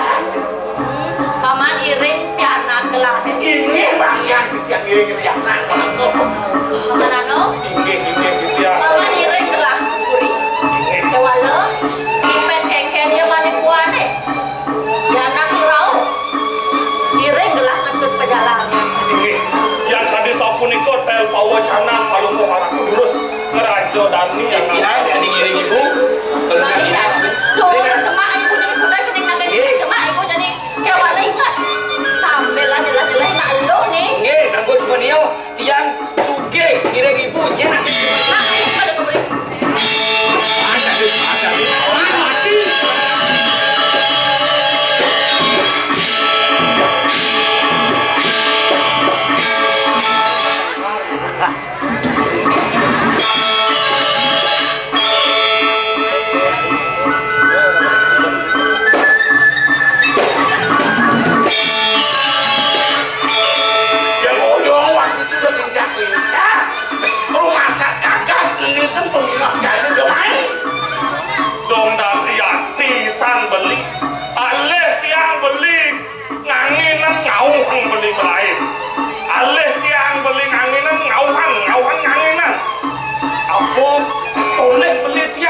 Paman iring pianak gelah. Inggih, Bang, yang titiang iring pianak. Paman anu? Inggih, inggih, titiang. Paman iring gelah puri. Inggih. Kewala, ipet kengken ya mane kuane. Pianak surau. Iring gelah ngentut pejalan. Inggih. Yang tadi sapunika tel pawacanan palungguh anak terus. Ngeraja dani yang tiang jadi ngiring ibu. Kalau nggak siap. Tuh, cemak ibu jadi kuda, cening nagih. Iya. Cemak ibu jadi kewala ingat. Sambil lah jelas-jelas nak lu nih. Nggih, sampun semenio tiang sugih ngiring ibu. Nggih, nasib. Nah, ada kembali. Ada, ada, ada. Mati.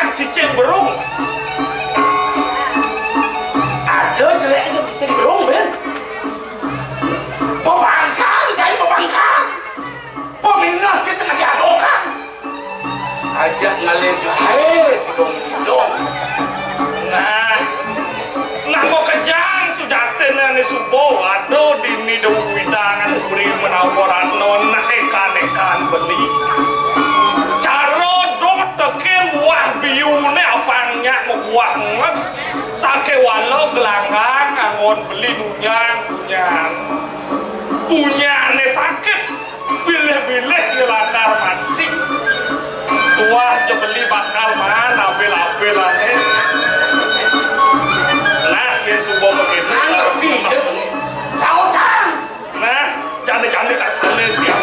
Cicing berung. Ada jeleknya cicing berung, Ben. Bebangkang, cai bebangkang. Peminah cicing diadokan. Ajak ngalih gaé, cidong-cidong. Nah, nah, kok kejang sujatin ané suba, aduh, dini dewidangan uri menawa ratna, nah, ékan-ékan beli. Cara dot tekén buah biuné apang nyak mabuah nget, sakéwala gelanggang anggon beli nunyang-nunyang. Punyané sakit, bilih-bilih nyeladar mancing. Tuah ja beli bakal maan abil-abil ané. Nah, yén suba begitu. Nang ngerti, Jeng. Tau, Cang. Nah, jani-jani tak kali tiap.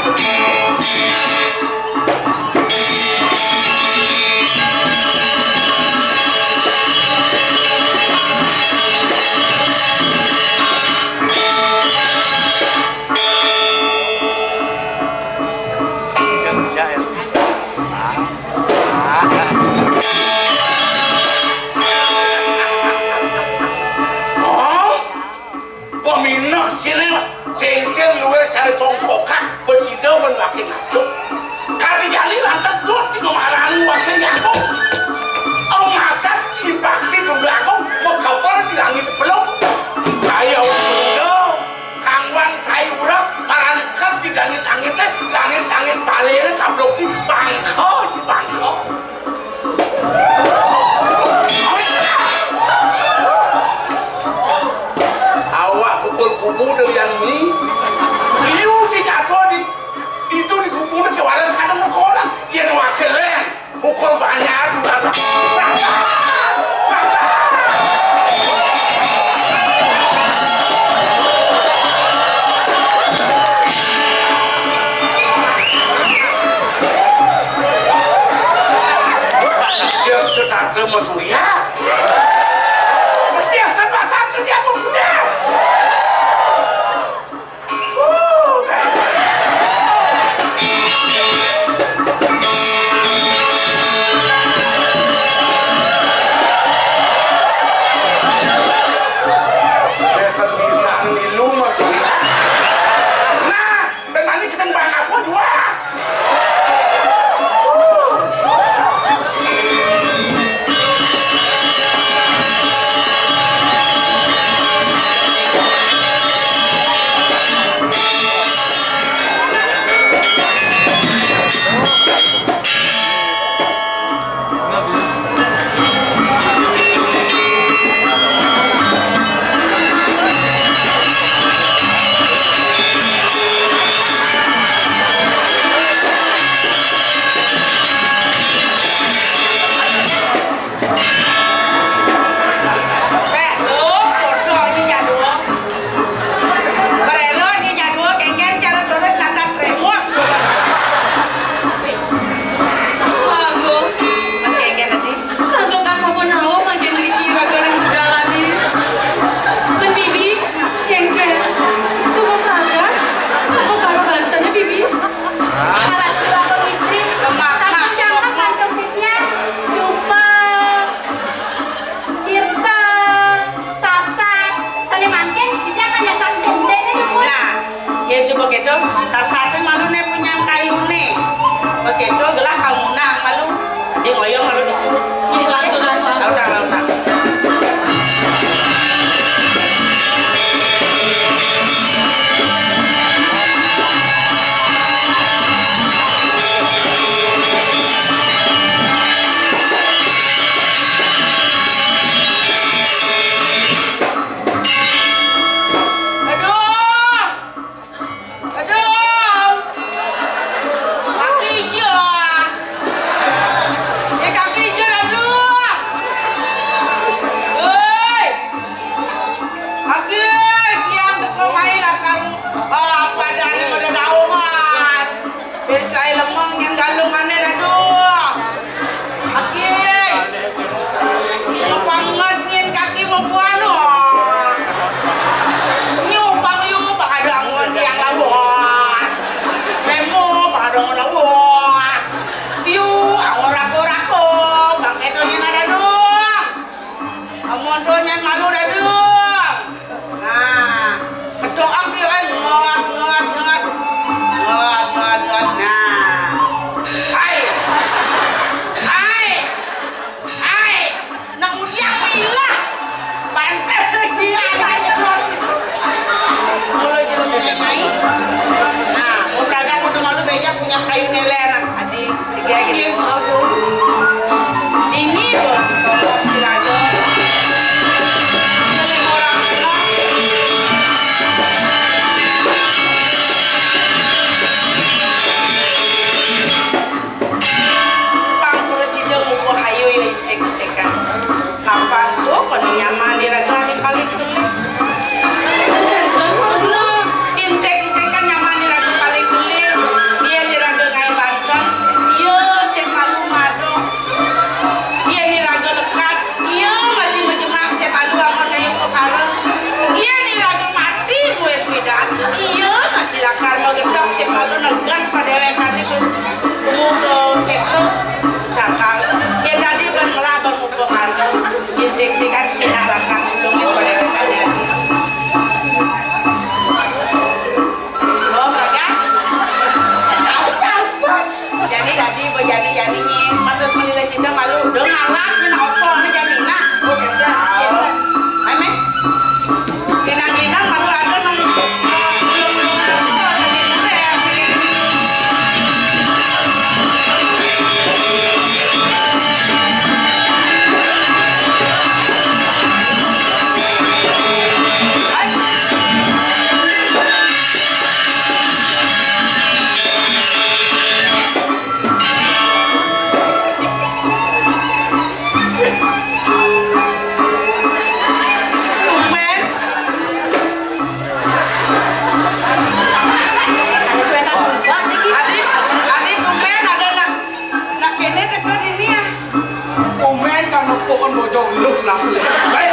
Bojong lu langsung. Baik.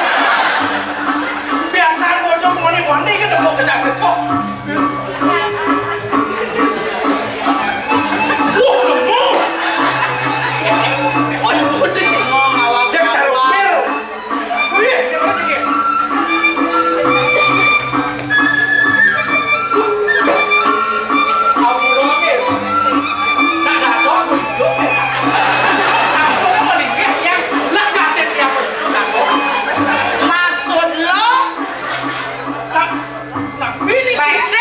Biasa bojong moni-moni kan mau kecas kecos. Wah, lemu. Waduh, udah. Dia carupir. Wih, dia mana dia? Ampun, oke. Nak dados menunjuk. Sampun melinggih yang nak kaget dia menunjuk dados. Maksud lo? Sa-, nah, ini. Baik,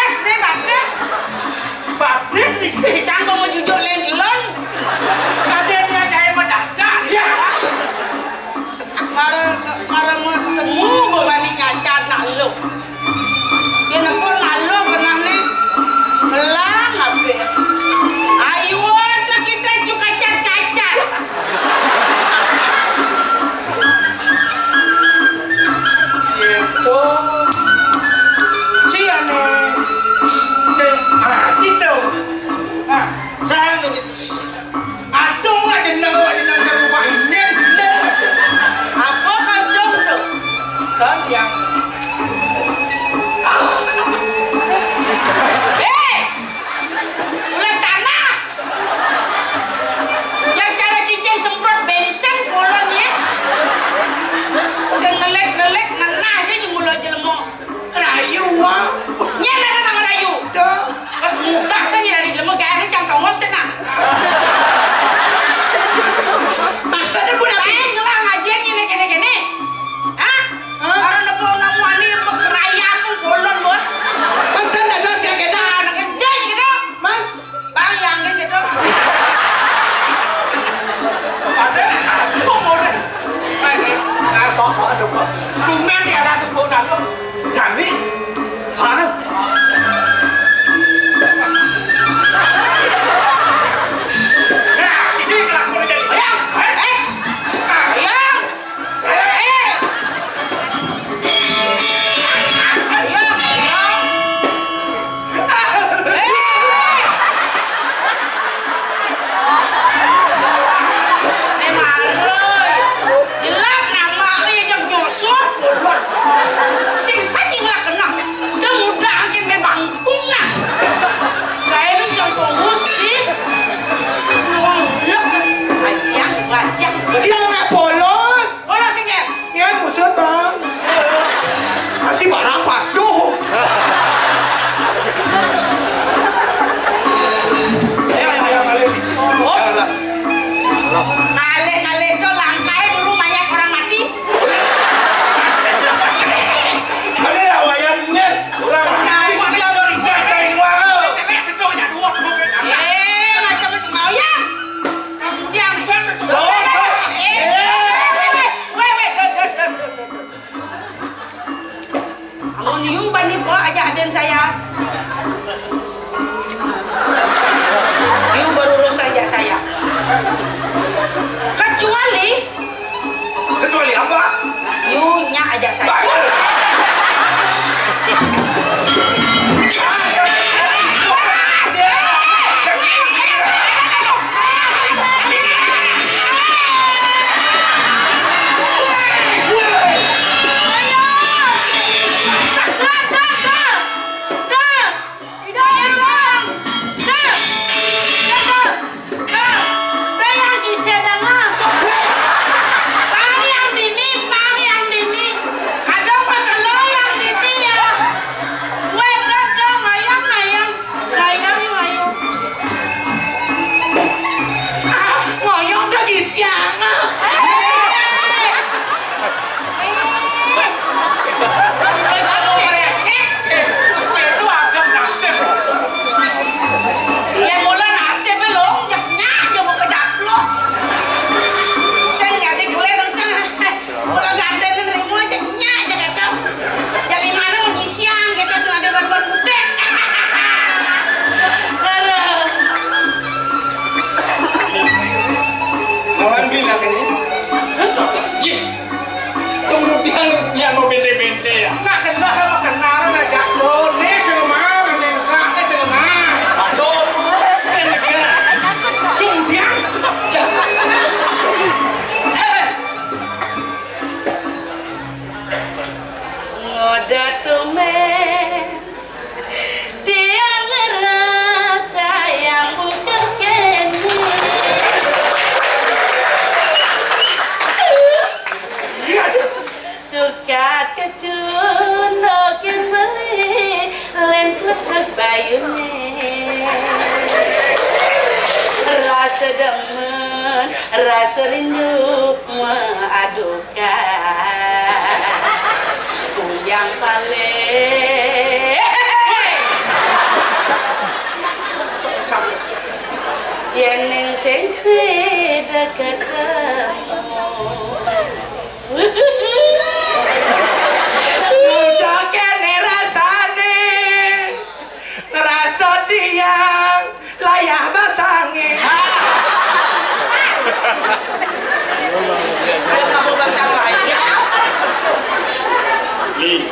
Sedemen rasa rindu mengadukan. Uyang paling yen ning sing sida ketemu. Udah kene rasane. Ngerasa tiang layah basange. Dia nggak mau basang lagi. Li,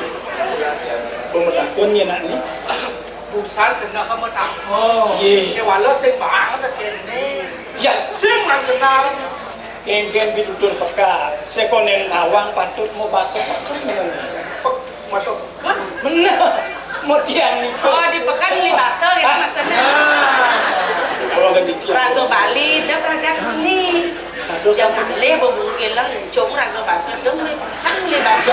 pemetakun ya nak ni? Busan kena kamu takut. Ye. Dia walau sing banget kene. Ya. Sing nang kenal. Kengken pitutur peka, sekonen nawang patut mau baso peken. Pek-, masuk peken? Bener. Mau tiang niku. Oh, di peken beli baso gitu maksudnya. Ah. Kalau kan di tiang. Raga Bali, dah peragat ni. Aduh, jangan sampai boleh bubung kilang, cung raga baso, dong beli peken beli baso.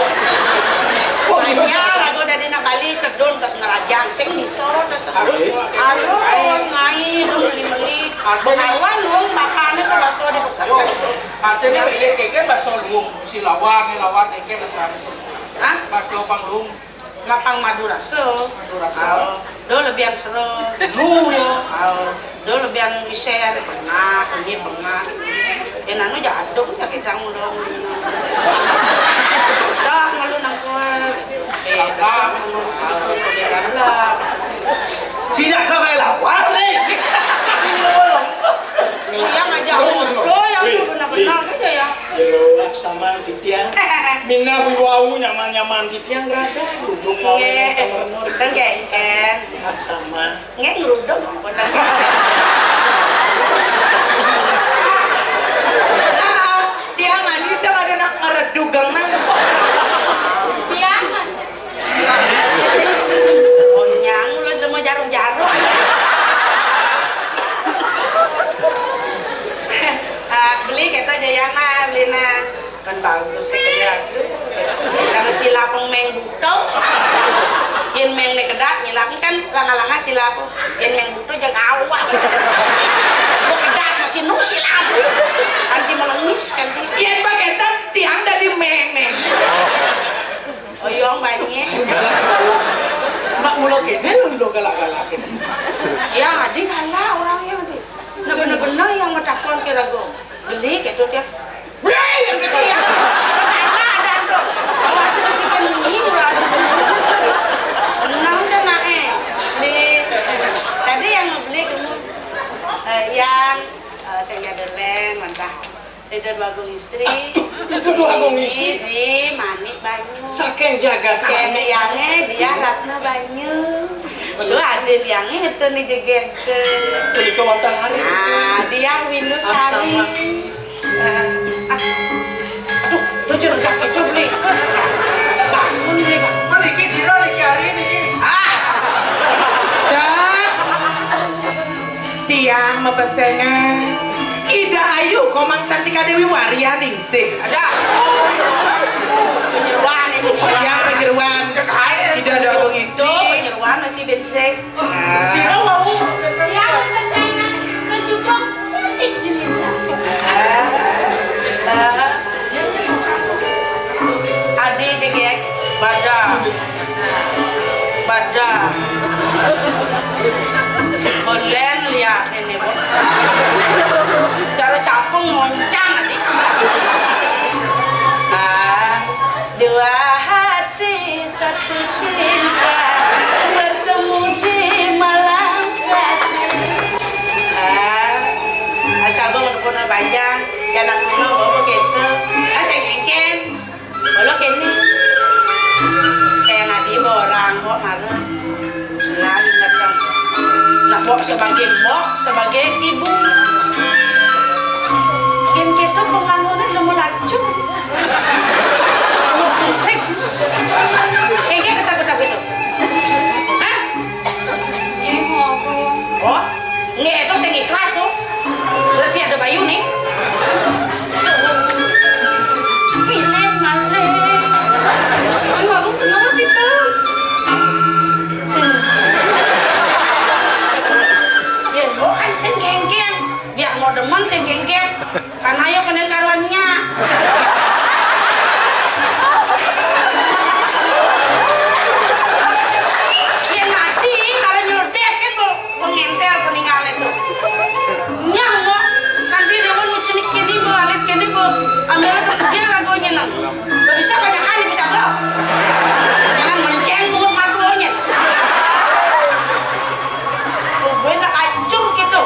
Oh, iya. Ya, raga dari nak Bali, tedun ke Semerajang, sing bisa, terus harus, harus, ngai, dong beli-beli. Artinya, awan, dong, makannya ke baso di peken. Artinya, iya, kayak baso luung, si lawar, ni lawar, kayak baso. Hah? Baso pang luung. Mapang madu rasa. Madu rasa. Au. Do lebihan sero. Lu ya. Au. Do lebihan isen pernah, kunyit pernah. Ya nanu jaduk ya kita ngulung. Dah malu nang kue. Eh, dah malu nang kue. Tidak kau kayak lapar nih. Iya ngajak ngobrol yang benar-benar gitu ya. Yo, aksama titiang. Minna wiwawu nyaman-nyaman titiang rada dudung. Nggih. Nggih, nggih. Aksama. Nggih, ngrudung ampun. Tiang manis yang ada nak ngeredug, Gang, nang. Tiang, Mas. Onyang, ulun lemu jarum-jarum. Ah, beli kita aja ya, Mas, beli, nah. Kan bagus sih kerja tu. Kalau sila peng meng buto, yen meng ne kedat, nyilang kan langa-langa sila peng. Yen meng buto jangan awak. Kok kedas masih nu sila peng. Nanti melengis kan. Yen paketan tiang dari meng ne. Oyong banyak. Mak mula kene lu galak-galak kene. Ya, adi kalah orangnya tu. Nah, bener-bener yang metakon kira go. Beli gitu dia. Beli yang gitu ya. Kalah ada tu. Masih bikin ini udah ada. Menang dah nak eh. Beli. Tadi yang beli kamu, eh, yang, eh, saya ada lem, mantap. Ida Dwagung Istri. Aduh, Ida Dwagung Istri. Di Manik Banyu. Saking jagat Manik. Liange dia Ratna Banyu. Tuh ada liange itu nih jegege. Punika wantah hari. Nah, dia Windu Sari. Aksama. Eh, ah. Duh, lu jangan takut, Cuk, nih. Bangun nih, Pak. Niki sira niki hari niki. Ah. Dah. Tiang mapesengan Ida Ayu Komang Cantika Dewi Waria Ningsih. Ada. Penyeruan ini. Tiang penyeruan. Cek ae. Ida ada Agung Isi. Tuh, penyeruan masih bensek. Nah. Sira wau. Tiang mapesengan kecubung cantik jelita. Nah. Nah. Adi jegek. Bada. Bada. Olen liat ini, Bu. Cara capung moncang tadi. Ah, dua hati satu cinta bertemu di malam satu. Ah, asal gua udah panjang, ya anak gua mau gitu. Ah, saya ngingkin. Walau kene, saya ngadi orang kok marah. Selalu ingat kan. Nah, kok sebagai mbok, sebagai ibu. Yang kita penganuannya udah mau lacur. Mau suntik. Kayak kita, kita gitu. Hah? Iya, mau apa ya? Oh, nggak, itu sing ikhlas tuh. Berarti ada bayu nih. Pilih malih. Kan bagus semua kita. Ya, lo kan sing ngengkeng. Biar Demen sing génggét. Kan ayo kéné karuan nyak. Yén ati, kalau nyelodék kan, Bu, pengentel peninggalé tuh. Nyak, Bu, kan dia demen mau cenik kéné, Bu, alit kéné, Bu. Ambil tuh dia lagunya, nang. Nggak bisa banyak kali, bisa, Bu. Jangan menceng mulut matuanya. Gue nak hancur gitu.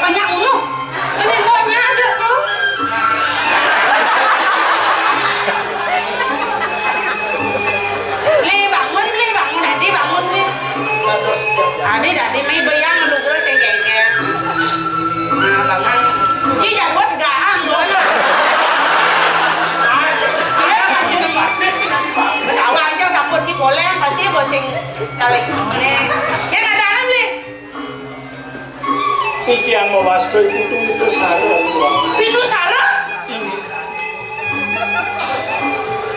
Banyak unu. Ini mboknya ada tuh. Li, bangun, Li, bangun. Dadi bangun, Li. Adi, dadi, mai bayang lu terus yang kayak. Nah, bangun. Ci, jangan buat gahang, gua. Sini, bangun. Ketawa aja, sampun ci poleng, pasti bosing cari. Nih, ya, ada alam, Li. Titiang mawasta iku Winusara, Tuan. Winusara? Inggih.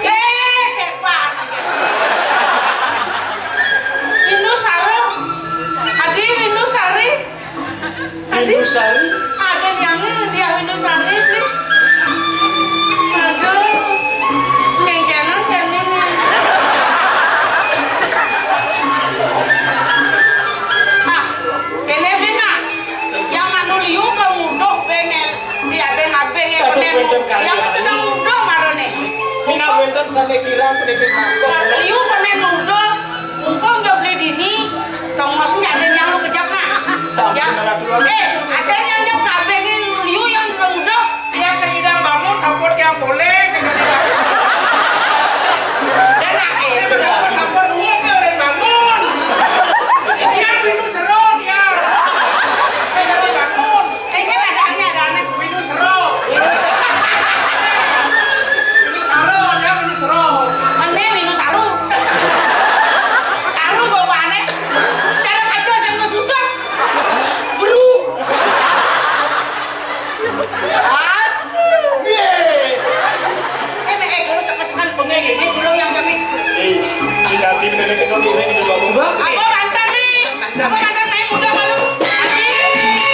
Eh, sepan. Winusara. Adi Winusari. Adi. Winusari? Ada yang dia Winusari, nih. Aduh. Mengkenan kan ini. Ah, Kéné, Bina. Yang anu liu ka nguduh bengel. Iya, beng abeng ya, Kados konen. Wénten kali. Yang sedang nguduh marane. Mina wénten sané kirang peniki mangkok. Liu konen nguduh. Mumpung ya beli dini. Tongos nyaden yang lu kejap, nak. Sampun, ya. Ratu. Eh, ada yang jam kabengin liu yang nguduh. Tiang sing idang bangun, sampun tiang poleng, sing dadi bangun. Dan nangis. Sampun, sampun, luwung, tiang udah bangun. Tiang Winusara, tiang. Sing dadi bangun. Kayaknya ada aneh, ada aneh. Winusara. Winusara. Winusara, tiang Winusara. Aneh, Winusara. Saru, bawa aneh. Cara kacau, saya mau susah. Bro. Aduh. Piye? Eh, mek, eh, kalau sepesekan pengen, ini dulu yang jamin. Eh, si Dati bener-bener kita dulu ini dulu. Apa mantan nih? Apa mantan naik udah malu? Adi,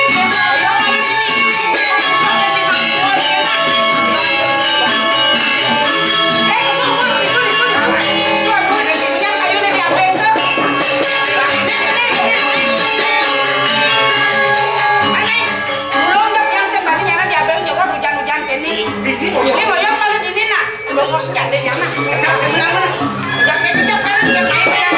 dia tuh ayo malu ini. Eh, itu, itu, itu, itu. Tuh, aku ada minyak kayu dari apa itu? Aneh. Ulun dek yang sing bani nyana diabeng nyewa hujan-hujan kene. Ini ngoyong malu dini, nak. Bongos jande nyana. Kejap, kejap, kejap, kejap, kejap, kejap, kejap.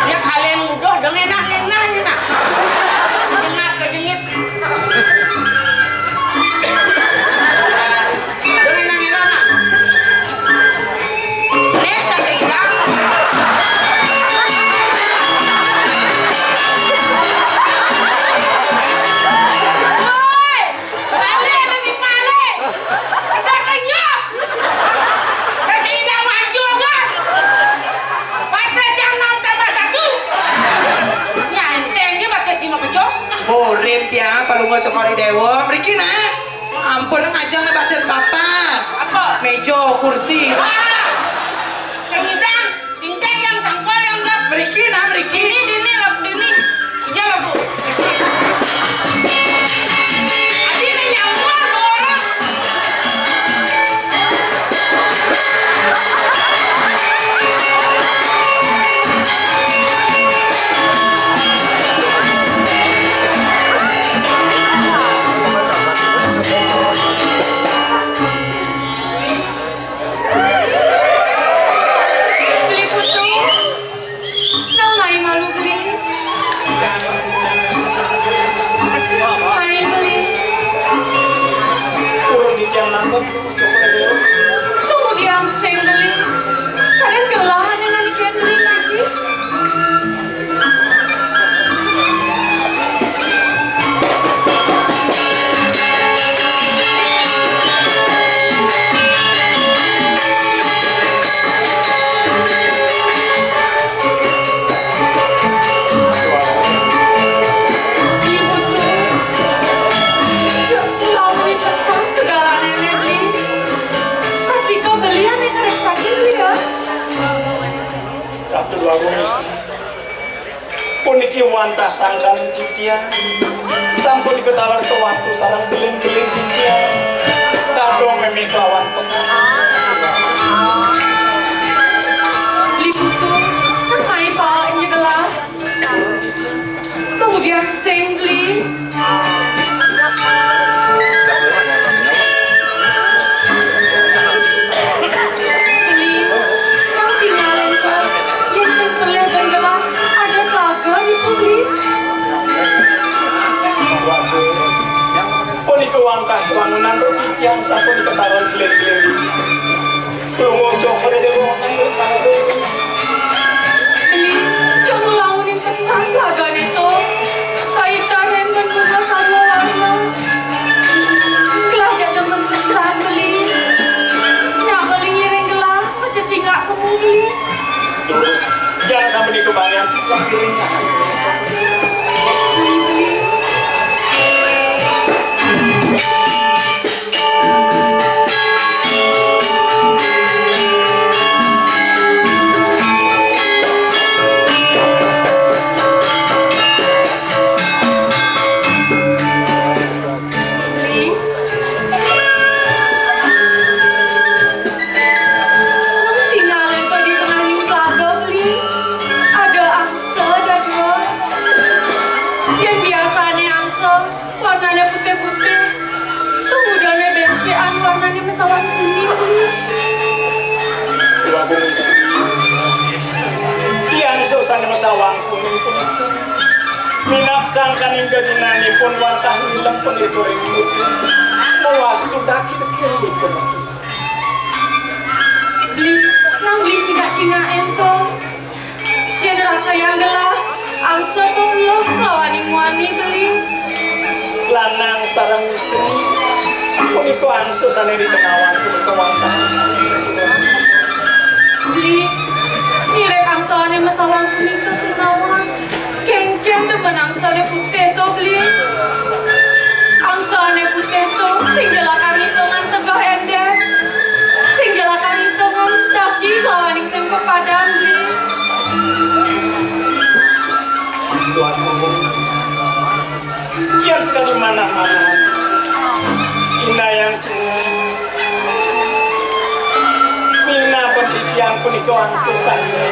Ya, kalian mudah dong, enak, enak, enak. Jengak, kejengit. Urip ya, palunga cokor di dewa. Mriki, nak. Ampun, ngajeng nang batis papan. Apa? Meja, kursi. Ah! Yang ngidang, dingdang, yang sangkal, yang gap. Mriki, nah, mriki. Dini, dini, lho, dini. Iya, lho, Bu. Adi, ini nyawa, lho, orang. Agung Istri. Puniki wantah sangkaning titiang. Sampun diketaler kewatu sareng bilin-bilin titiang. Dadong meme kelawan pekat. Liputu, nang mai paek nyegelah. Kemudian sing beli. Beli, nang tingalin ko, yen sing pelih ben gelah, ada telaga niku, beli. Punika wantah wangunan roti tiang sampun ketaran beli-beli. Lunga cokor ide wonten ing panggung. Beli, jang nglauni pesan lagane to. Kaitan ren men bunga sarwa warna. Gelah jak demen pesan beli. Nyak beli ngiring gelah, aja cingak kemu beli. Terus, jangan sampai dikembangkan. Beli, beli. Beli. Tinggalin to di tengahing telaga, Beli. Ada angsa, dadua. Yen biasane angsa, warnane putih-putih. Tumudane bensian warnane mesawan kuning, Beli. Agung Istri. Tiang sosane mesawan kuning punika. Minab sangkaning geginanipun wantah nilem punika ring. Mawastu daki dekil ipun. Beli, nang beli cingak-cingak ento. Yen rasa yang gelah, angsa to luh nglawaning muani beli. Lanang sareng istri, punika angsa sane ritenawan punika wantah. Beli, ngiring angsane mesawan punika sing nawang. Kengken demen angsane putih to, beli. Angsane putih to, sing jelakang itungan tegeh ender. Sing jelakang itungan daki kelawaning sing pepadan, beli. Tuan Agung, yen sekali manah-manah, indayang cenah. Minab titiang punika angsa sami.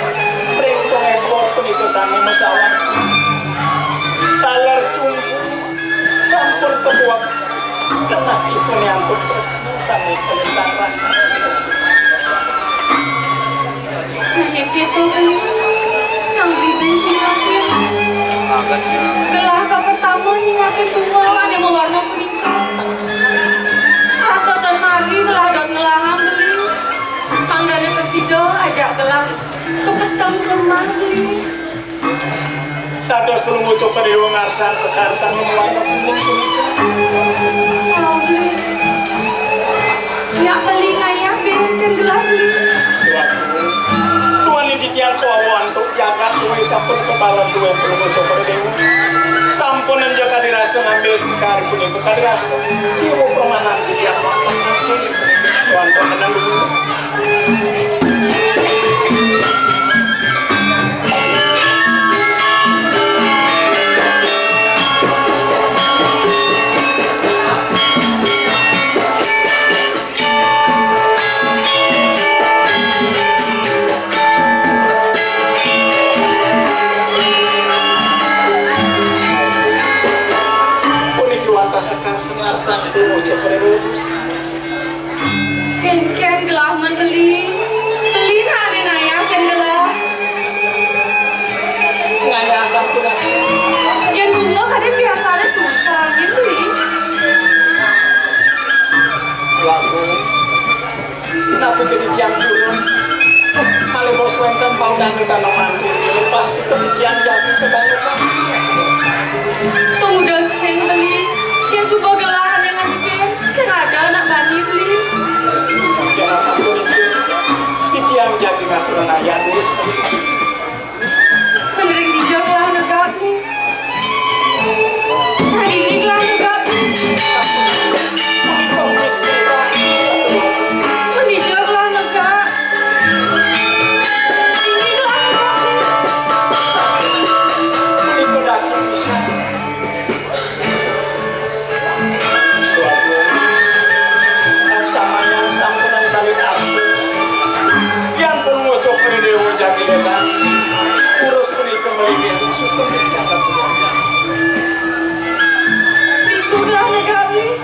Ring pengepot punika sami mesawan. Taler cumpu sampun kebuak. Kenah ipun nyangkut tresna sami kelintang. Nggih, gitu, Beli. Nang Beli ben cingakin. Gelah ka pertama nyingakin bunga ane mawarna kuning. Rasa tan mari gelah dot ngelahang, Beli. Mangdane prasida ajak gelah ka peteng lemah, Beli. Dados Palungguh Cokor Dewa ngarsan sekar sami mawarna kuning punika. Oh, Beli. Nyak Beli ngayah benten gelah, Beli. Tuan, Tuan ing titiang kawawu antuk jagat duwe sampun kebalan duwe Palungguh Cokor Dewa. Sampun enja kadi rasa ngambil sekar punika kadi rasa. Dewa permanan titiang. Tuan, Tuan menang dulu. Puniki wantah sekar senar sang Dewa Cokor Dewa. Kengken gelah men Beli. Beli nak ade ngayah ken gelah. Ngayah sampun. Yen bunga kadang biasane sumpah, yen Beli. Lagu. Napi jadi tiang turun? Malih bos wenten paudan kang mantri. Pasti kebijian jadi kebanyakan. Pemuda sing Beli. Yen suba gelah ane ngandike, sing ada anak bani Beli. Jangan sampai itu. Titiang jadi ngaturan ayah terus. Mendering dija gelah negak ni. Nah, dini gelah negak ni. Mendija gelah negak. Dini gelah negak ni. Pintu dah negara ni.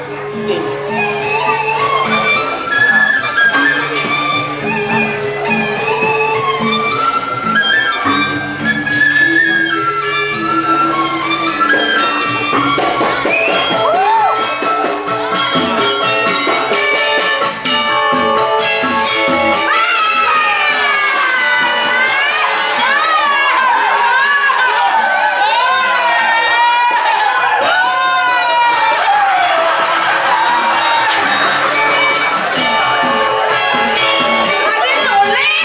Adi Soleh,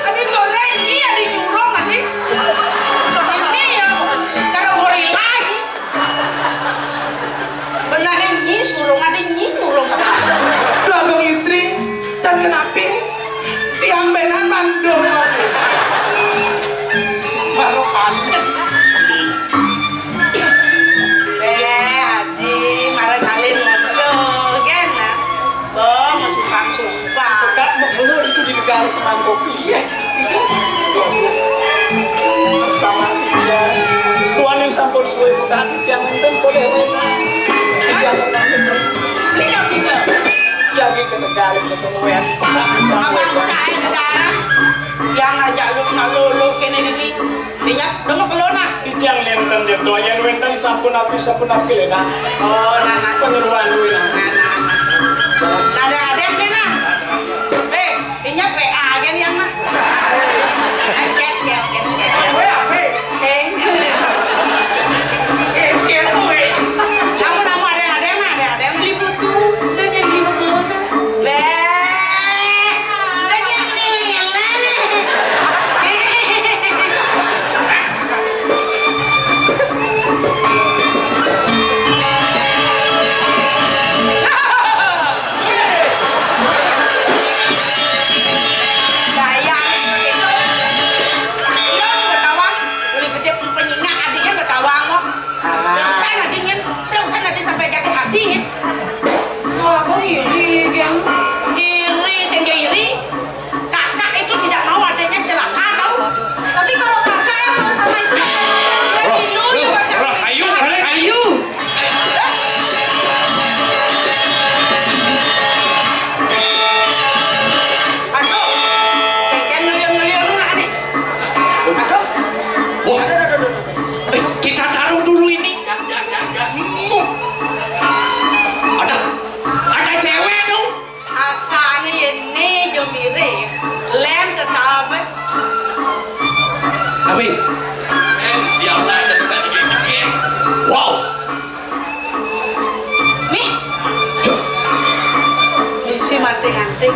adi Soleh, ini adi nyurung, adi. Ini ya, cara gorila ini. Benar ini surung, adi ini nyurung. Duh, Agung Istri, dan kenapi tiang benan mandul. Baru panen. Eh, adi, marang alin ngono, gen, nah. Bong, sumpah-sumpah. Pekak mengulur itu di negara semangkuk. Iya, itu sama dia. Tuan yang sampun suwe pekak yang enten boleh wena. Iya, iya. Lagi ke negara ketemu yang pekak. Apa pekak negara? Yang ngajak lu nak lulu kene ini. Minyak, dong mau kelona. Titiang nenten ya, doyan wenten sampun api, sampun api, Lena. Oh, nah, nah. Penyeruan duit, nah. Nah, nah, nah. Nah, ada, ada yang beli, nah. Eh, minyak P A agen yang mah. Eh, cek, cek, cek, cek. Eh, eh, eh, eh, eh. Kamu, kamu ada, ada yang mah, ada, ada yang beli butuh. Udah jadi butuh, udah. Beh. Sayang, itu. Iya, bertawang. Boleh gede penyingak adiknya bertawang, loh. Dosa adiknya, dosa adik sampai jadi hati. Wah, aku iri, geng. Iri, sing iri. Kakak itu tidak mau adiknya celaka, tahu? Tapi kalau kakak yang mau sama itu, dia dulu yang masih aktif. Ayo, ayo. Aduh, kayak ngeliat-ngeliat lu, nah, nih. Aduh. Wah. Aduh, aduh, aduh, aduh. Eh, kita taruh dulu ini. Ada, ada cewek tuh. Asane yene yo mirip, len ketawa. Tapi dia rasa juga dikit-dikit. Wow. Nih. Isi mati nganti.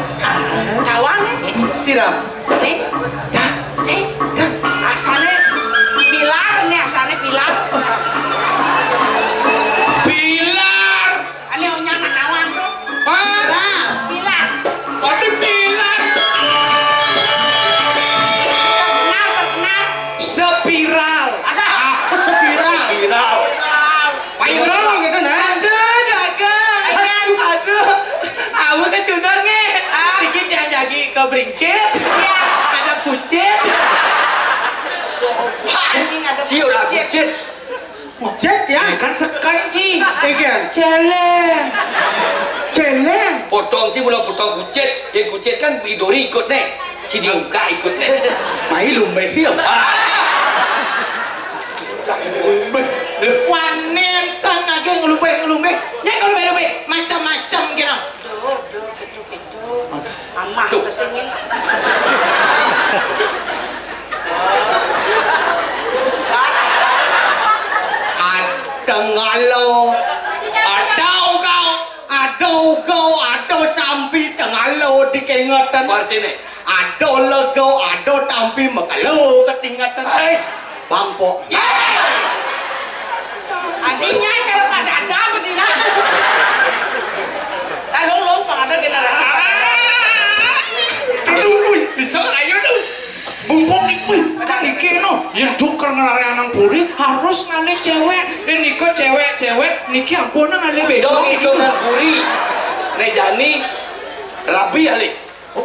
Tawang. Siram. Nih. Dah. Nih. Dah. Asane pilar, nih asane pilar. Pilar. Ane onyang nak nawang tuh. Hah? Pilar. Tapi pilar. Terkenal, terkenal. Sepiral. Ada. Apa sepiral? Sepiral. Viral gitu, nah. Aduh, dagang. Ayan. Aduh. Aku kecundang nih. Ah. Dikit yang jadi ke bringkit. Iya. Ada kucit. Wah, ini ada kucit. Kucit ya? Kan sekan, Ci. Iya. Celeng. Celeng. Potong, Ci, mula potong kucit. Ya, kucit kan beli dori ikut, nih. Ci diungkak ikut, nih. Mai lumbe, ya. Ah. Lumbe. Wanen san lagi ngelumbe, ngelumbe. Nek ngelumbe, lumbe. Macam-macam kira. Duh, duh, gitu, gitu. Amah kesengin. Ada ngalo. Ada ugau. Ada ugau, ada sampi tengalo dikengetan. Artine? Ada lego, ada tampi mekelo ketingetan. Ais. Bangkok. Adinya kalau pada ada bedina. Kalau lo pada generasi. Aduh, wih, bisa ayo tuh. Mumpung iki, wih, kan iki no. Yen tuker ngelare anang puri harus ngale cewek. Yen nika cewek-cewek niki ampun ngale bedo. Dong iki nang puri. Nek jani rabi ale.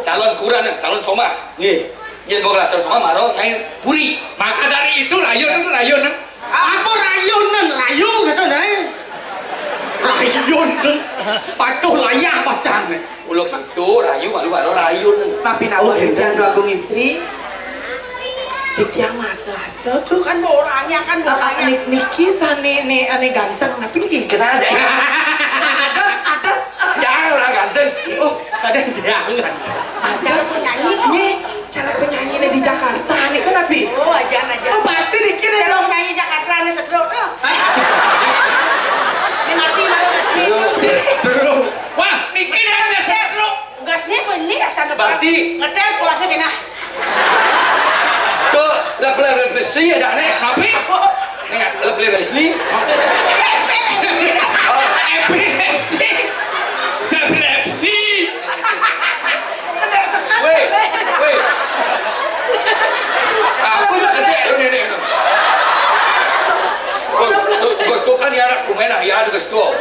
Calon kuran, calon somah. Nggih. Yén mbok lajeng sowan maro Nyai Puri. Maka dari itu, rayun, rayun. Apa rayunan? Rayu kata, Nay. Rayun. Patuh layah pasang. Ulo gitu, rayu malu maro rayun. Tapi nak Oh, ulah iya. Tiang Agung Istri. Tiang masa-masa tuh. Kan orangnya, kan Apa orangnya. Ni-, niki sané né ané ganteng, tapi niki. Kenal deh. Atas, atas. Jangan orang ganteng. Oh, ada yang diangat. Ada penyanyi. Nih, cara penyanyi di Jakarta nih kan, Abi? Oh, aja, aja. Oh, pasti dikira Cara dong. Penyanyi Jakarta nih sedruk tuh. Hah? Ini mati, mati, mati. Terus. Wah, mikir ada sedruk. Tugasnya apa ini? Asal Berarti ngetel puasnya kena. Tuh, level-level besi ada nih. Tapi, Nih, level besi. Epilepsi. Epilepsi. Weh, weh. Apa lu sedih lu nenek lu? Oh, tuh, bos tuh kan ya anak kumaha, ya aduh bos tuh.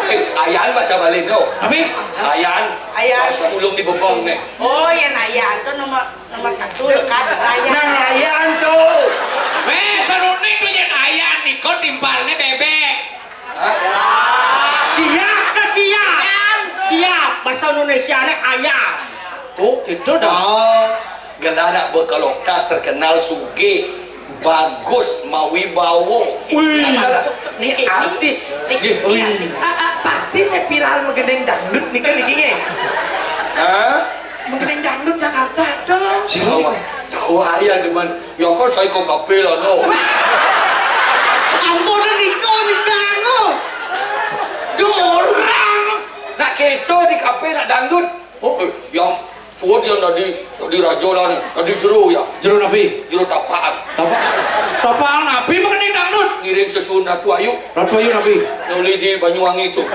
Eh, ayaan bahasa Bali no. Tapi ayaan. Ayaan. Bahasa ulung di bebong nih. Oh, ya nah, ayaan tuh nomor nomor satu dekat ayaan. Nah, ayaan tuh. Weh, baru nih tuh yang ayaan nih kok timpalnya bebek. Siap ke siap. Siap. Bahasa Indonesia nih ayam. Oh, gitu dong. Oh. Gelarak bekaloka terkenal sugih, bagus, mawibawa. Wih. Ini artis. Nggih, wih. Ah, ah, pasti nih viral megendeng dangdut nih kan iki. Hah? Megendeng dangdut Jakarta tuh. Tahu, tahu ayah demen. Ya kan saya kok kafe lah no. Ampun, Niko, Niko, anu. Duh, orang. Nak keto di kafe nak dangdut. Oh, eh, yang suud yang tadi, tadi raja lah nih, tadi jero ya. Jero napi? Jero tapaan. Tapaan? Tapaan napi makan dangdut? Ngiring sesuun Ratu Ayu. Ratu Ayu napi? Nuli di Banyuwangi tuh.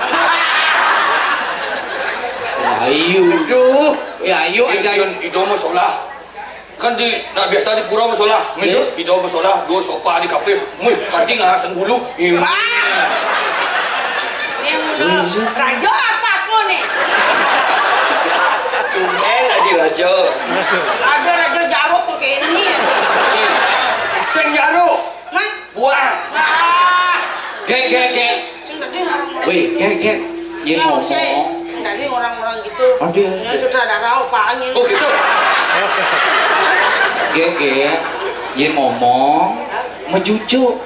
Ayu. Aduh, ya ayu aja. Ido mah solah. Kan di, nah, biasa di pura musola. Iya. Di, di jauh musola, dua sofa di kafe. Muih, kanti ngasan bulu. Iya. Wah. Ini mulu. Raja apa aku nih? Tumben tadi raja. Ada raja jaruh kok kayak ini ya. Iya. Sing jaruh. Hah? Buang. Ah. Gek, gek, gek. Sing tadi orang Wih, gek, gek. Yén ngomong. Tadi orang-orang gitu. Aduh. Ini sutradara apa angin? Oh, gitu. Gek, gek. Yén ngomong, mejujuk.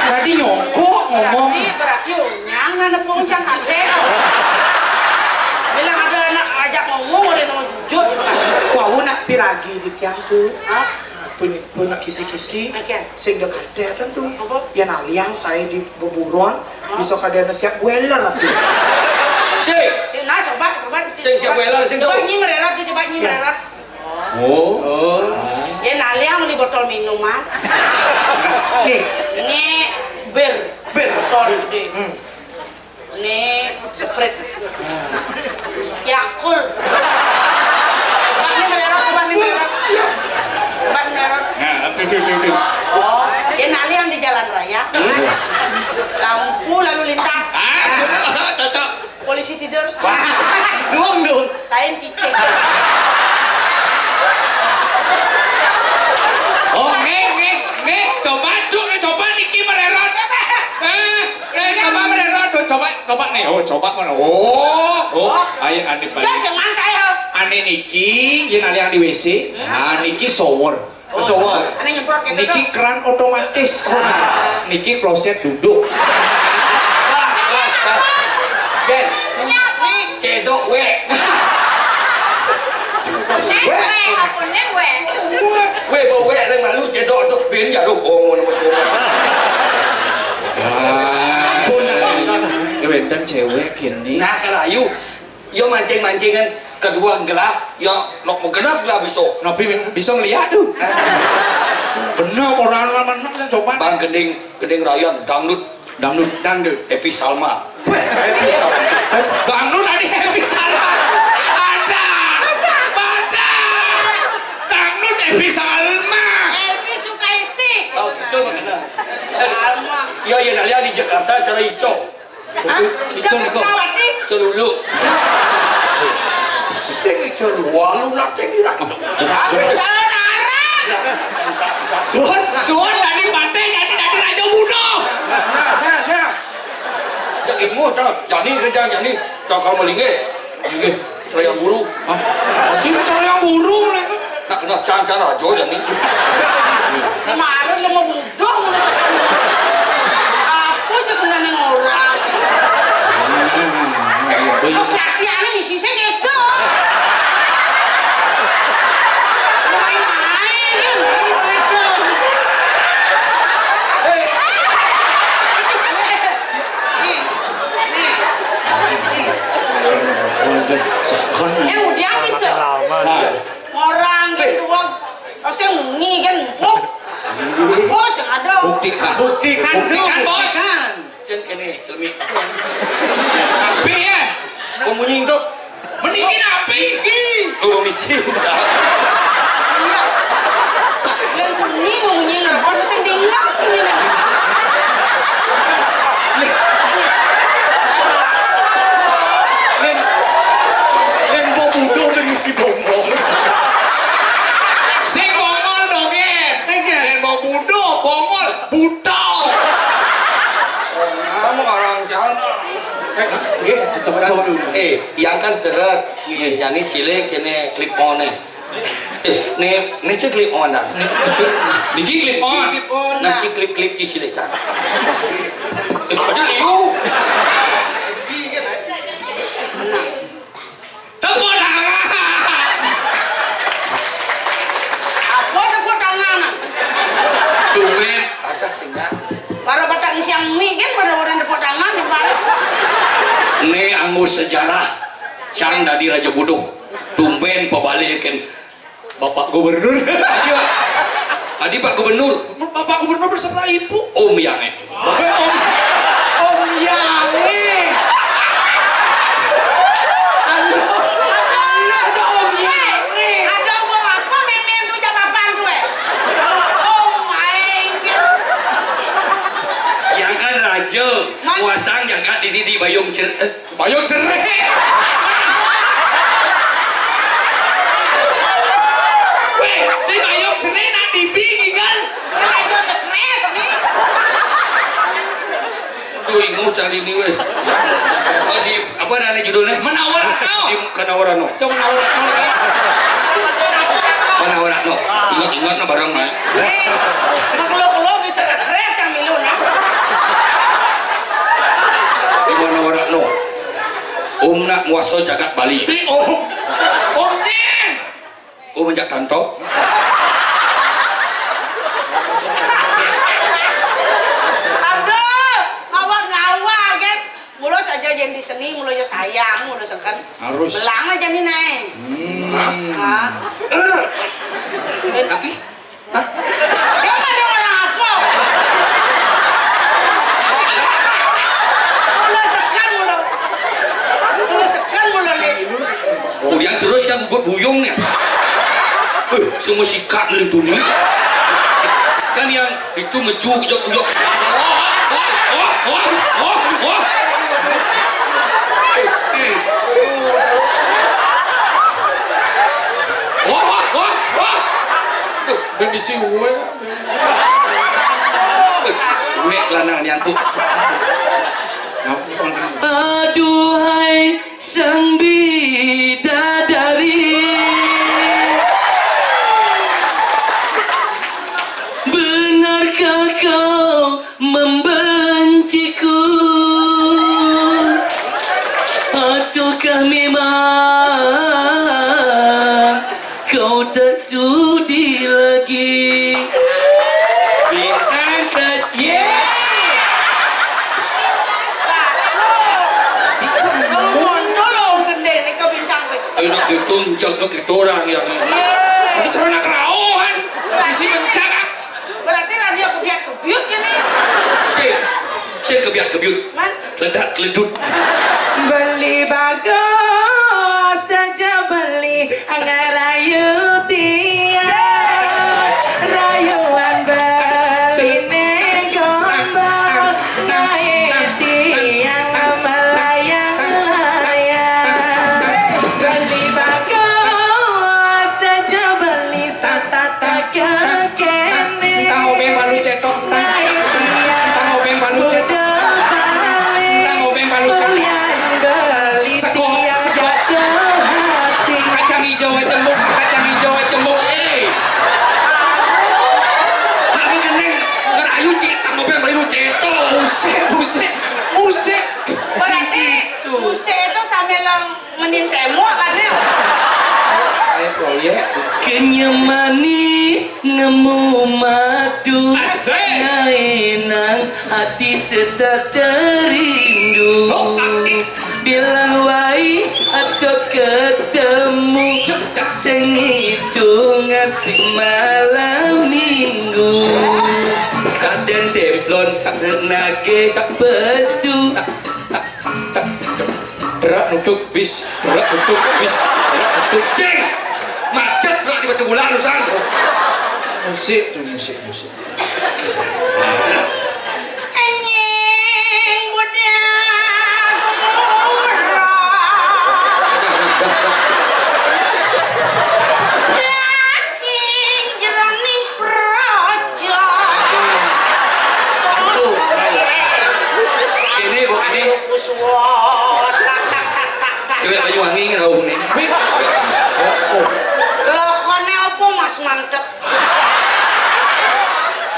Tadi nyongkok ngomong. Berarti, berarti unyang nggak nepung cang ade. Bilang ada anak ajak ngomong, udah mau jujur. Wah, nak piragi di tiang tuh. Hah? Pun, pun kisi-kisi. Oke. Sing dekat kan tuh. Apa? Ya naliang saya di beburon, bisa kadéna siap boiler. Sik. Nah, coba, coba. Sing siap boiler, sing coba tuh. Nyi mererot, coba nyi mererot. Oh. Oh. Ya naliang di botol minuman. Nih. Ini bir. Bir. Botol gede. Hmm. Ini Sprite. Yakult. Coba nih mererot, coba nih mererot. Coba nih mererot. Nah, tuh, tuh, tuh, tuh. Oh, ya naliang di jalan raya. Lampu lalu lintas. Ah, cocok. Polisi tidur. Wah, dong, dong. Kain cicing. Oh, nggih, nggih, nggih. Coba, Cuk, coba niki mererot. Eh, eh, coba mererot, coba, coba nih. Oh, coba mana? Oh, oh, ayo ane balik. Ya, seman saya. Ane niki, yen ane yang di W C. Nah, niki shower. Oh, shower. Ane nyemprot gitu. Niki keran otomatis. Niki kloset duduk. Pas, pas, pas. Jen. Nih, cedok wek. Wek. Wek, wek, apa nih, wek? Wek, bo wek, leng malu cedok tuh ben ya lu ngomong sama semua. Ampun. Ya wenten cewek gini. Nah, serayu. Yo mancing-mancingan kedua gelah, yo nok mau genep gelah biso. Napi bisa ngeliat tuh. Bener orang-orang menang kan coba. Bang gending, gending raya dangdut. Dangdut. Dangdut. Epi Salma. Weh, Epi Salma. Dangdut tadi Epi Salma. Ada. Ada. Dangdut Epi Salma. Elvi Sukaisi. Tahu gitu makanya. Salma. Iya, iya, nah, lihat di Jakarta cara ico. Hah? Ico, Ico ico. Wisnawati. Celulu. Sing celulu. Walu lah, sing lah. Apa? Jani kerja jani, cakal melinggih. Inggih. Saya buru. Hah? Ini yang burung nih. Nak kena can-can aja jani. Kemarin lu mau budoh mulai sekarang. Apa aja kena neng orang. Terus latihannya misi saya gitu. Main-main. Hei. Nih, nih, nih. Eh, udah bisa. Orang gitu, Bang. Pasti munyi kan, empuk. Bos, yang ada. Buktikan. Buktikan, buktikan, bos. Buktikan. Cen kene, celemi. Tapi ya. Pemunyi itu. Mendingin api. Lu mesti. Iya. Yang bunyi, bunyi, nggak pernah sing tinggal. Lén, lén mbok budo lén ngisi bonggol. Sing bongol dong, Gen. Lén mbok budo, bongol, buta. Kamu orang jalan. Eh, nggih, coba, coba dulu. Eh, yang kan seret. Nggih. Yang ini silik, ini clip on nih. Eh, nih, nih cek clip on dah. Niki clip on. Nah, cek clip clip cicil dah. Eh, ada liu. Tepuk tangan. Apa tepuk tangan? Tumben, atas singgah. Para batak ngisiang mi kan pada orang tepuk tangan di mana? Ini anggo sejarah. Sang dadi raja bodoh. Tumben pabalikin Bapak Gubernur. Tadi Pak Gubernur. Bapak Gubernur beserta Ibu. Om Yang, eh. Om, Om Yang, eh. Aduh, aduh, ada Om Yang, eh. Ada Om apa, Mimin tu jam lapan tu, eh? Om Aing. Yang kan raja, kuasang jaga diri di bayung cer-, eh, Bayung jerih. Weh, di bayung jerih nak dibi kan? Aduh, stres nih. Tuh, ingu cari ini, weh. Oh, di, apa namanya judulnya? Menawar no. Di Menawar no. Itu Menawar no. Menawar no. Ingat-ingat no barang, Mak. Eh, makhluk lo bisa stres yang milu nih. Di Menawar no. Om nak nguasa jagat Bali. Di Om. Om Jin. Om ajak tanto. Aduh, awak ngawa, kan? Mula saja yang di seni, mula yo sayang, mula seken. Harus. Belang aja nih, Nay. Hmm. Hah? Tapi Hah? Dia pada orang apa? Mula sekan mula. Mula sekan mula nih. Kemudian terus yang gugut buyung nih. Eh, semua sikat nih tuh nih. Kan yang itu ngejuk, ngejuk, ngejuk. Wah, wah, wah, wah, wah. Eh, eh. Wah, wah, wah, wah. Aduh, dan bisi gue. Gue lanang nian, Bu. Aduhai sang bidadari, benarkah kau membenciku? Ataukah memang kau tak sudi lagi? Bintang tak, yeah. Ayo, nak kita, encak, nak kita orang yang. Iya. Ini cara nak kerauhan. Isi encak, ah. Berarti lah dia kebiak kebiut gini. Sik, sik kebiak kebiut. Man? Keledak keledut. Beli bagus saja beli, anggai rayu tiang. Rayuan beli ne gombal, naik tiang melayang-layang. Beli bagus saja beli, satata kekene. Entah obeng balu cetok, entah obeng balu cetok, entah obeng balu cetok. Nyemanis nemu madu. Asik. Ngaenang ati seta terindu. Oh, asik. Bilang wai atau ketemu. Sing ngitung ati malam minggu. Kadang teflon nage pesu. Berak nutup bis, berak nutup bis, berak nutup. Cing! Macet lah di Batu Bulan, Nusan. Musik tuh, musik, musik. Anjing, budak, murah. Saking jeroning praja. Ini, Bu, ini. Suwot. Tak, tak, tak, tak, tak. Cewek Banyuwangi ngerauh nih. Lakone apa, Mas, mantep?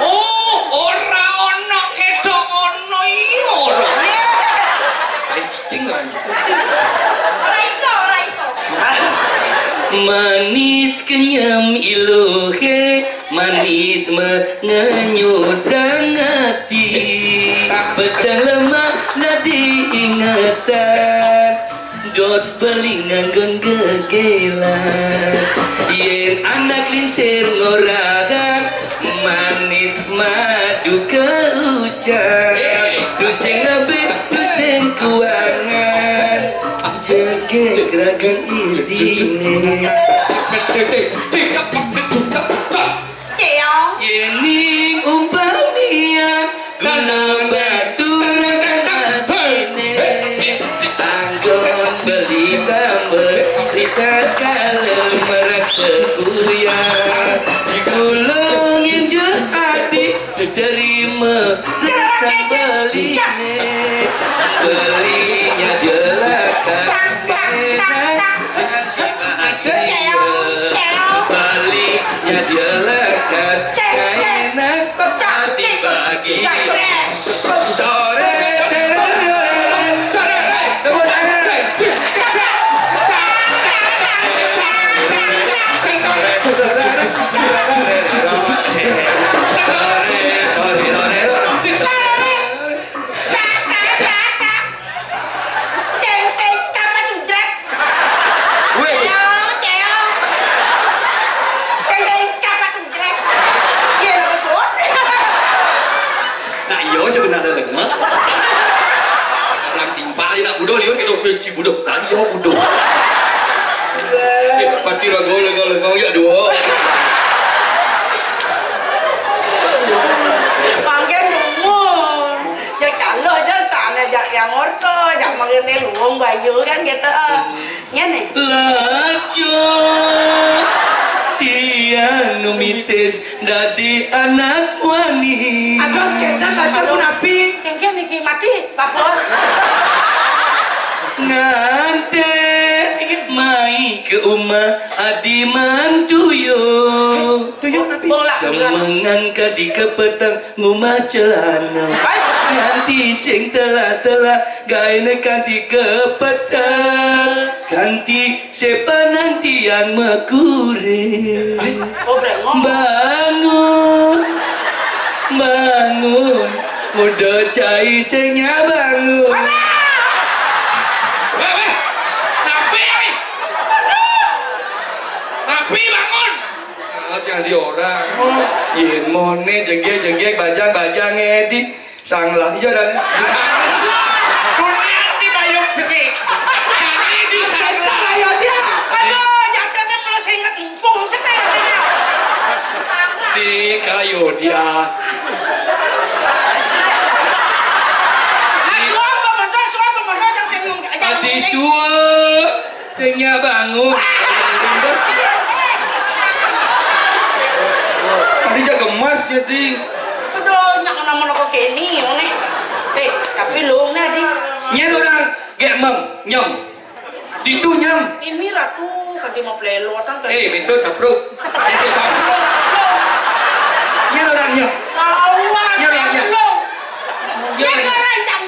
Oh, ora ono, ketok ono, iya ora. Kayak cicing lah. Ora iso, ora iso. Manis kenyam iluhe, manis mengenyudang ati. Petang lemah nadi ingetan. Dot beli nganggon gegelan. Yen anak lingsir ngorahan, manis madu keucap. Tusing lebih, tusing kuangan. Jegeg ragan idine. Cong. Yening umpamian gunung batu atine, anggon beli tambel, rita kalem merasa uyan. Digulung injil adi, terima rasa beline. Belinya dielakkan enak. Balinya dia lekat, enak, hati bahagia. Tore, tore, tore, tore, tepuk tangan. Ceng, ceng, kapan jrek? Weh. Ceo, ceo. Ceng, ceng, kapan jrek? Iya, lho, suwun. Nah, iya, sebenarnya lengah. Orang timpal, ya, budo, liur, gitu, kunci budo. Tadi, oh, budo. Eh, pati rago, lengah, lengah, ya, dua. Mangke nyuwun. Ya, caloh aja, sana, jak yang orto, jak mangkene luwung bayu, kan, gitu. Ngene. Lacur tiang numitis dadi anak wani. Aduh, sekedan lacur punapi. Engke niki mati, Pak Bos. Ngantek mai ke umah adi mantuyo. Tuyuk napi? Bola. Semengan kadi kepeteng ngumah celana. Hai. Nganti sing telah-telah gaene kanthi kepeteng, kanthi sepanantian mekure. Oh, brengong. Bangun, bangun, muda cai sing nyak bangun. Weh, weh, napi, weh? Napi bangun? Ah, jangan di orang. Yen mone jegeg-jegeg, bajang-bajang ngedi. Sanglah, iya, Dan. Dunia dibayung cerik. Dani di sanglah. Ayo, dia. Aduh, jatene malah sing inget empung, sepeda dia. Di kayu dia. Nah, suap pemodo, suap pemodo, yang sing ngomong. Adi suap. Sing nyak bangun. Tadi jaga emas jadi. Aduh, nyak nama noko keni, ngene. Eh, tapi lu nadi. Nyen orang gek mem, nyem. Ditu nyem. Ini ratu, tadi mau plelo, tang. Eh, mintu sapruk. Mintu sapruk. Nyen orang nyem. Awas, nyen orang nyem. Nyen orang nyem.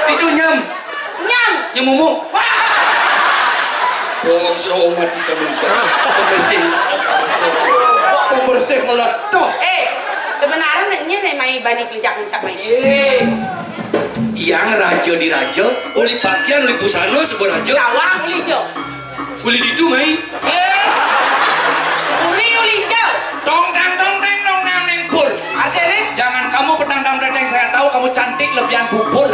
Ditu nyem. Nyang. Nyemumuk. Wah. Oh, Suruh omat di kamu bisa. Pembersih. Pembersih meletuh. Eh, sebenarnya nih, nih, mai bani kencak-kencak, mai. Ye. Yang raja di raja, uli pakaian, uli busana, sebut raja. Cawang, uli jo. Uli ditu, mai. Eh, uli, uli jo. Tong tang tong teng nong nang neng pur. Artinya? Jangan kamu petang tang teng, saya tahu kamu cantik lebihan bubur.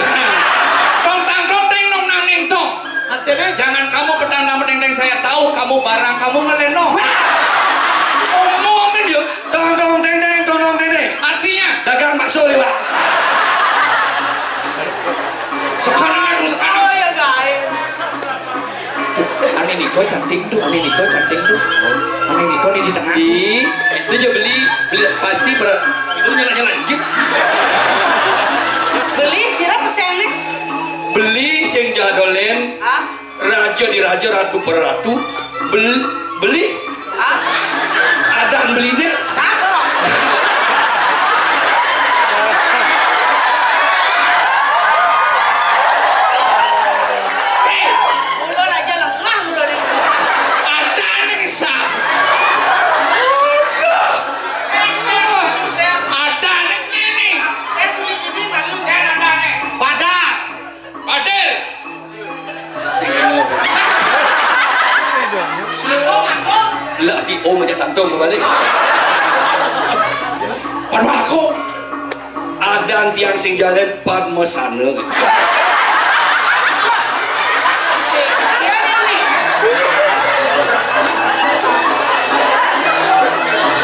Tong tang tong teng nong nang neng tong. Artinya? Jangan kamu petang tang teng teng, saya tahu kamu barang kamu ngeleno. Omongin dia. Tong tong teng teng, tong tong teng teng. Artinya? Dagang bakso lewat. Sekarang aku sekarang. Oh ya, guys. Ane niko cantik tuh, ane niko cantik tuh. Ane niko nih di tengah. Di, itu aja beli, beli pasti ber, itu nyala-nyala jip. Beli sirah pesenan. Beli sing jadolen. Ah? Raja di raja, ratu per ratu. Bel, beli. Ah? Ada belinya. Satu. Ulun aja lengah ulun ini. Ada nih, Sam. Aduh. Ada nih ini. Ada nih. Pada. Padir. Lah, di om aja tantung balik. Padma aku. Adan tiang sing jalan Padmasana.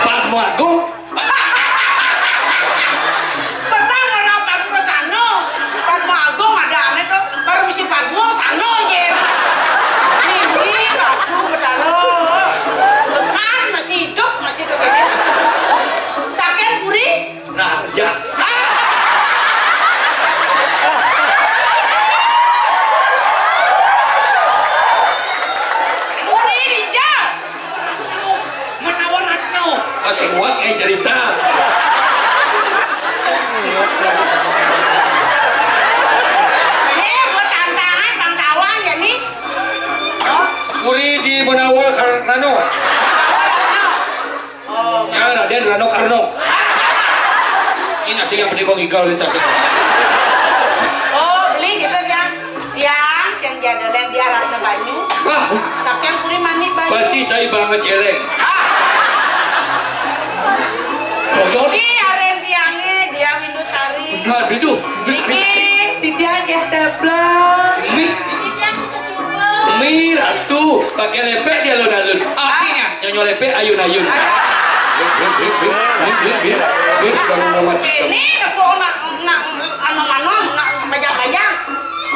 Padma aku. Petang ora Padma Sano. Padma Agung ada ane to. Baru misi Padma Sano je. Ini aku betara. Tekan masih hidup, masih terkene. Saken puri. Raja. Puri Rijal. Menawa Ratno. Ah, sing kuat, eh, cerita. Nih, buat tantangan Bang Tawang ya nih. Puri di Menawa Karnano. Oh. Ya, Raden Rano Karno. Ini nasi yang penting mau gigal nih, tas. Oh, beli gitu ya. Siang, siang dia ada lihat dia rasa banyu. Wah. Tapi yang kuri mani banyu. Berarti saya banget cereng. Ah. Bodoh. Ini aren tiangnya, dia minum sari. Nah, itu. Terus, ini. Titian ya, teblang. Ini. Ini yang kecuba. Mi, Ratu, pakai lepek dia alun-alun. Artinya, nyonyo lepek ayun-ayun. Wis, wis, wis, wis, wis, wis, wis, wis, bangun amat. Ini, aku nak, nak, anu, anu, nak bajang-bajang.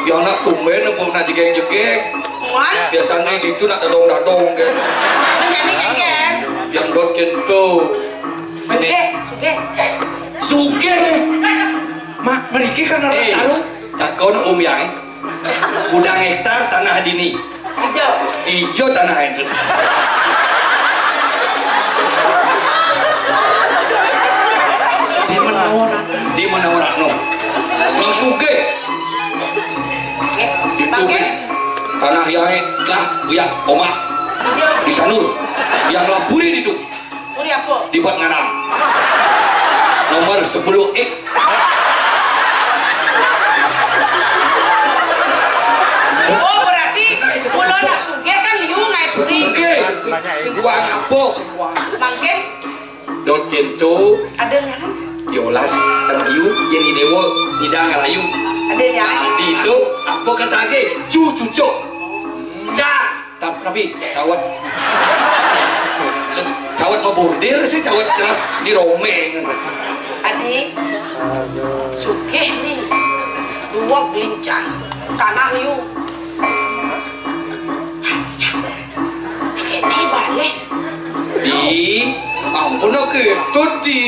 Ya, nak tumben, nak, nak jegeng-jegeng. Muat. Biasanya gitu, nak dadong-dadong, kan. Menjadi jengkel. Yang dot kento. Oke, oke. Sugih. Mak, mriki kan ora. Eh, taruh. Takon Om Yai. Udang hektar tanah dini. Ijo. Ijo tanah itu. Di Menawa Ratno. Di Menawa Ratno. Wong sugih. Itu. Tanah yang lah, ya, omak. Ijo. Di Sanur. Yang laburi itu. Uri apa? Di Bat Nganang. Nomor sepuluh X. Oh, berarti kula nak sugih kan liu ngai sugih. Sugih. Sing kuang apa? Sing kuang. Mangkin? Dot kento. Ada nyanyi? Yolas, Rayu, Yeni Dewa, Nida Ngalayu. Ada nyanyi? Adi itu, apa kata lagi? Cu, cucuk. Ca. Tap-, tapi cawet. Cawet mau bordir sih, cawet jelas di Rome. Adi, sugih nih. Dua gelincang. Tanah liu. Ini balik. Di, ampun, oke, tuh, Di.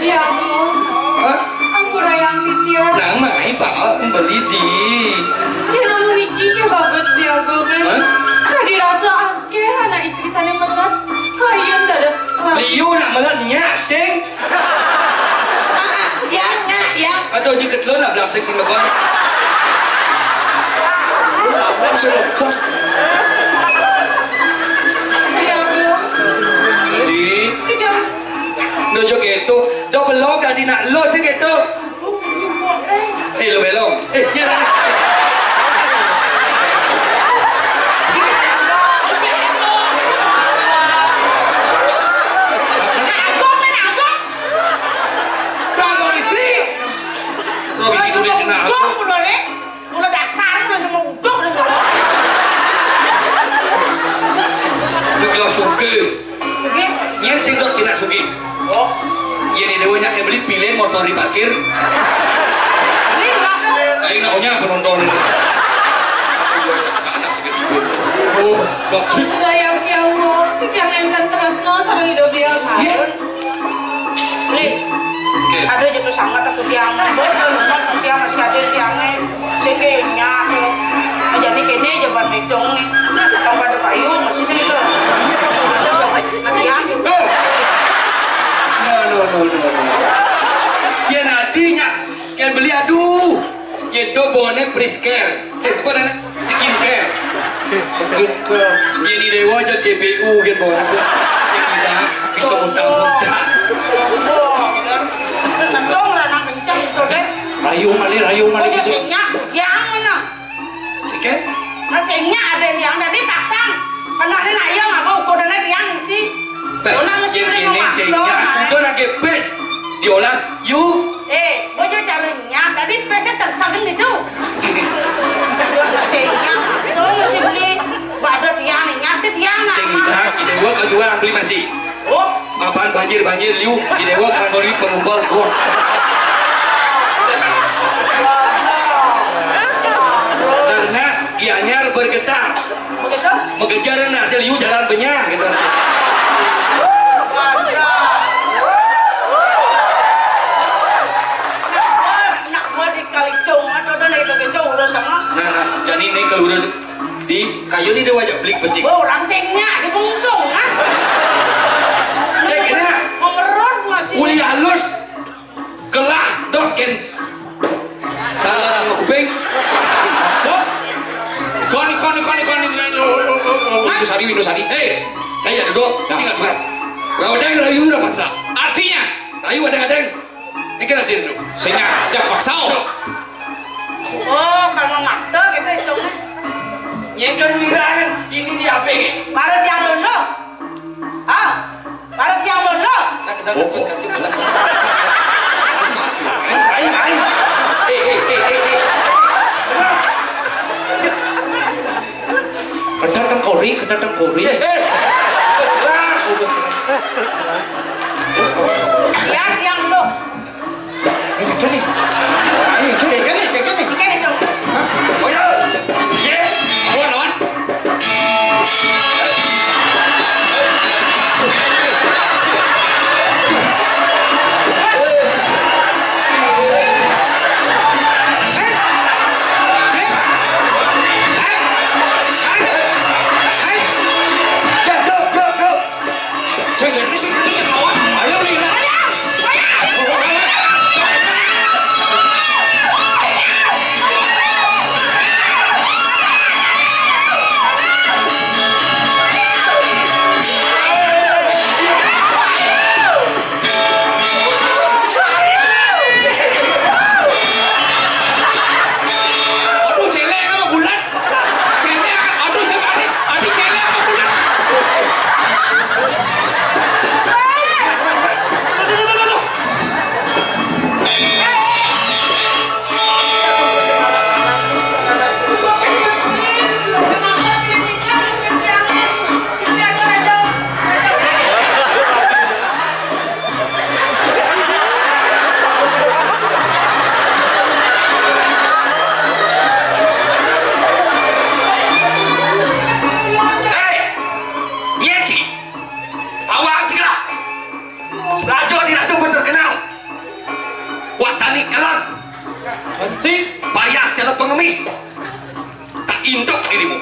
Iya, aku. Hah? Aku ora yang titian. Nang mai, Pak, beli, Di. Ya, lalu niki ke bagus diagongan. Hah? Kadi rasa akeh anak istri sane melet. Hayun dados. Liu nak melet nyak sing. Ah, ah, ya, nak, ya. Aduh, dikit lo nak belamsing sing lebar. Belamsing lebar. Nak lo sing keto. Eh, lo belum. Eh, ya. Nak agak, nak agak. Nak agak istri. Kau bisi kulit nak agak. Kau pulang, eh? Mula dasar lu nemu uduk lu. Lu gila sugih. Sugih? Nyén sing dot kena sugih. Oh. Yén déwa nyak beli pilih motor diparkir. Beli lah. Ayo nak onya penonton. Oh, dok. Sayang ya Allah, yang enten terus no sareng hidup dia kan. Iya. Li, oke. Ada aja tuh sangat aku tiang, bos, bos, tiang masih ada tiangnya. Sing kayaknya tuh. Aja nih kene aja ban becong nih. Tambah ada kayu masih sih itu. Tiang. No, no, no, no, no. Ya nantinya yang beli aduh. Yén to bone Prisker. Eh, apa namanya? Skincare. Skincare. Yén di déwa aja G P U gitu. Sing indah, bisa muntah-muntah. Tentang orang kencang itu deh. Rayung malih, rayung malih. Oh, ya, gitu. Sing nyak, yang mana? Oke. Nah, sing nyak ada yang tadi pasang. Kena ada layang apa ukurannya yang isi. Teh, yang ini sing nyak, udah lagi pes. Diolas, you. Eh, bojo caranya, tadi pese sengseng gitu. Sehingga, soalnya si beli badut yang nih, nyasip yang sing indah, ide gua kejual beli masih. Oh. Apaan banjir, banjir, liu, ide gua sekarang gua pengumpul gua. Karena Gianyar bergetar. Begitu? Mengejar hasil you jalan benyah gitu. Nak gua di Kalitung, atau udah naik begitu, udah sama. Nah, nah, jadi ini kalau udah di kayu ini dia wajah beli besi. Oh, orang singnya di Bungkung, kan? Eh, kena. Mengerut masih. Uli halus. Gelah, dok, ken. Dalam kuping. Koni, koni, koni, koni. Windu Sari, Windu Sari. Eh, saya duduk. Nah. Singkat keras. Rawdang rayu rapat sa. Artinya? Rayu ada-ada. Ini kan artinya dulu. Sehingga ada paksa. Oh, kalau maksa gitu itu. Nyengkan wirangan ini di A P G. Baru dia lulu. Ah, baru dia lulu. Nak kedang. Oh, oh. Ayo, ayo, ayo. Eh, eh, eh, eh, eh. Kedang tengkori, kedang tengkori. Eh, eh. Keras, keras. Ya, yang lulu. Ini betul nih. Ini betul nih, kan nih, kan nih. Hah? Oh ya. Yes. Gua lawan. Aduh, célék apa bulat? Célék, aduh, siapa nih? Adi célék apa bulat? Aduh, aduh, aduh, aduh. Hei! Nyénci! Tawang sila! Rajo di rajo terkenal. Wak tani kelang. Enti. Payas cara pengemis. Tak induk dirimu.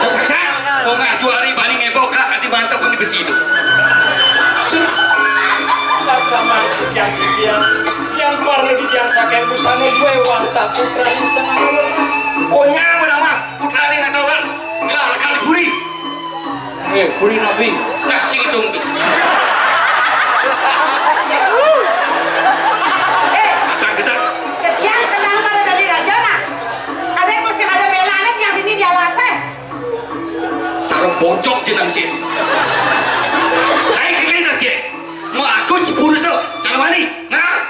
Cak, cak, cak. Bongah juari bani ngebok lah di mantap di besi itu. Laksaman sekian sekian. Yang perlu dijian saking busana gue wantah putra yang senang. Konyang menawang putra yang atau orang. Gelar kali buri. Eh, buri nabi. Nah, sing hitung tu. Bocok jeneng, Cik. Kae kene ta, Cik. Mau aku sepuluh so, cara wani. Nah.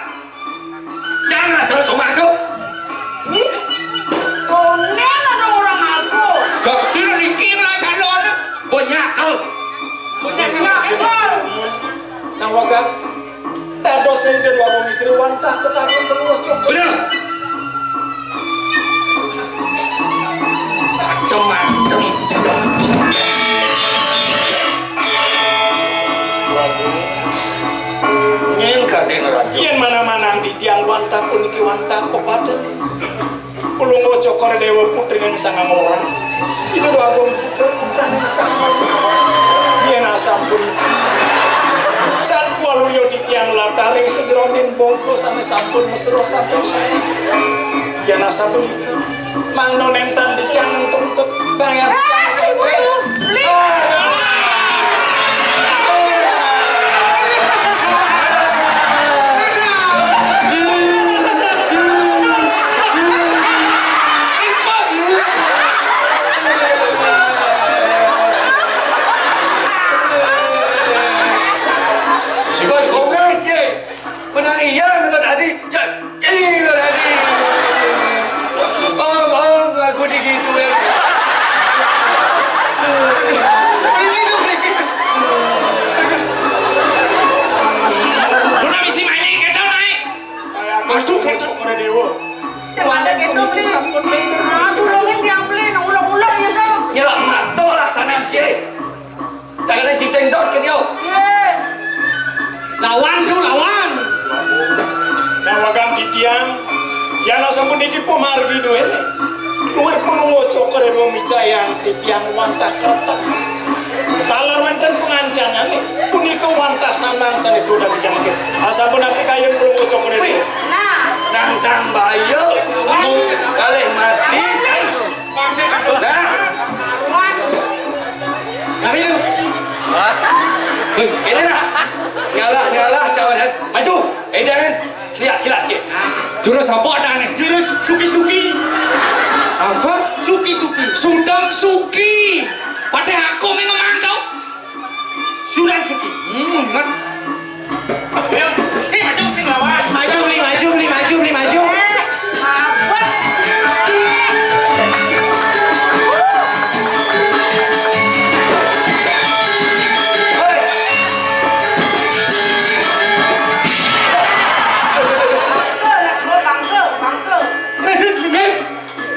Jangan terus sama aku. Ih, konen ada orang aku. Gak dia dikira calon. Banyak kal. Banyak kal. Nah, wagang. Dados ing kedua wong istri wantah tetangga pengucuk. Bener. Macem-macem. Nyen kadang raja. Yen mana-mana di tiang wantah puniki wantah pepaden. Kulunga Cokor Dewa putrining Sang Ngora. Ida Dwagung putra putraning Sang Ngora. Yen asampun satwaluya titiang lataring sejeroning bongko sane sampun mesra sampun sukses. Yen asapunika, mangda nenten titiang entuk-entuk bayar. Eh, ibu, beli. Sibah gomer, Cik. Menang iya nonton tadi. Ya, iya tadi. Om, om, aku digituin. Lu nak misi main kita naik. Aduh, Cokor Dewa. Sing ada gitu, Bli. Sampun minder. Ah, tulungin tiang, Bli, nang ulang-ulang ya, dong. Nyelak mata laksana, Cik. Jangan sing sing dot kene yo. Ye. Lawan tu, lawan. Nah, wagang titiang, yen sampun iki pamargi duwene. Luwih Palungguh Cokor Dewa micayang titiang wantah kretek. Taler wenten pangancangane, punika wantah sanang sane dodan jangkit. Asampun apikayun Palungguh Cokor Dewa. Wih. Nah. Nang tambaya. Mung kalih mati. Nah. Tapi lu. Wih, ini nah. Ngalah-ngalah cawan. Maju. Edan. Silat, silat, silat. Jurus apa nih? Jurus suki-suki. Apa? Suki-suki. Sudang suki. Padahal aku memang mantau. Sudang suki. Hmm, ingat. Ayo, sing maju, sing lawan. Maju, Bli, maju, Bli, maju, Bli, maju.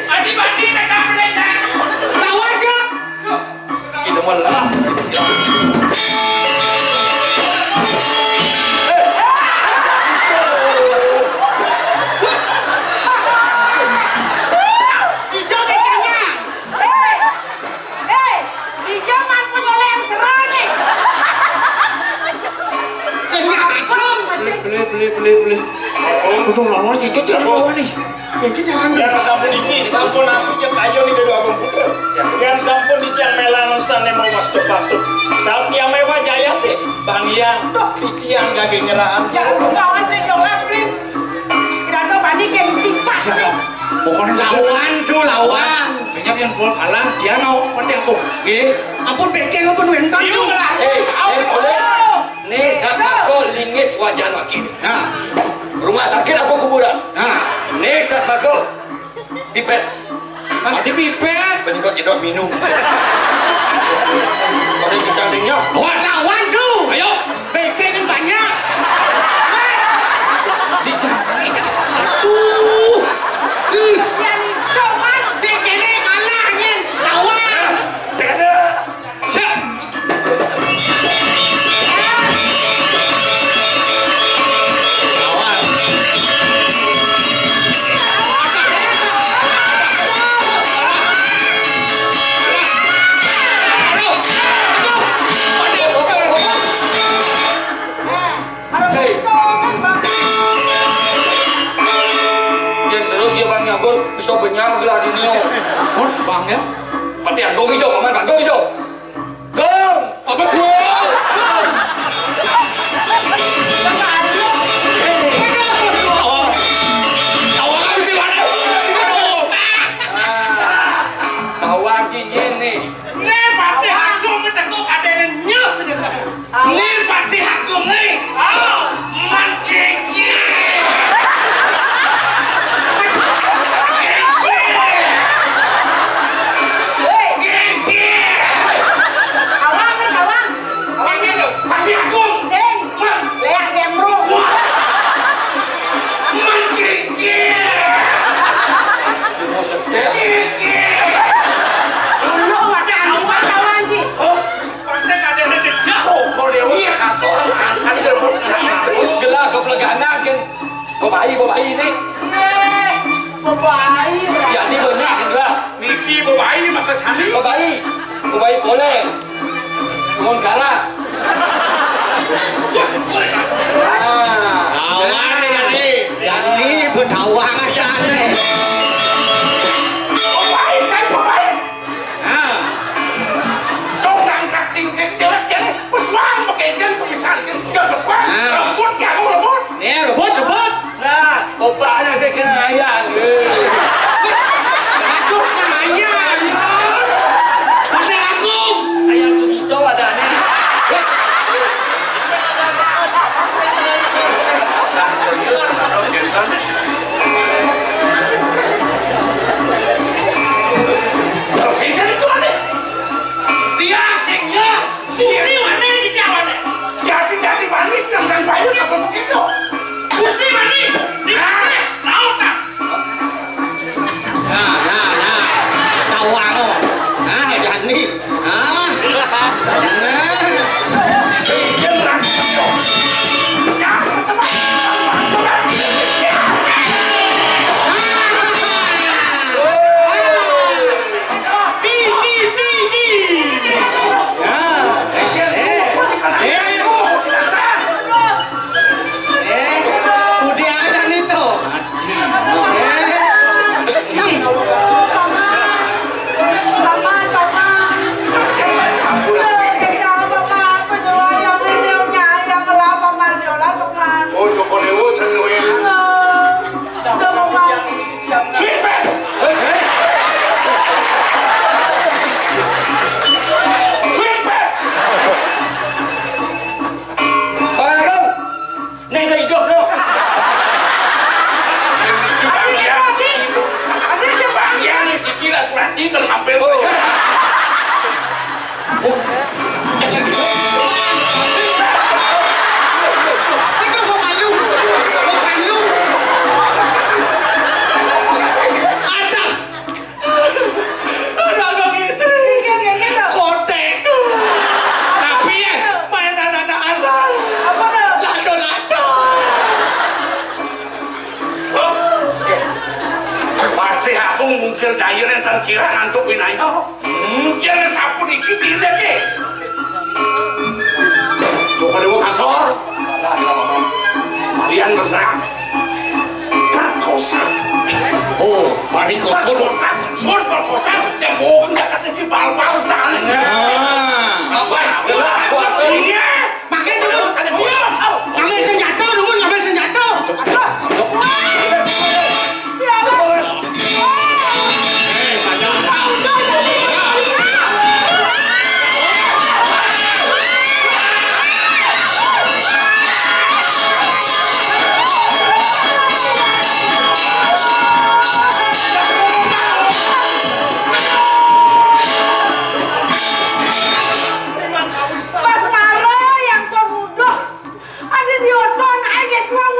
Adi Bandi tetap melenceng. Lawan, Kak. Sini mah lelah. Ijo bengkelnya. Eh, eh, ijo man punya oleh yang seru nih. Sing agung. Beli, beli, beli, beli. Udah lawan, ijo cari lawan nih. Iki jangan. Yen sampun iki, sampun aku cek ayo nih dua komputer. Yen sampun iki yang melang sane mau wastu patut. Satya Mewa Jayate, Bang Hyang, titiang gage nyerahan. Ya, kawan nih, dong, Mas, Bli. Kira-kira panik ya, sifat nih. Pokoknya lawan tuh, lawan. Banyak yang gol kalah, dia mau mati aku. Nggih. Ampun, bengkel, ampun, mental. Iya, tuh. Eh, eh, boleh. Nih, satmaka lingis wajan wakil. Nah. Rumah sakit apa kuburan? Nah. Nih, satmaka. Pipet. Hah? Ada pipet? Penyedot-nyedot minum. Pada cicang singnya. Wartawan tuh. Ayo. P P kan banyak. Dicari. Aduh. Ih. Yang itu kan. P P ini kalah, anjing. Lawan. Saya ada. Siap. Hei. Yang terus ya Bang Nyagor bisa benyang gelah dunia. Bang ya? Pati Agung hijau, paman Agung hijau. Gong! Apa gong? Awak, awak apa sih, Wan? Bawang cincin nih. Nih, pati aku Ni Patih Agung ni. Ah, man gigi. Gigi. Hei. Gigi. Awang, awang. Awang. Patih Agung. Sing. Man. Leak jembrung. Wah. Man gigi. Gigi. Dulu macam awang, awang, Ji. Hah? Pancen adene cedhak. Kok, kok Dewa kasor sangkan debut nangis. Wis gelah kepleganan kan. Bebayi, bebayi ni. Eh, bebayi. Ya, ni banyak kan gelah. Niki bebayi maka sami. Bebayi. Bebayi poleh. Ngon kara. Ah. Awan ni, Yani. Yani betawang asal ni. Bebayi, kan bebayi. Nah. Dong ngangkat tingkik jelek jane pesuang pakai jen kepisan jen jen pesuang. Nah. Rebut ya aku rebut. Nih, rebut, rebut. Nah, obatnya saya kena ayam. Aduh, ayam. Masa aku. Ayam Sugito ada nih. Serius, ada Sinten? Sinten itu aneh. Dia asingnya. Gusti wani di jawane. Jati-jati manis dan bayu apa begitu? Gusti wani di laut, ah. Nah, nah, nah. Tawang. Ah, jani. Ah. Nah. Jangan cepat. Oh, Joko Dewa sering nulis. Sweet Pet! Sweet Pet! Bang Agung, neng udah hidup lu. Bang Yan, Bang Yan, si Kira surat itu hampir. Oh. Aduh, gua malu. Gua malu. Ada. Ada abang istri. Kotek. Tapi ya, main anak-anak. Lado-lado. Patih Agung mungkil dayeuh énten kira ngantuk winaya. Hmm, yén sapuniki piye, Ki? Coba dewe kasor. Malian bergerak. Perkosa. Oh, mari kosor. Perkosa. Sur perkosa. Jago enggak kata di bal-bal tanah. Nah. Apa? Iya. Makin dulu. Ngambil senjata, dulu ngambil senjata. Mas Maro yang so muduh. Ada di oto naik ya, Bang.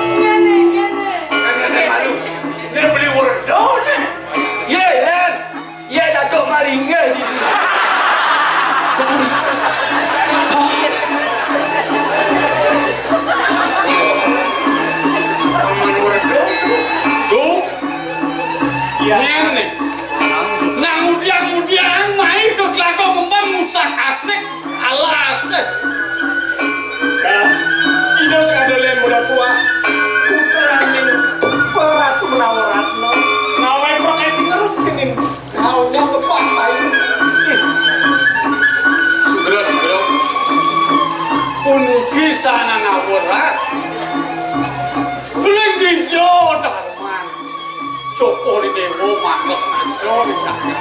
Ngene, ngene. Ngene, ngene, malu. Ngene beli wedhus, nih. Ye, Len. Ye, jatuh maringe di sini. Aman wedhus, tuh. Tuh. Iya. Ngene. Nah, ngudiang-ngudiang main ke Klako Kembang, ngusak asik, alas. Nah, ida sing ada len mula tua. Putra angin, Peratu Menawa Ratna. Ngawai prokai pingerut kening. Kaunya lepah main. Sugro, sugro. Puniki sangang ngawur, ah. Beling dijo, Darman. Joko di Dewa. Mangga ngantos ing jagat.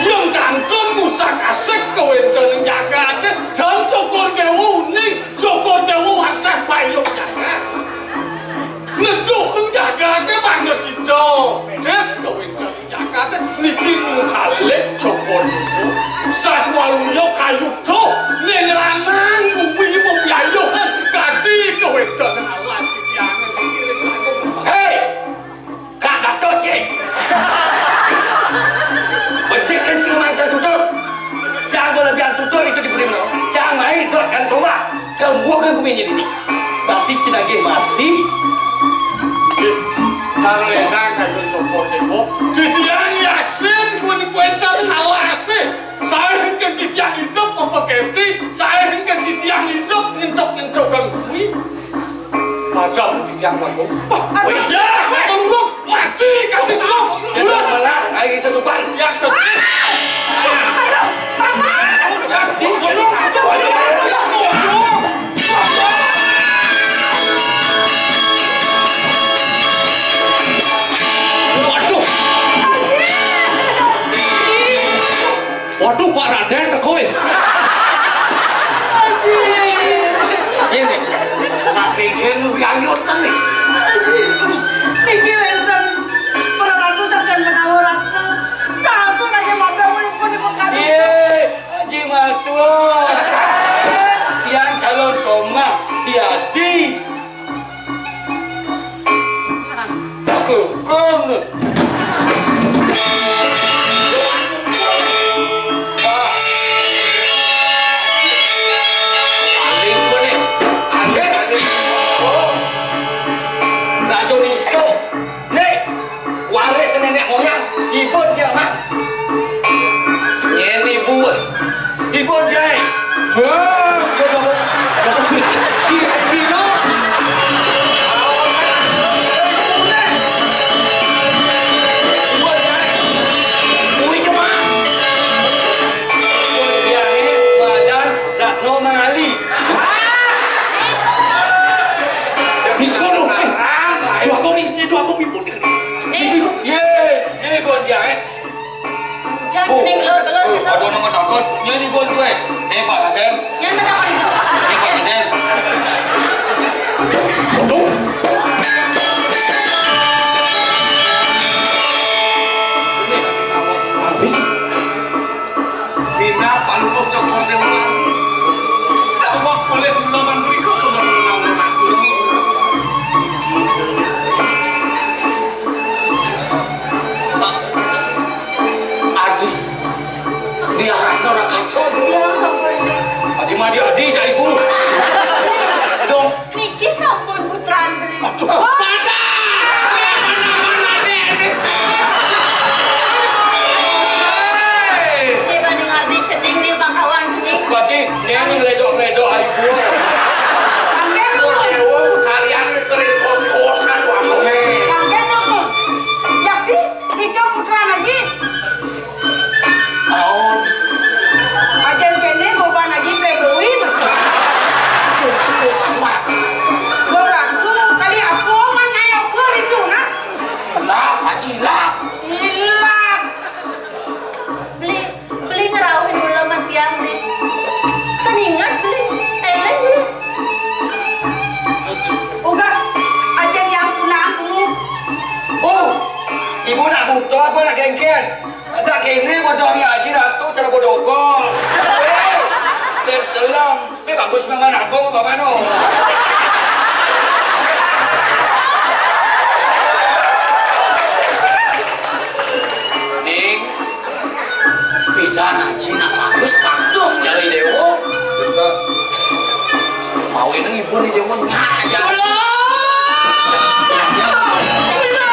Yen kantun musak asik kawéntenan jagaté, jan Cokor Déwa uning, Cokor Déwa wantah pailung jagat. Neduh ing jagaté mangda sida. Des kawéntenan jagaté niki mung kalih Cokor Déwa. Sakwaluya kayuda ning lanang bumi mapiayuhan kadi kawéntenan alas titiangé niki ring langkung. Hei! Kak Datuk, cik. Bedikkan si kemang sang tutur. Sang belebihan tutur itu di bumi. Sang main dot kan sombah. Kembuhkan bumi ini. Berarti cinanggih mati. Karena kayun Cokor Déwa. Titiang yasin kun kuentan alase. Saya hengken titiang hidup apa kerti. Saya hengken titiang hidup nyentok-nyentokan bumi. Padahal titiang bagus. Wah, wih, ya, keluruk, mati, kami suruh. Sudah malah, ayo sesupan. Ya, sedih. Aduh, Papa. Waduh. Waduh, Pak Raden teko, eh. Ini, saking kene wiayuh tenan. Niki wénten perkara saking menawa ratna. Sasun aja mata pun dipekani. Iya, Haji Matua. Yang calon somah, diadi. Kukuh. Aling benih. Aling, aling. Oh. Raja Nisko. Nih, waris nenek moyang. Ibu dia, Mak. Nyén ibu. Ibu dia. Wah, udah dapat, dapat pikir. Cina. Ibu dia. Wih, cuma. Ibu dia ini badan Ratno Mangali. Mikir lu, eh. Waktu istri itu aku piput. Nih. Yé, ini ibu dia, eh. Jangan sini gelor-gelor gitu. Aduh, nama takut. Ini ibu gue. Ini Pak Raden. Jangan takut gitu. Ini Pak Raden. Waduh. Ini. Minab Palungguh Cokor Déwa Langit. Daweg polih mula manrika kemawon aku. Aji, diarahno ora kaca. Iya, sampun. Aji mati adi, cak ibu. Dong. Niki sampun putrane. Aduh, pada. Nggih, banding adi cening di bangkawan cening. Berarti neng ngledok-ngledok ayu gua. Mangke napa? Dewa kalian kering kos-kosan wae. Mangke napa? Yakti, nika putra lagi. Taun. Ajen kene boban lagi pledoi, Mas. Terus sama. Lho, aku kali apa man ayo ke itu, nah? Lah, Haji, lah. Ilang. Beli, beli ngerauhin uleman tiang, beli. Teningat, beli. Eleng, beli. Ugas, ajen yang punaan dulu. Oh, ibu nak buta apa nak gengker? Sakéné padha ngaji ratu cara bodokol. Wéh, lem selam. Wéh, bagus memang aku, Bapak no. Ning, pidan aji nak bagus patuh cara Dewa. Mau ini ngibun di Dewa nyak aja. Kula! Kula!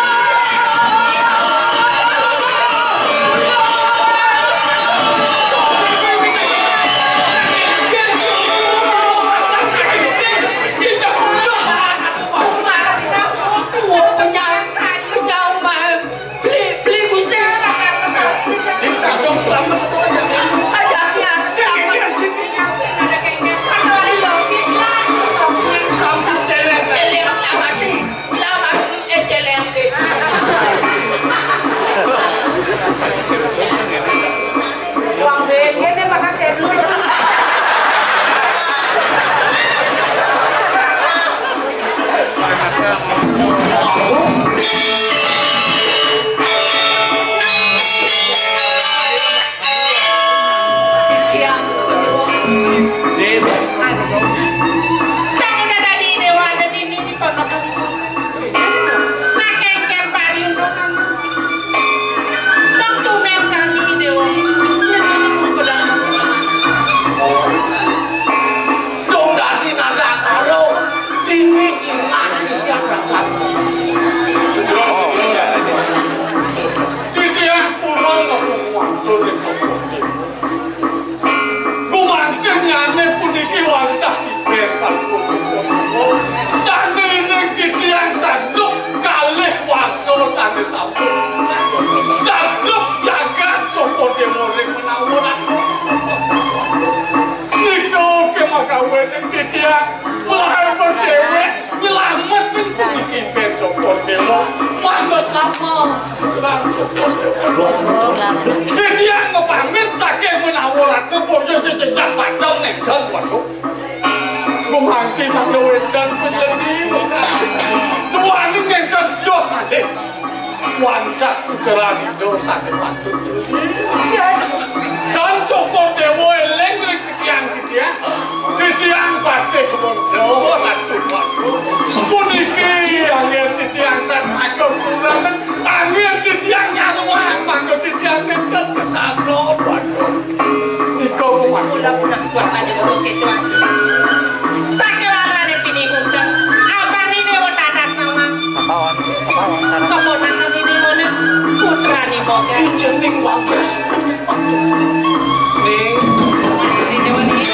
Titiang mapamit saking menawa Ratna Boyo Cececah Padang nenten, waduh. Gumanti mangda wénten panjenengan. Duaning nenten sios malih. Wantah putra ida sané patut. Dan Cokor Déwa éling ring sikian titiang. Titiang patih kemungsa, waduh, waduh. Sapuniki anggen titiang san atur kurang. Angin titiang nyaruang, mangda titiang nenten ketaton, waduh. Nika kumatur. Kula puneng kuasane weruh kecuan. Sakéwalané pinih unteng. Abari Déwa Tatas nawang. Keponakan ini mana? Putrane Moga. Ijening wagas. Ning. Ini Déwa nih.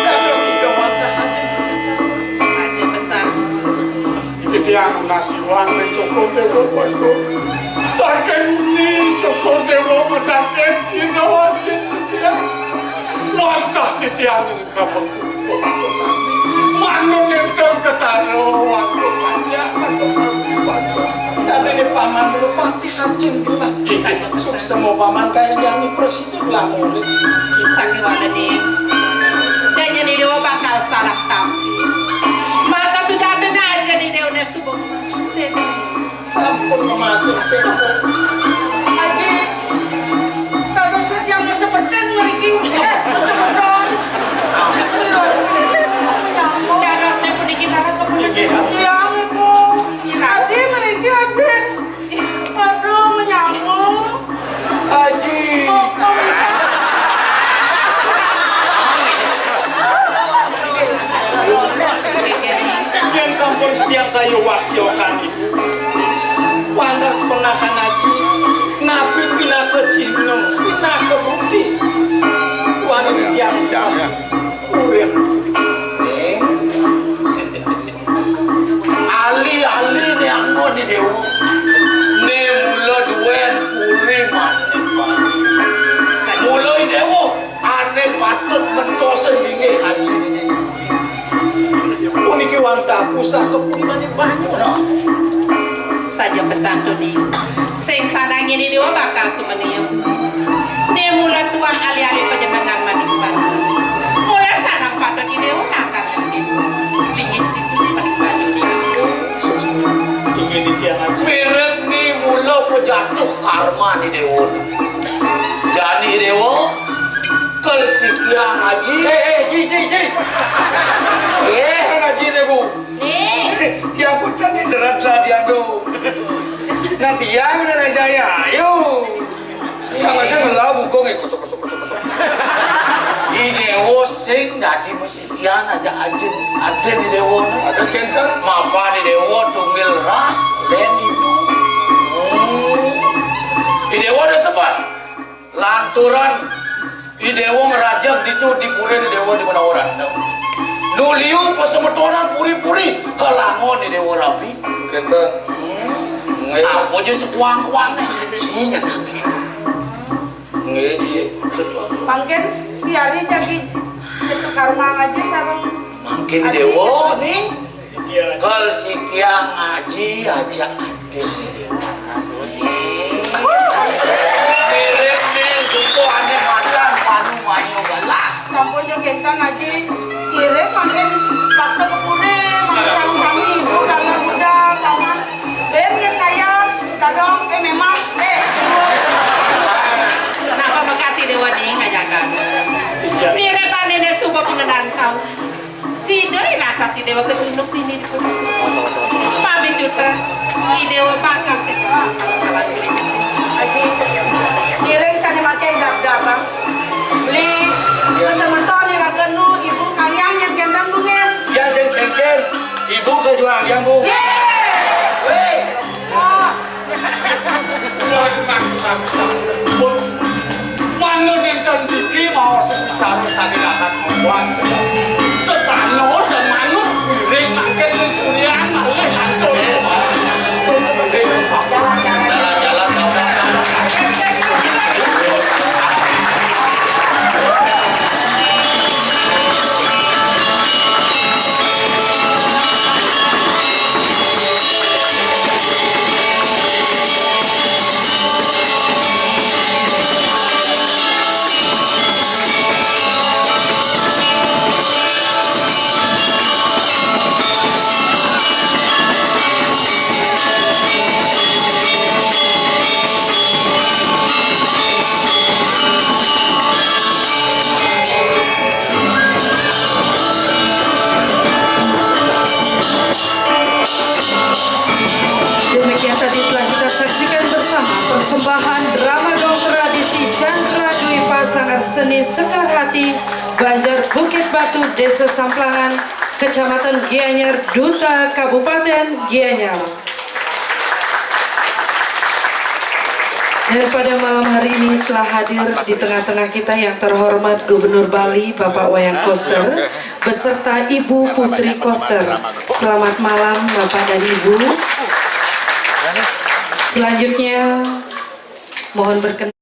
Dados Ida wantah aja. Aja pesan. Titiang nunas iwang ring Cokor Déwa, waduh. Saking ni Cokor Déwa medhaken sinawaken titiang. Wantah titiang kabengkung kados sami. Manut nenten ketara, waduh, panjak kados sami, waduh. Dadine paman kula pati hajeng gelah. Inggih. Suksema paman kayang nyami prasida gelah murid. Sakéwalané. Danyane Déwa bakal salah tampi. Maka sudah ada aja nih Déwa. Sampun memasin sira. Aji, kados titiang mesepeten mriki. Eh, mesepeten. Nyambung. Dadosne puniki nara kepuniki. Iya, Ibu. Adi mriki, Adi. Aduh, menyambung. Aji. Yen sampun setia saya wakil kami. Wanda keponakan Aji, napi pinaka cihna, pinaka bukti. Wanda dijang. Urip. Ali-ali ne anggon di Déwa. Ne mula duén puri manik bali. Mula i Déwa, ane patut mentosen linggih Aji dini di puri. Puniki wantah pusaka puri manik banyu. Saja pesan tuni. Sing sanang ini Déwa bakal sumeniup. Né mula tuah ali-ali panjenengan manik banyu. Mula sanang patut i Déwa nangkal linggih. Linggih ditu manik banyu niku. Inggih titiang Aji. Mirip ni mula pejatuh karma ni Déwa. Jani Déwa, kel sikiang Aji. Eh, eh, Ji, Ji, Ji. Eh. Kan Aji ne, Bu. Nih. Tiang punten ni serat lah diandu. Nah, tiang udah naik jaya. Ayo. Kang Aji ngelau bukung, eh, kosok, kosok, kosok, kosok. I Déwa sing dadi mesikian aja ajin, ajin i Déwa. Ada sekenten. Mapan i Déwa tunggil rah, lén ibu. Hmm. I Déwa ada sepat. Lanturan i Déwa ngrajeg ditu di puri i Déwa di Manawaran. Nu liu pasemetonan puri-puri kalangon i Déwa rabi. Kenten. Hmm. Nggih. Apa aja sekuang-kuangne? Sinya kaki. Nggih, nggih. Mangkin biarin jagi karma ngaji sareng. Mangkin Déwa ning. Kal sikiang ngaji aja adil. Mirip nih, suku aneh madan, panu mayu galak. Sampun yo kentang ngaji. Mirip mangkin waktu ke puri, mangkin sami-sami ibu dalam sudah, paman. Ben yang kaya, kadang, eh, memang, eh. Kenapa makasih Déwa nih ngajakan? Mirip aneh suba pengenan kau. Sida iratos i Déwa ketunuk dini dipun. Pamicutan, i Déwa bakal teka. Aji, ngiring sane make gab-gabang. Beli, semeton iraga nu, ibu kayang yang gendang bunga. Ya, sing kengken, ibu kejuang yang bu. Yeay! Wah. Kula ingkang sami-sami. Mangda nenten niki maos bicara sane rahat mawon. Sesana dan manut ngiring mangkin ning purian malih lantur. Jalan-jalan, jalan-jalan. Saksikan bersama persembahan drama dongeng tradisi Chandra Dwipa Sanggar Seni Sekar Hati, Banjar Bukit Batu, Desa Samplangan, Kecamatan Gianyar, Duta Kabupaten Gianyar. Dan pada malam hari ini telah hadir di tengah-tengah kita yang terhormat Gubernur Bali, Bapak Wayan Koster, beserta Ibu Putri Koster. Selamat malam, Bapak dan Ibu. Selanjutnya, mohon berkenan.